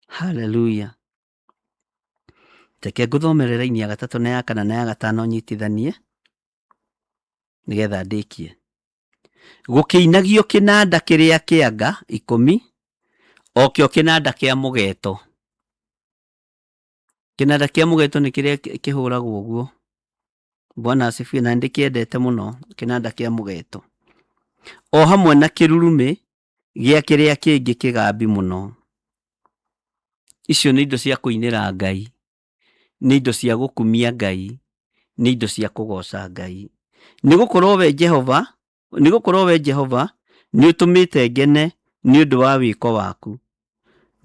Haleluya. Reke ngũthomere raini ya gatatũ na ya kana na ya gatano nyitithanie nĩgetha ndĩkie. Gũkĩinagio kĩnanda kĩrĩa kĩanga 10, o kĩo kĩnanda kĩa mũgeto. Kĩnanda kĩa mũgeto nĩ kĩrĩa kĩhũragwo ũguo. Bwana asifiwe, na ndĩkĩendete mũno kĩnanda kĩa mũgeto. O hamwe na kĩrurumĩ gĩa kĩrĩa kĩngĩ kĩgambi mũno. Icio nĩ indo cia kũinĩra Ngai, nĩ indo cia gũkumia Ngai, nĩ indo cia kũgooca Ngai. Nĩ gũkorwo we Jehova, nĩ gũkorwo we Jehova nĩ ũtũmĩte ngene nĩ ũndũ wa wĩko waku.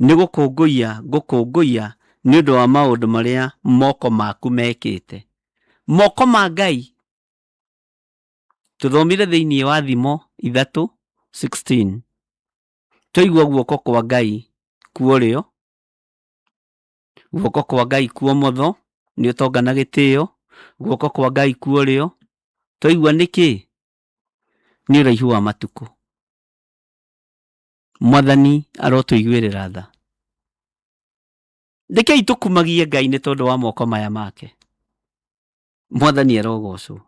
Nĩ gũkũngũiya ngũkũngũiya nĩ ũndũ wa maũndũ marĩa moko maku mekĩte. Moko ma Ngai tũthomire thĩinĩ wa Thimo 3:16. Twaigua guoko kwa Ngai kwa ũrĩo, guoko kwa Ngai kwa ũmotho nĩ ũtonga na gĩtĩo, guoko kwa Ngai kwa ũrĩo twaigua nĩ kĩ? Nĩ ũraihu wa matukũ. Mwathani arotũiguĩrĩra tha. Rekei tũkumagie Ngai nĩ tondũ wa moko maya make. Mwathani arogocwo.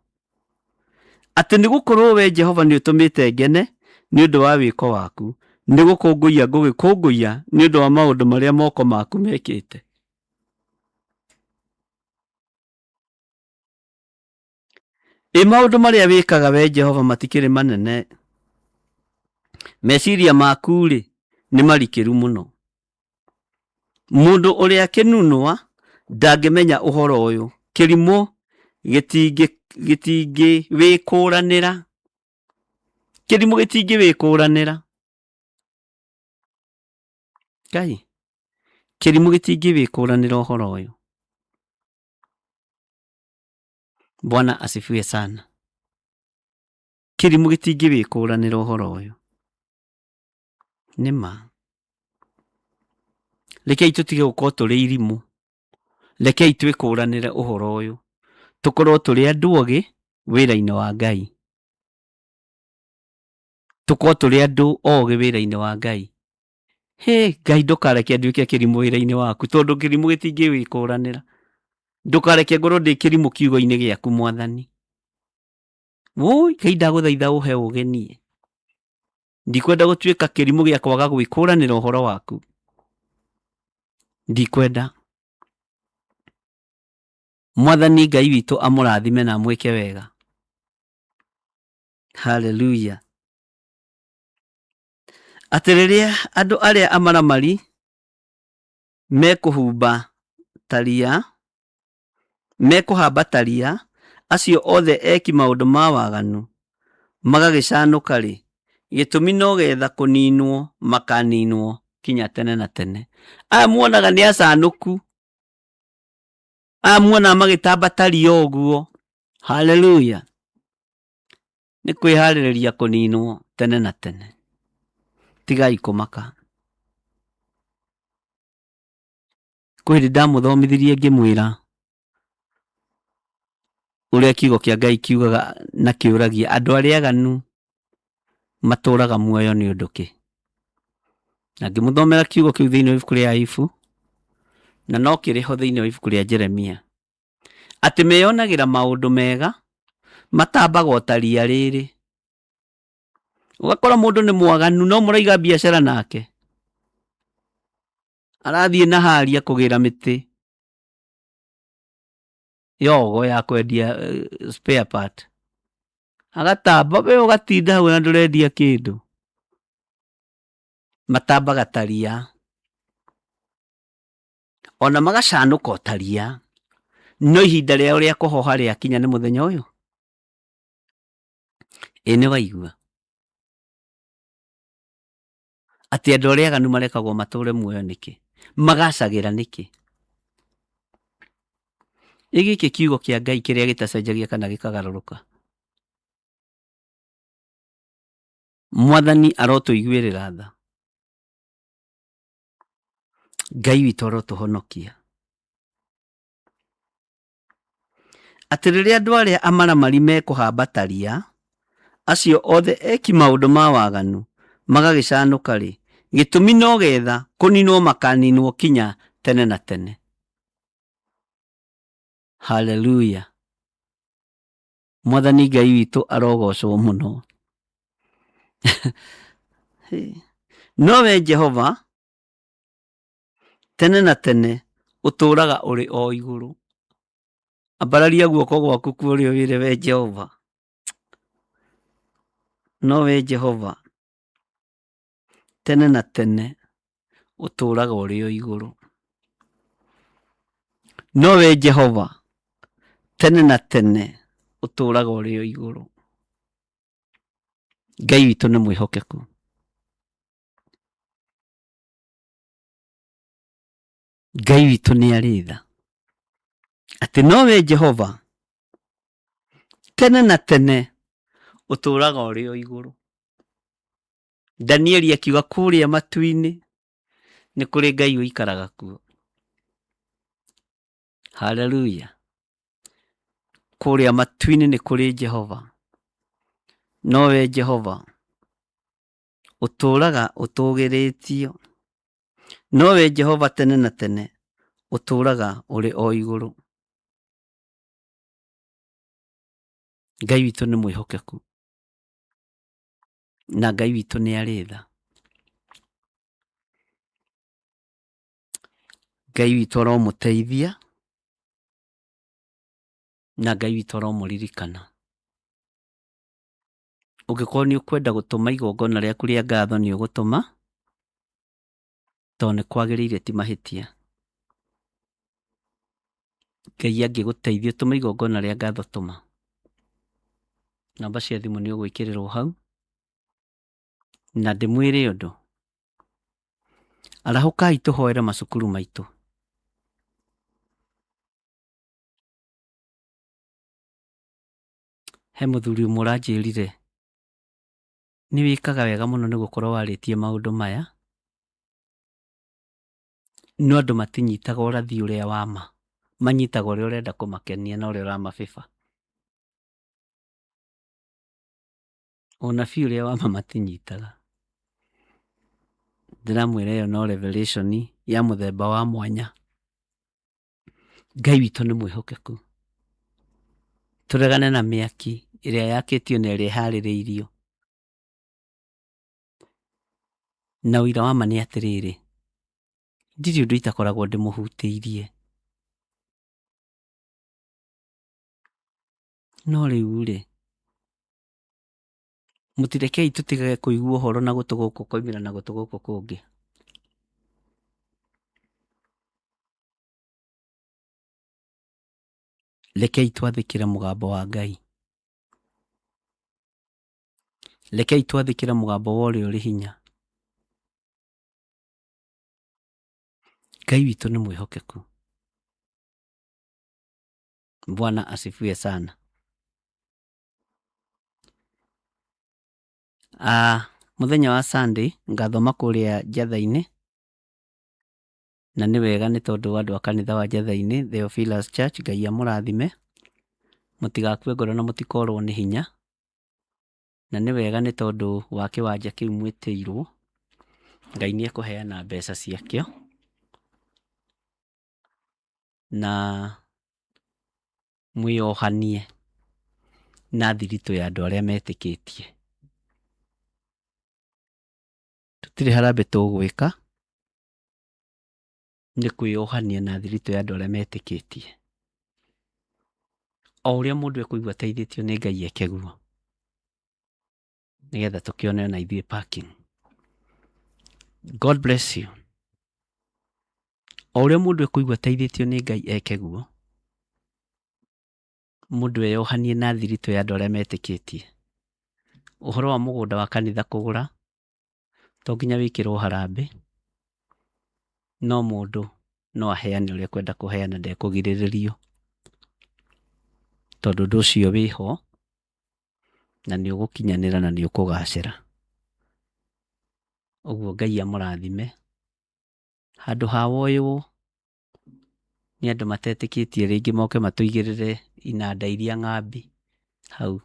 Atĩ nĩ gũkorwo we Jehova nĩ ũtũmĩte ngene nĩ ũndũ wa wĩko waku, nĩ gũkũngũiya ngũgĩkũngũiya nĩ ũndũ wa maũndũ marĩa moko maku mekĩte. Ĩ maũndũ marĩa wĩkaga we Jehova matikĩrĩ manene, meciria maku-rĩ nĩ marikĩru mũno. Mũndũ ũrĩa kĩnunwa ndangĩmenya ũhoro ũyũ, kĩrimũ gĩtingĩwĩkũranĩra, kĩrimũ gĩtingĩwĩkũranĩra. Ngai, kĩrimũ gĩtingĩwĩkũranĩra ũhoro ũyũ. Bwana asifiwe sana. Kĩrimũ gĩtingĩwĩkũranĩra ũhoro ũyũ. Nĩ ma. Rekei tũtige gũkorwo tũrĩ irimũ. Rekei twĩkũranĩre ũhoro ũyũ. Tũkorwo tũrĩ andũ ogĩ wĩra-inĩ wa Ngai. Tũkorwo tũrĩ andũ ogĩ wĩra-inĩ wa Ngai. Hĩ, Ngai ndũkareke nduĩke kĩrimũ wĩra-inĩ waku, tondũ kĩrimũ gĩtingĩwĩkũranĩra. Ndũkareke ngorwo ndĩ kĩrimũ kiugo-inĩ gĩaku Mwathani. Wũi, Ngai ndagũthaitha ũhe ũgĩ niĩ. Ndikwenda gũtuĩka kĩrimũ gĩa kwaga gwĩkũranĩra ũhoro waku. Ndikwenda. Mwathani Ngai witũ amũrathime na amwĩke wega. Hallelujah. Atĩ rĩrĩa andũ arĩa amaramari mekũhumba ta ria, mekũhamba ta ria, acio othe eki maũndũ ma waganu magagĩcanũka-rĩ, gĩtũmi no getha kũninwo makaninwo kinya tene na tene. Aya muonaga nĩ acanũku, aya muonaga magĩtamba ta ria ũguo. Haleluya! Nĩ kwĩharĩrĩria kũninwo tene na tene. Tigai kũmaka. Kwĩ hĩndĩ ndamũthomithirie ngĩmwĩra ũrĩa kiugo kĩa Ngai kiugaga na kĩũragia andũ arĩa aganu matũraga muoyo nĩ ũndũ kĩ. Na ngĩmũthomera kiugo kĩu thĩinĩ wa ibuku rĩa Ayubu, na no kĩrĩ ho thĩinĩ wa ibuku rĩa Jeremia, atĩ meyonagĩra maũndũ mega matambaga o ta ria rĩrĩ. Ũgakora mũndũ nĩ mwaganu no mũraiga biacara nake, arathiĩ na haria kũgĩra mĩtĩ yogo ya kwendia spare part, agatamba we ũgatinda hau na ndũrendia kĩndũ. Matambaga ta ria, ona magacanũka o ta ria, no ihinda rĩao rĩa kũhoha rĩakinya nĩ mũthenya ũyũ. Ĩ nĩ waigua atĩ andũ arĩa aganu marekagwo matũre muoyo nĩkĩ? Magacagĩra nĩkĩ? Ĩ gĩkĩ kiugo kĩa Ngai kĩrĩa gĩtacenjagia kana gĩkagarũrũka. Mwathani arotũiguĩrĩra tha. Ngai witũ arotũhonokia. Atĩ rĩrĩa andũ arĩa amaramari mekũhamba ta ria, acio othe eki maũndũ ma waganu magagĩcanũka-rĩ, gĩtũmi no getha kũninwo makaninwo kinya tene na tene. Haleluya. Mwathani Ngai witũ arogocwo mũno. Nowe Jehova tene na tene ũtũũraga ũrĩ o igũrũ. Ambararia guoko gwaku kwa ũrĩo wĩre we Jehova. Nowe Jehova tene na tene ũtũũraga ũrĩ o igũrũ. Nowe Jehova tene na tene ũtũũraga ũrĩ o igũrũ. Ngai witũ nĩ mwĩhokeku. Ngai witũ nĩ arĩ tha. Atĩ nowe Jehova tene na tene ũtũũraga ũrĩ o igũrũ. Danieli akiuga kũrĩa matu-inĩ nĩ kũrĩ Ngai ũikaraga kuo. Haleluya. Kũrĩa matu-inĩ nĩ kũrĩ Jehova. Nowe Jehova ũtũũraga ũtũũgĩrĩtio. Nowe Jehova tene na tene ũtũũraga ũrĩ o igũrũ. Ngai witũ nĩ mwĩhokeku na Ngai witũ nĩ arĩ tha. Ngai witũ aromũteithia na Ngai witũ aromũririkana. Ũngĩkorwo nĩ ũkwenda gũtũma igongona rĩaku rĩa ngatho nĩ ũgũtũma, tondũ nĩ kwagĩrĩire ti mahĩtia. Ngai angĩgũteithia ũtũme igongona rĩa ngatho tũma. Namba cia thimũ nĩ ũgwĩkĩrĩrwo hau, na ndĩmwĩre ũndũ, arahũkai tũhoere macukuru maitũ. He mũthuri ũmwe ũranjĩrire, nĩ wĩkaga wega mũno nĩ gũkorwo warĩtie maũndũ maya, no andũ matinyitaga ũrathi ũrĩa wa ma, manyitaga ũrĩa ũrenda kũmakenia na ũrĩa ũramabĩba. Ũnabii ũrĩa wa ma matinyitaga. Ndĩramwĩra ĩyo no revelation ya mũthemba wa mwanya. Ngai witũ nĩ mwĩhokeku. Tũregane na mĩaki ĩrĩa yakĩtio na ĩrĩa ĩharĩrĩirio. Na ũira wa ma nĩ atĩrĩrĩ, ndirĩ ũndũ itakoragwo ndĩmũhutĩirie. No rĩu rĩ, mũtirekei tũtigage kũigua ũhoro na gũtũ gũkũ koimĩra na gũtũ gũkũ kũngĩ. Rekei twathĩkĩre mũgambo wa Ngai. Rekei twathĩkĩre mũgambo wa ũrĩa ũrĩ hinya. Ngai witũ nĩ mwĩhokeku. Bwana asifiwe sana. Ah, mũthenya wa Sunday ngathoma kũrĩa Njatha-inĩ na nĩ wega nĩ tondũ andũ a kanitha wa Njatha-inĩ Theophilus Church Ngai amũrathime, mũtigakue ngoro na mũtikorwo nĩ hinya. Na nĩ wega nĩ tondũ wa kĩwanja kĩu mwĩtĩirwo, Ngai nĩ ekũheana mbeca ciakĩo na mwĩyohanie na thiritũ ya andũ arĩa metĩkĩtie. Tũtirĩ harambee tũgwĩka, nĩ kwĩyohania na thiritũ ya andũ arĩa metĩkĩtie. O ũrĩa mũndũ ekũigua ateithĩtio nĩ Ngai eke guo, nĩgetha tũkĩone ona ithuĩ parking. God bless you. O ũrĩa mũndũ ekũigua ateithĩtio nĩ Ngai eke guo, mũndũ eyohanie na thiritũ ya andũ arĩa metĩkĩtie. Ũhoro wa mũgũnda wa kanitha kũgũra, to nginya wĩkĩrwo harambee, no mũndũ no aheane ũrĩa ekwenda kũheana ndekũgirĩrĩrio, tondũ ũndũ ũcio wĩho na nĩ ũgũkinyanĩra na nĩ ũkũgacĩra. Ũguo Ngai amũrathime, handũ ha woywo nĩ andũ matetĩkĩtie rĩngĩ moke matũigĩrĩre inanda iria ng'ambi hau,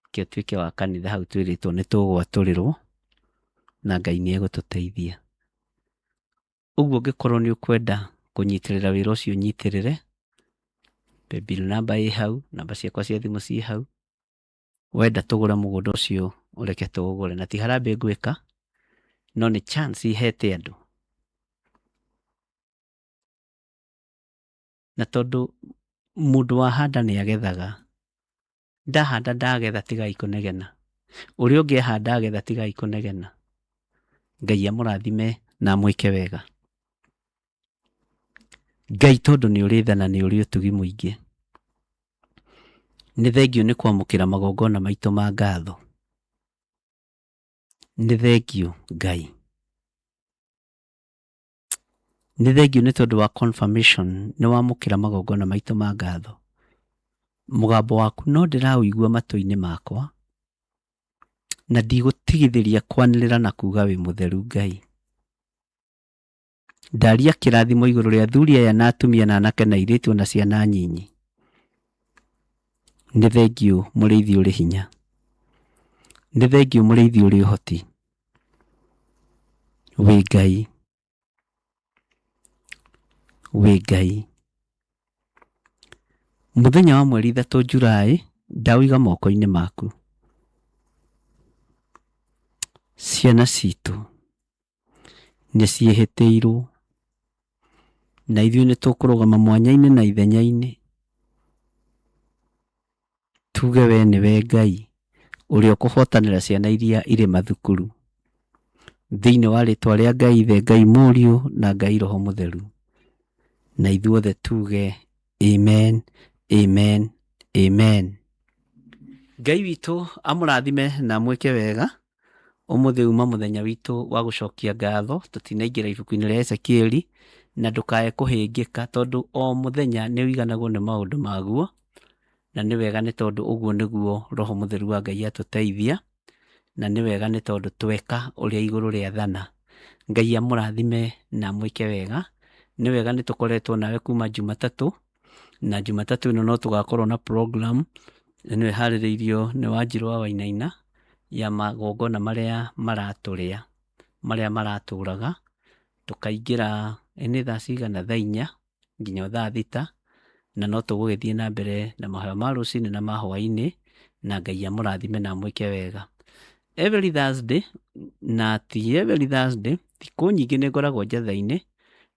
reke ũtuĩke wa kanitha hau twĩrĩtwo nĩ tũgwatũrĩrwo na Ngai nĩ egũtũteithia. Ũguo ũngĩkorwo nĩ ũkwenda kũnyitĩrĩra wĩra ũcio ũnyitĩrĩre, Paybill number ĩ hau, namba ciakwa cia thimũ ciĩ hau. Wenda tũgũre mũgũnda ũcio ũreke tũũgũre, na ti harambee ngwĩka, no nĩ chance hete andũ. Na tondũ mũndũ wahanda nĩ agethaga, ndahanda ndagetha tigai kũnegena, ũrĩa ũngĩ ahanda agetha tigai kũnegena. Ngai amũrathime na amwĩke wega. Ngai tondũ nĩ ũrĩ tha na nĩ ũrĩ ũtugi mũingĩ, nĩ thengiũ nĩ kwamũkĩra magongona maitũ ma ngatho. Nĩ thengiũ Ngai. Nĩ thengiũ nĩ tondũ wa confirmation nĩ wamũkĩra magongona maitũ ma ngatho. Mũgambo waku no ndĩraũigua matũ-inĩ makwa, na ndigũtigithĩria kwanĩrĩra na kuga wĩ mũtheru Ngai. Ndaria kĩrathimo igũrũ rĩa athuri aya na atumia na anake na airĩtu ona ciana nyinyi. Nĩ thengiũ mũrĩithi ũrĩ hinya. Nĩ thengiũ mũrĩithi ũrĩ ũhoti. Wĩ Ngai. Wĩ Ngai. Mũthenya wa mweri 3 Julaĩ ndaũiga moko-inĩ maku. Ciana citũ nĩ ciĩhĩtĩirwo, na ithuĩ nĩ tũkũrũgama mwanya-inĩ na ithenya-inĩ, tuge we nĩwe Ngai ũrĩa ũkũhotanĩra ciana iria irĩ mathukuru. Thĩinĩ wa rĩtwa rĩa Ngai Ithe, Ngai Mũriũ na Ngai Roho Mũtheru. Na ithuothe tuge amen, amen, amen. Ngai witũ amũrathime na amwĩke wega. Ũmũthĩ uma mũthenya witũ wa gũcokia ngatho, tũtinaingĩra ibuku-inĩ rĩa Ezekieli, na ndũkae kũhĩngĩka tondũ o mũthenya nĩ ũiganagwo nĩ maũndũ maguo, na nĩ wega nĩ tondũ ũguo nĩguo Roho Mũtheru wa Ngai atũteithia, na nĩ wega nĩ tondũ tweka ũrĩa igũrũ rĩathana. Ngai amũrathime na amwĩke wega. Nĩ wega nĩ tũkoretwo nawe kuma Jumatatũ, na Jumatatũ ĩno no tũgakorwo na program ĩno ĩharĩrĩirio nĩ Wanjirũ wa Wainaina ya magongona marĩa maratũrĩa, marĩa maratũraga. Tũkaingĩra, ĩ nĩ thaa cigana? Thaa 4 nginya thaa 6, na no tũgũgĩthiĩ na mbere na mahoya ma rũcinĩ na ma hwaĩ-inĩ, na Ngai amũrathime na amwĩke wega. Every Thursday, na ti every Thursday, thikũ nyingĩ nĩ ngoragwo njatha-inĩ,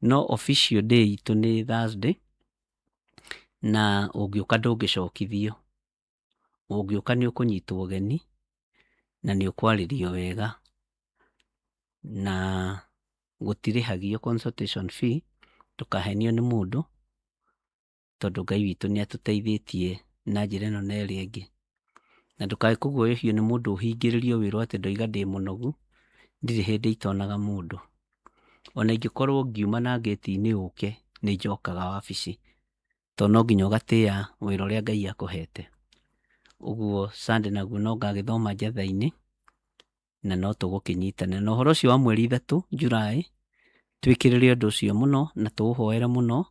no official day itũ nĩ Thursday, na ũngĩũka ndũngĩcokithio. Ũngĩũka nĩ ũkũnyitwo ũgeni, na nĩ ũkwarĩrio wega, na gũtirĩhagio consultation fee, ndũkahenio nĩ mũndũ, tondũ Ngai witũ nĩ atũteithĩtie na njĩra ĩno na ĩrĩa ĩngĩ. Na ndũkae kũguoyohio nĩ mũndũ ũhingĩrĩrio wĩrwo atĩ ndoiga ndĩ mũnogu, ndirĩ hĩndĩ itonaga mũndũ. Ona ingĩkorwo ngiuma na ngĩti-inĩ ũke, nĩ njokaga wabici, tondũ no nginya ũgatĩĩa wĩra ũrĩa Ngai akũhete. Ũguo Sunday naguo no ngagĩthoma njatha-inĩ, na no tũgũkĩnyitanĩra. Na ũhoro ũcio wa mweri 3 Julaĩ, twĩkĩrĩre ũndũ ũcio mũno na tũũhoere mũno,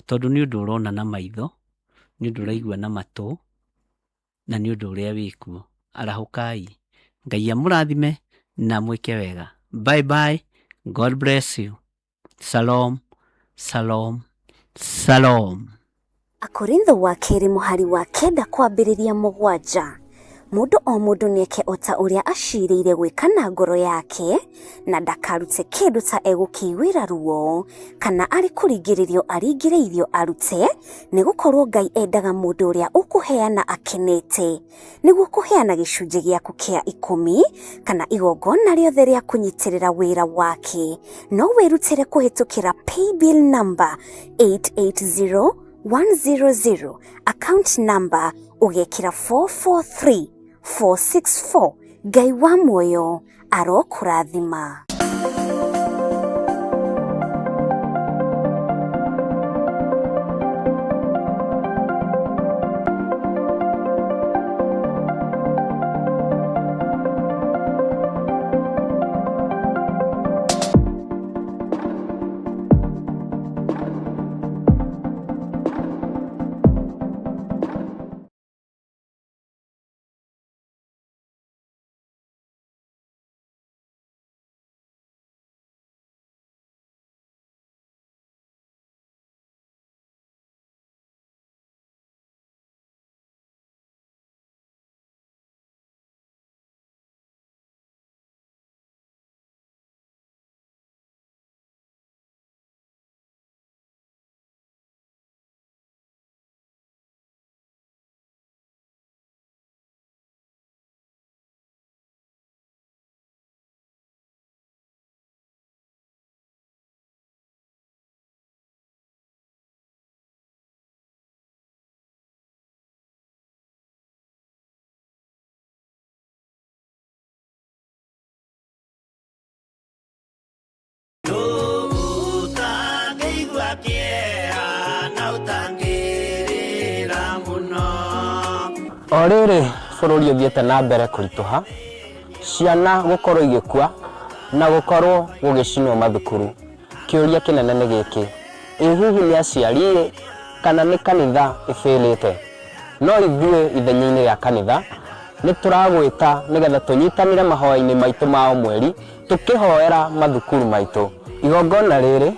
tondũ nĩ ũndũ ũrona na maitho, nĩ ũndũ ũraigua na matũ, na nĩ ũndũ ũrĩa wĩkuo. Arahũkai. Ngai amũrathime na amwĩke wega. Bye bye. God bless you. Shalom, shalom, shalom. Akorintho wa kerĩ mũhari wa 9 kwambĩrĩria 7. Mũndũ o mũndũ nĩeke o ta ũrĩa acirĩire gwĩka na ngoro yake, na ndakarute kĩndũ ta egũkĩiguĩra ruo, kana arĩ kũringĩrĩrio aringĩrĩirio arute, nĩgũkorwo Ngai endaga mũndũ ũrĩa ũkũheana akenete. Nĩguo kũheana gĩcunjĩ gĩaku kĩa 10 kana igongona rĩothe rĩa kũnyitĩrĩra wĩra wake, no wĩrutĩre kũhĩtũkĩra paybill number 880100, account number ũgekĩra 443464. Ngai wa muoyo arokũrathima. O rĩrĩ bũrũri ũthiĩte na mbere kũritũha, ciana gũkorwo igĩkua na gũkorwo gũgĩcinwo mathukuru, kĩũria kĩnene nĩ gĩkĩ, ĩ hihi nĩ aciari-ĩ kana nĩ kanitha ĩbĩrĩte? No ithuĩ ithenya-inĩ rĩa kanitha nĩ tũragwĩta nĩgetha tũnyitanĩre mahoya-inĩ maitũ ma o mweri tũkĩhoera mathukuru maitũ. Igongona rĩrĩ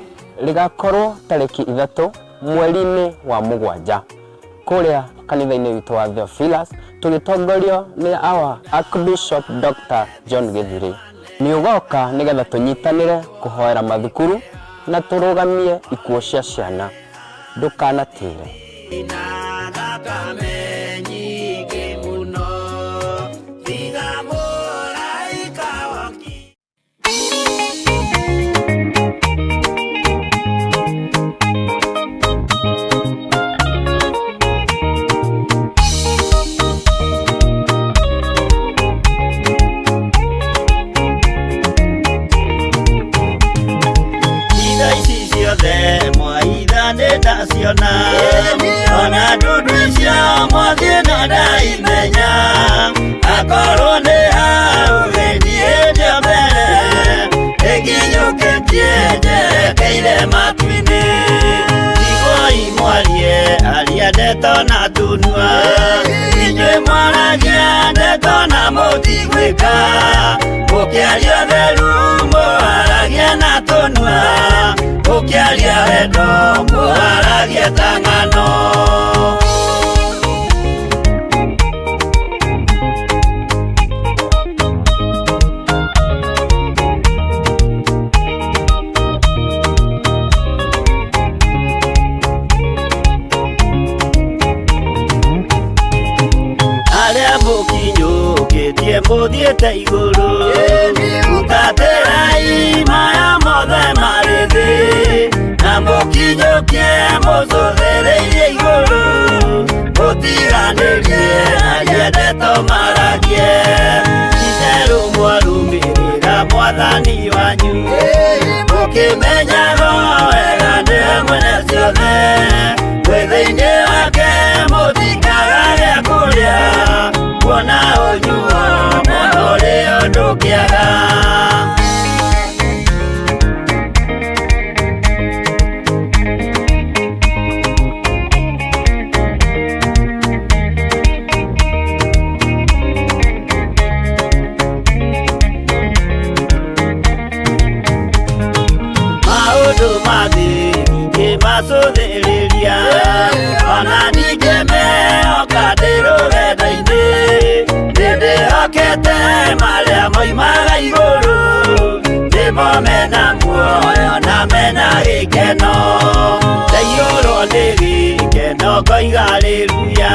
rĩgakorwo tarĩki 3 mweri-inĩ wa 7 kũrĩa kanitha-inĩ witũ wa Theophilus tũgĩtongorio nĩ our Archbishop Dr. John Gĩthirĩ. Nĩ ũgoka nĩgetha tũnyitanĩre kũhoera mathukuru na tũrũgamie ikuũ cia ciana. Ndũkanatĩre. Na thakame nyingĩ mũno tiga mũraika woki. Indo ici ciothe mwaitha nĩ ndaciona, ona ndundu icio mwathiĩ no ndaimenya. Akorwo nĩ hau gĩthiĩ ndĩ mbere, ĩnginyũkĩtie njerekeire matu-inĩ. Tigwoi mwarie aria ndeto na tunua, inyuĩ mwaragia ndeto na mũtigwĩka. Mũkĩaria ũtheru mũharagia na tũnua, mũkĩaria wendo mũharagia ta ng'ano. Arĩa mũkinyũkĩtie mũthiĩte igũrũ, hutatĩrai maya mothe marĩ thĩ, na mũkinyũkie mũcũthĩrĩirie igũrũ, mũtiganĩrie aria ndeto maragie. Itherũ mwarũmĩrĩra mwathani wanyu, mũkĩmenyaga wega nĩwe mwene ciothe, mwĩ thĩinĩ wake mũtikaga gĩa kũrĩa, kuona ũnyuo mũno ũrĩa ndũkĩaga. Maũndũ ma thĩ ndingĩmacũthĩrĩria, ona ndingĩmehoka ndĩ rũgendo-inĩ, nĩndĩhokete marĩa moimaga igũrũ, nĩmo mena muoyo na mena gĩkeno. Ndaiyũrwo nĩ gĩkeno ngoiga haleluya,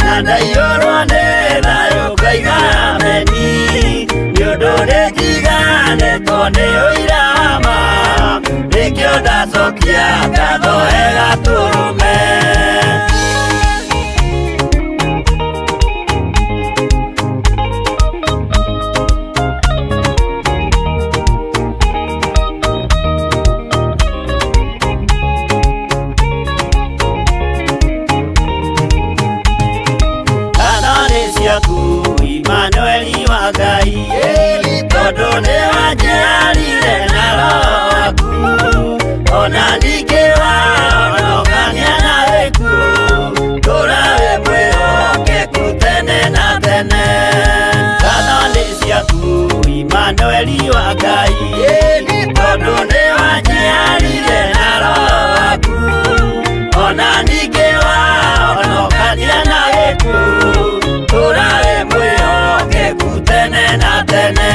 na ndaiyũrwo nĩ thayũ ngoiga ameni, nĩ ũndũ nĩnjiganĩtwo nĩ ũira wa ma, nĩkĩo ndacokia ngatho he Gatũrũme. Ngatho nĩ ciaku Imanueli wa Ngai, tondũ nĩ wanjiarire na roho waku, ona ningĩ wahonokania na gĩkuũ, ndũra wĩ mwĩhokeku tene na tene. Ngatho nĩ ciaku Imanueli wa Ngai, tondũ nĩ wanjiarire na roho waku, ona ningĩ wahonokania na gĩkuũ, ndũra wĩ mwĩhokeku tene na tene.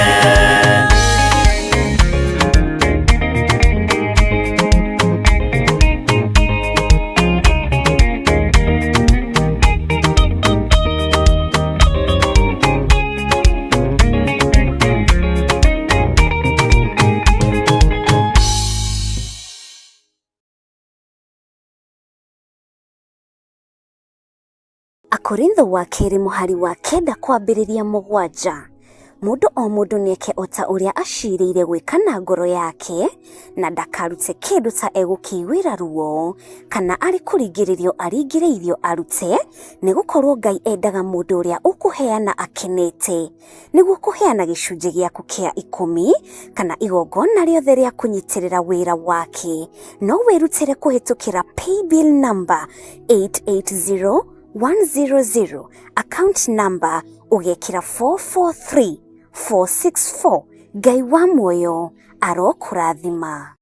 Akorintho wa 2 mũhari wa 9 kwambĩrĩria 7. Mũndũ o mũndũ nĩeke o ta ũrĩa acirĩire gwĩka na ngoro yake, na ndakarute kĩndũ ta egũkĩiguĩra ruo, kana arĩ kũringĩrĩrio aringĩrĩirio arute, nĩgũkorwo Ngai endaga mũndũ ũrĩa ũkũheana akenete. Nĩguo kũheana gĩcunjĩ gĩaku kĩa 10 kana igongona rĩothe rĩa kũnyitĩrĩra wĩra wake, no wĩrutĩre kũhĩtũkĩra paybill number 880100, account number ũgekĩra 443464. Ngai wa muoyo arokũrathima.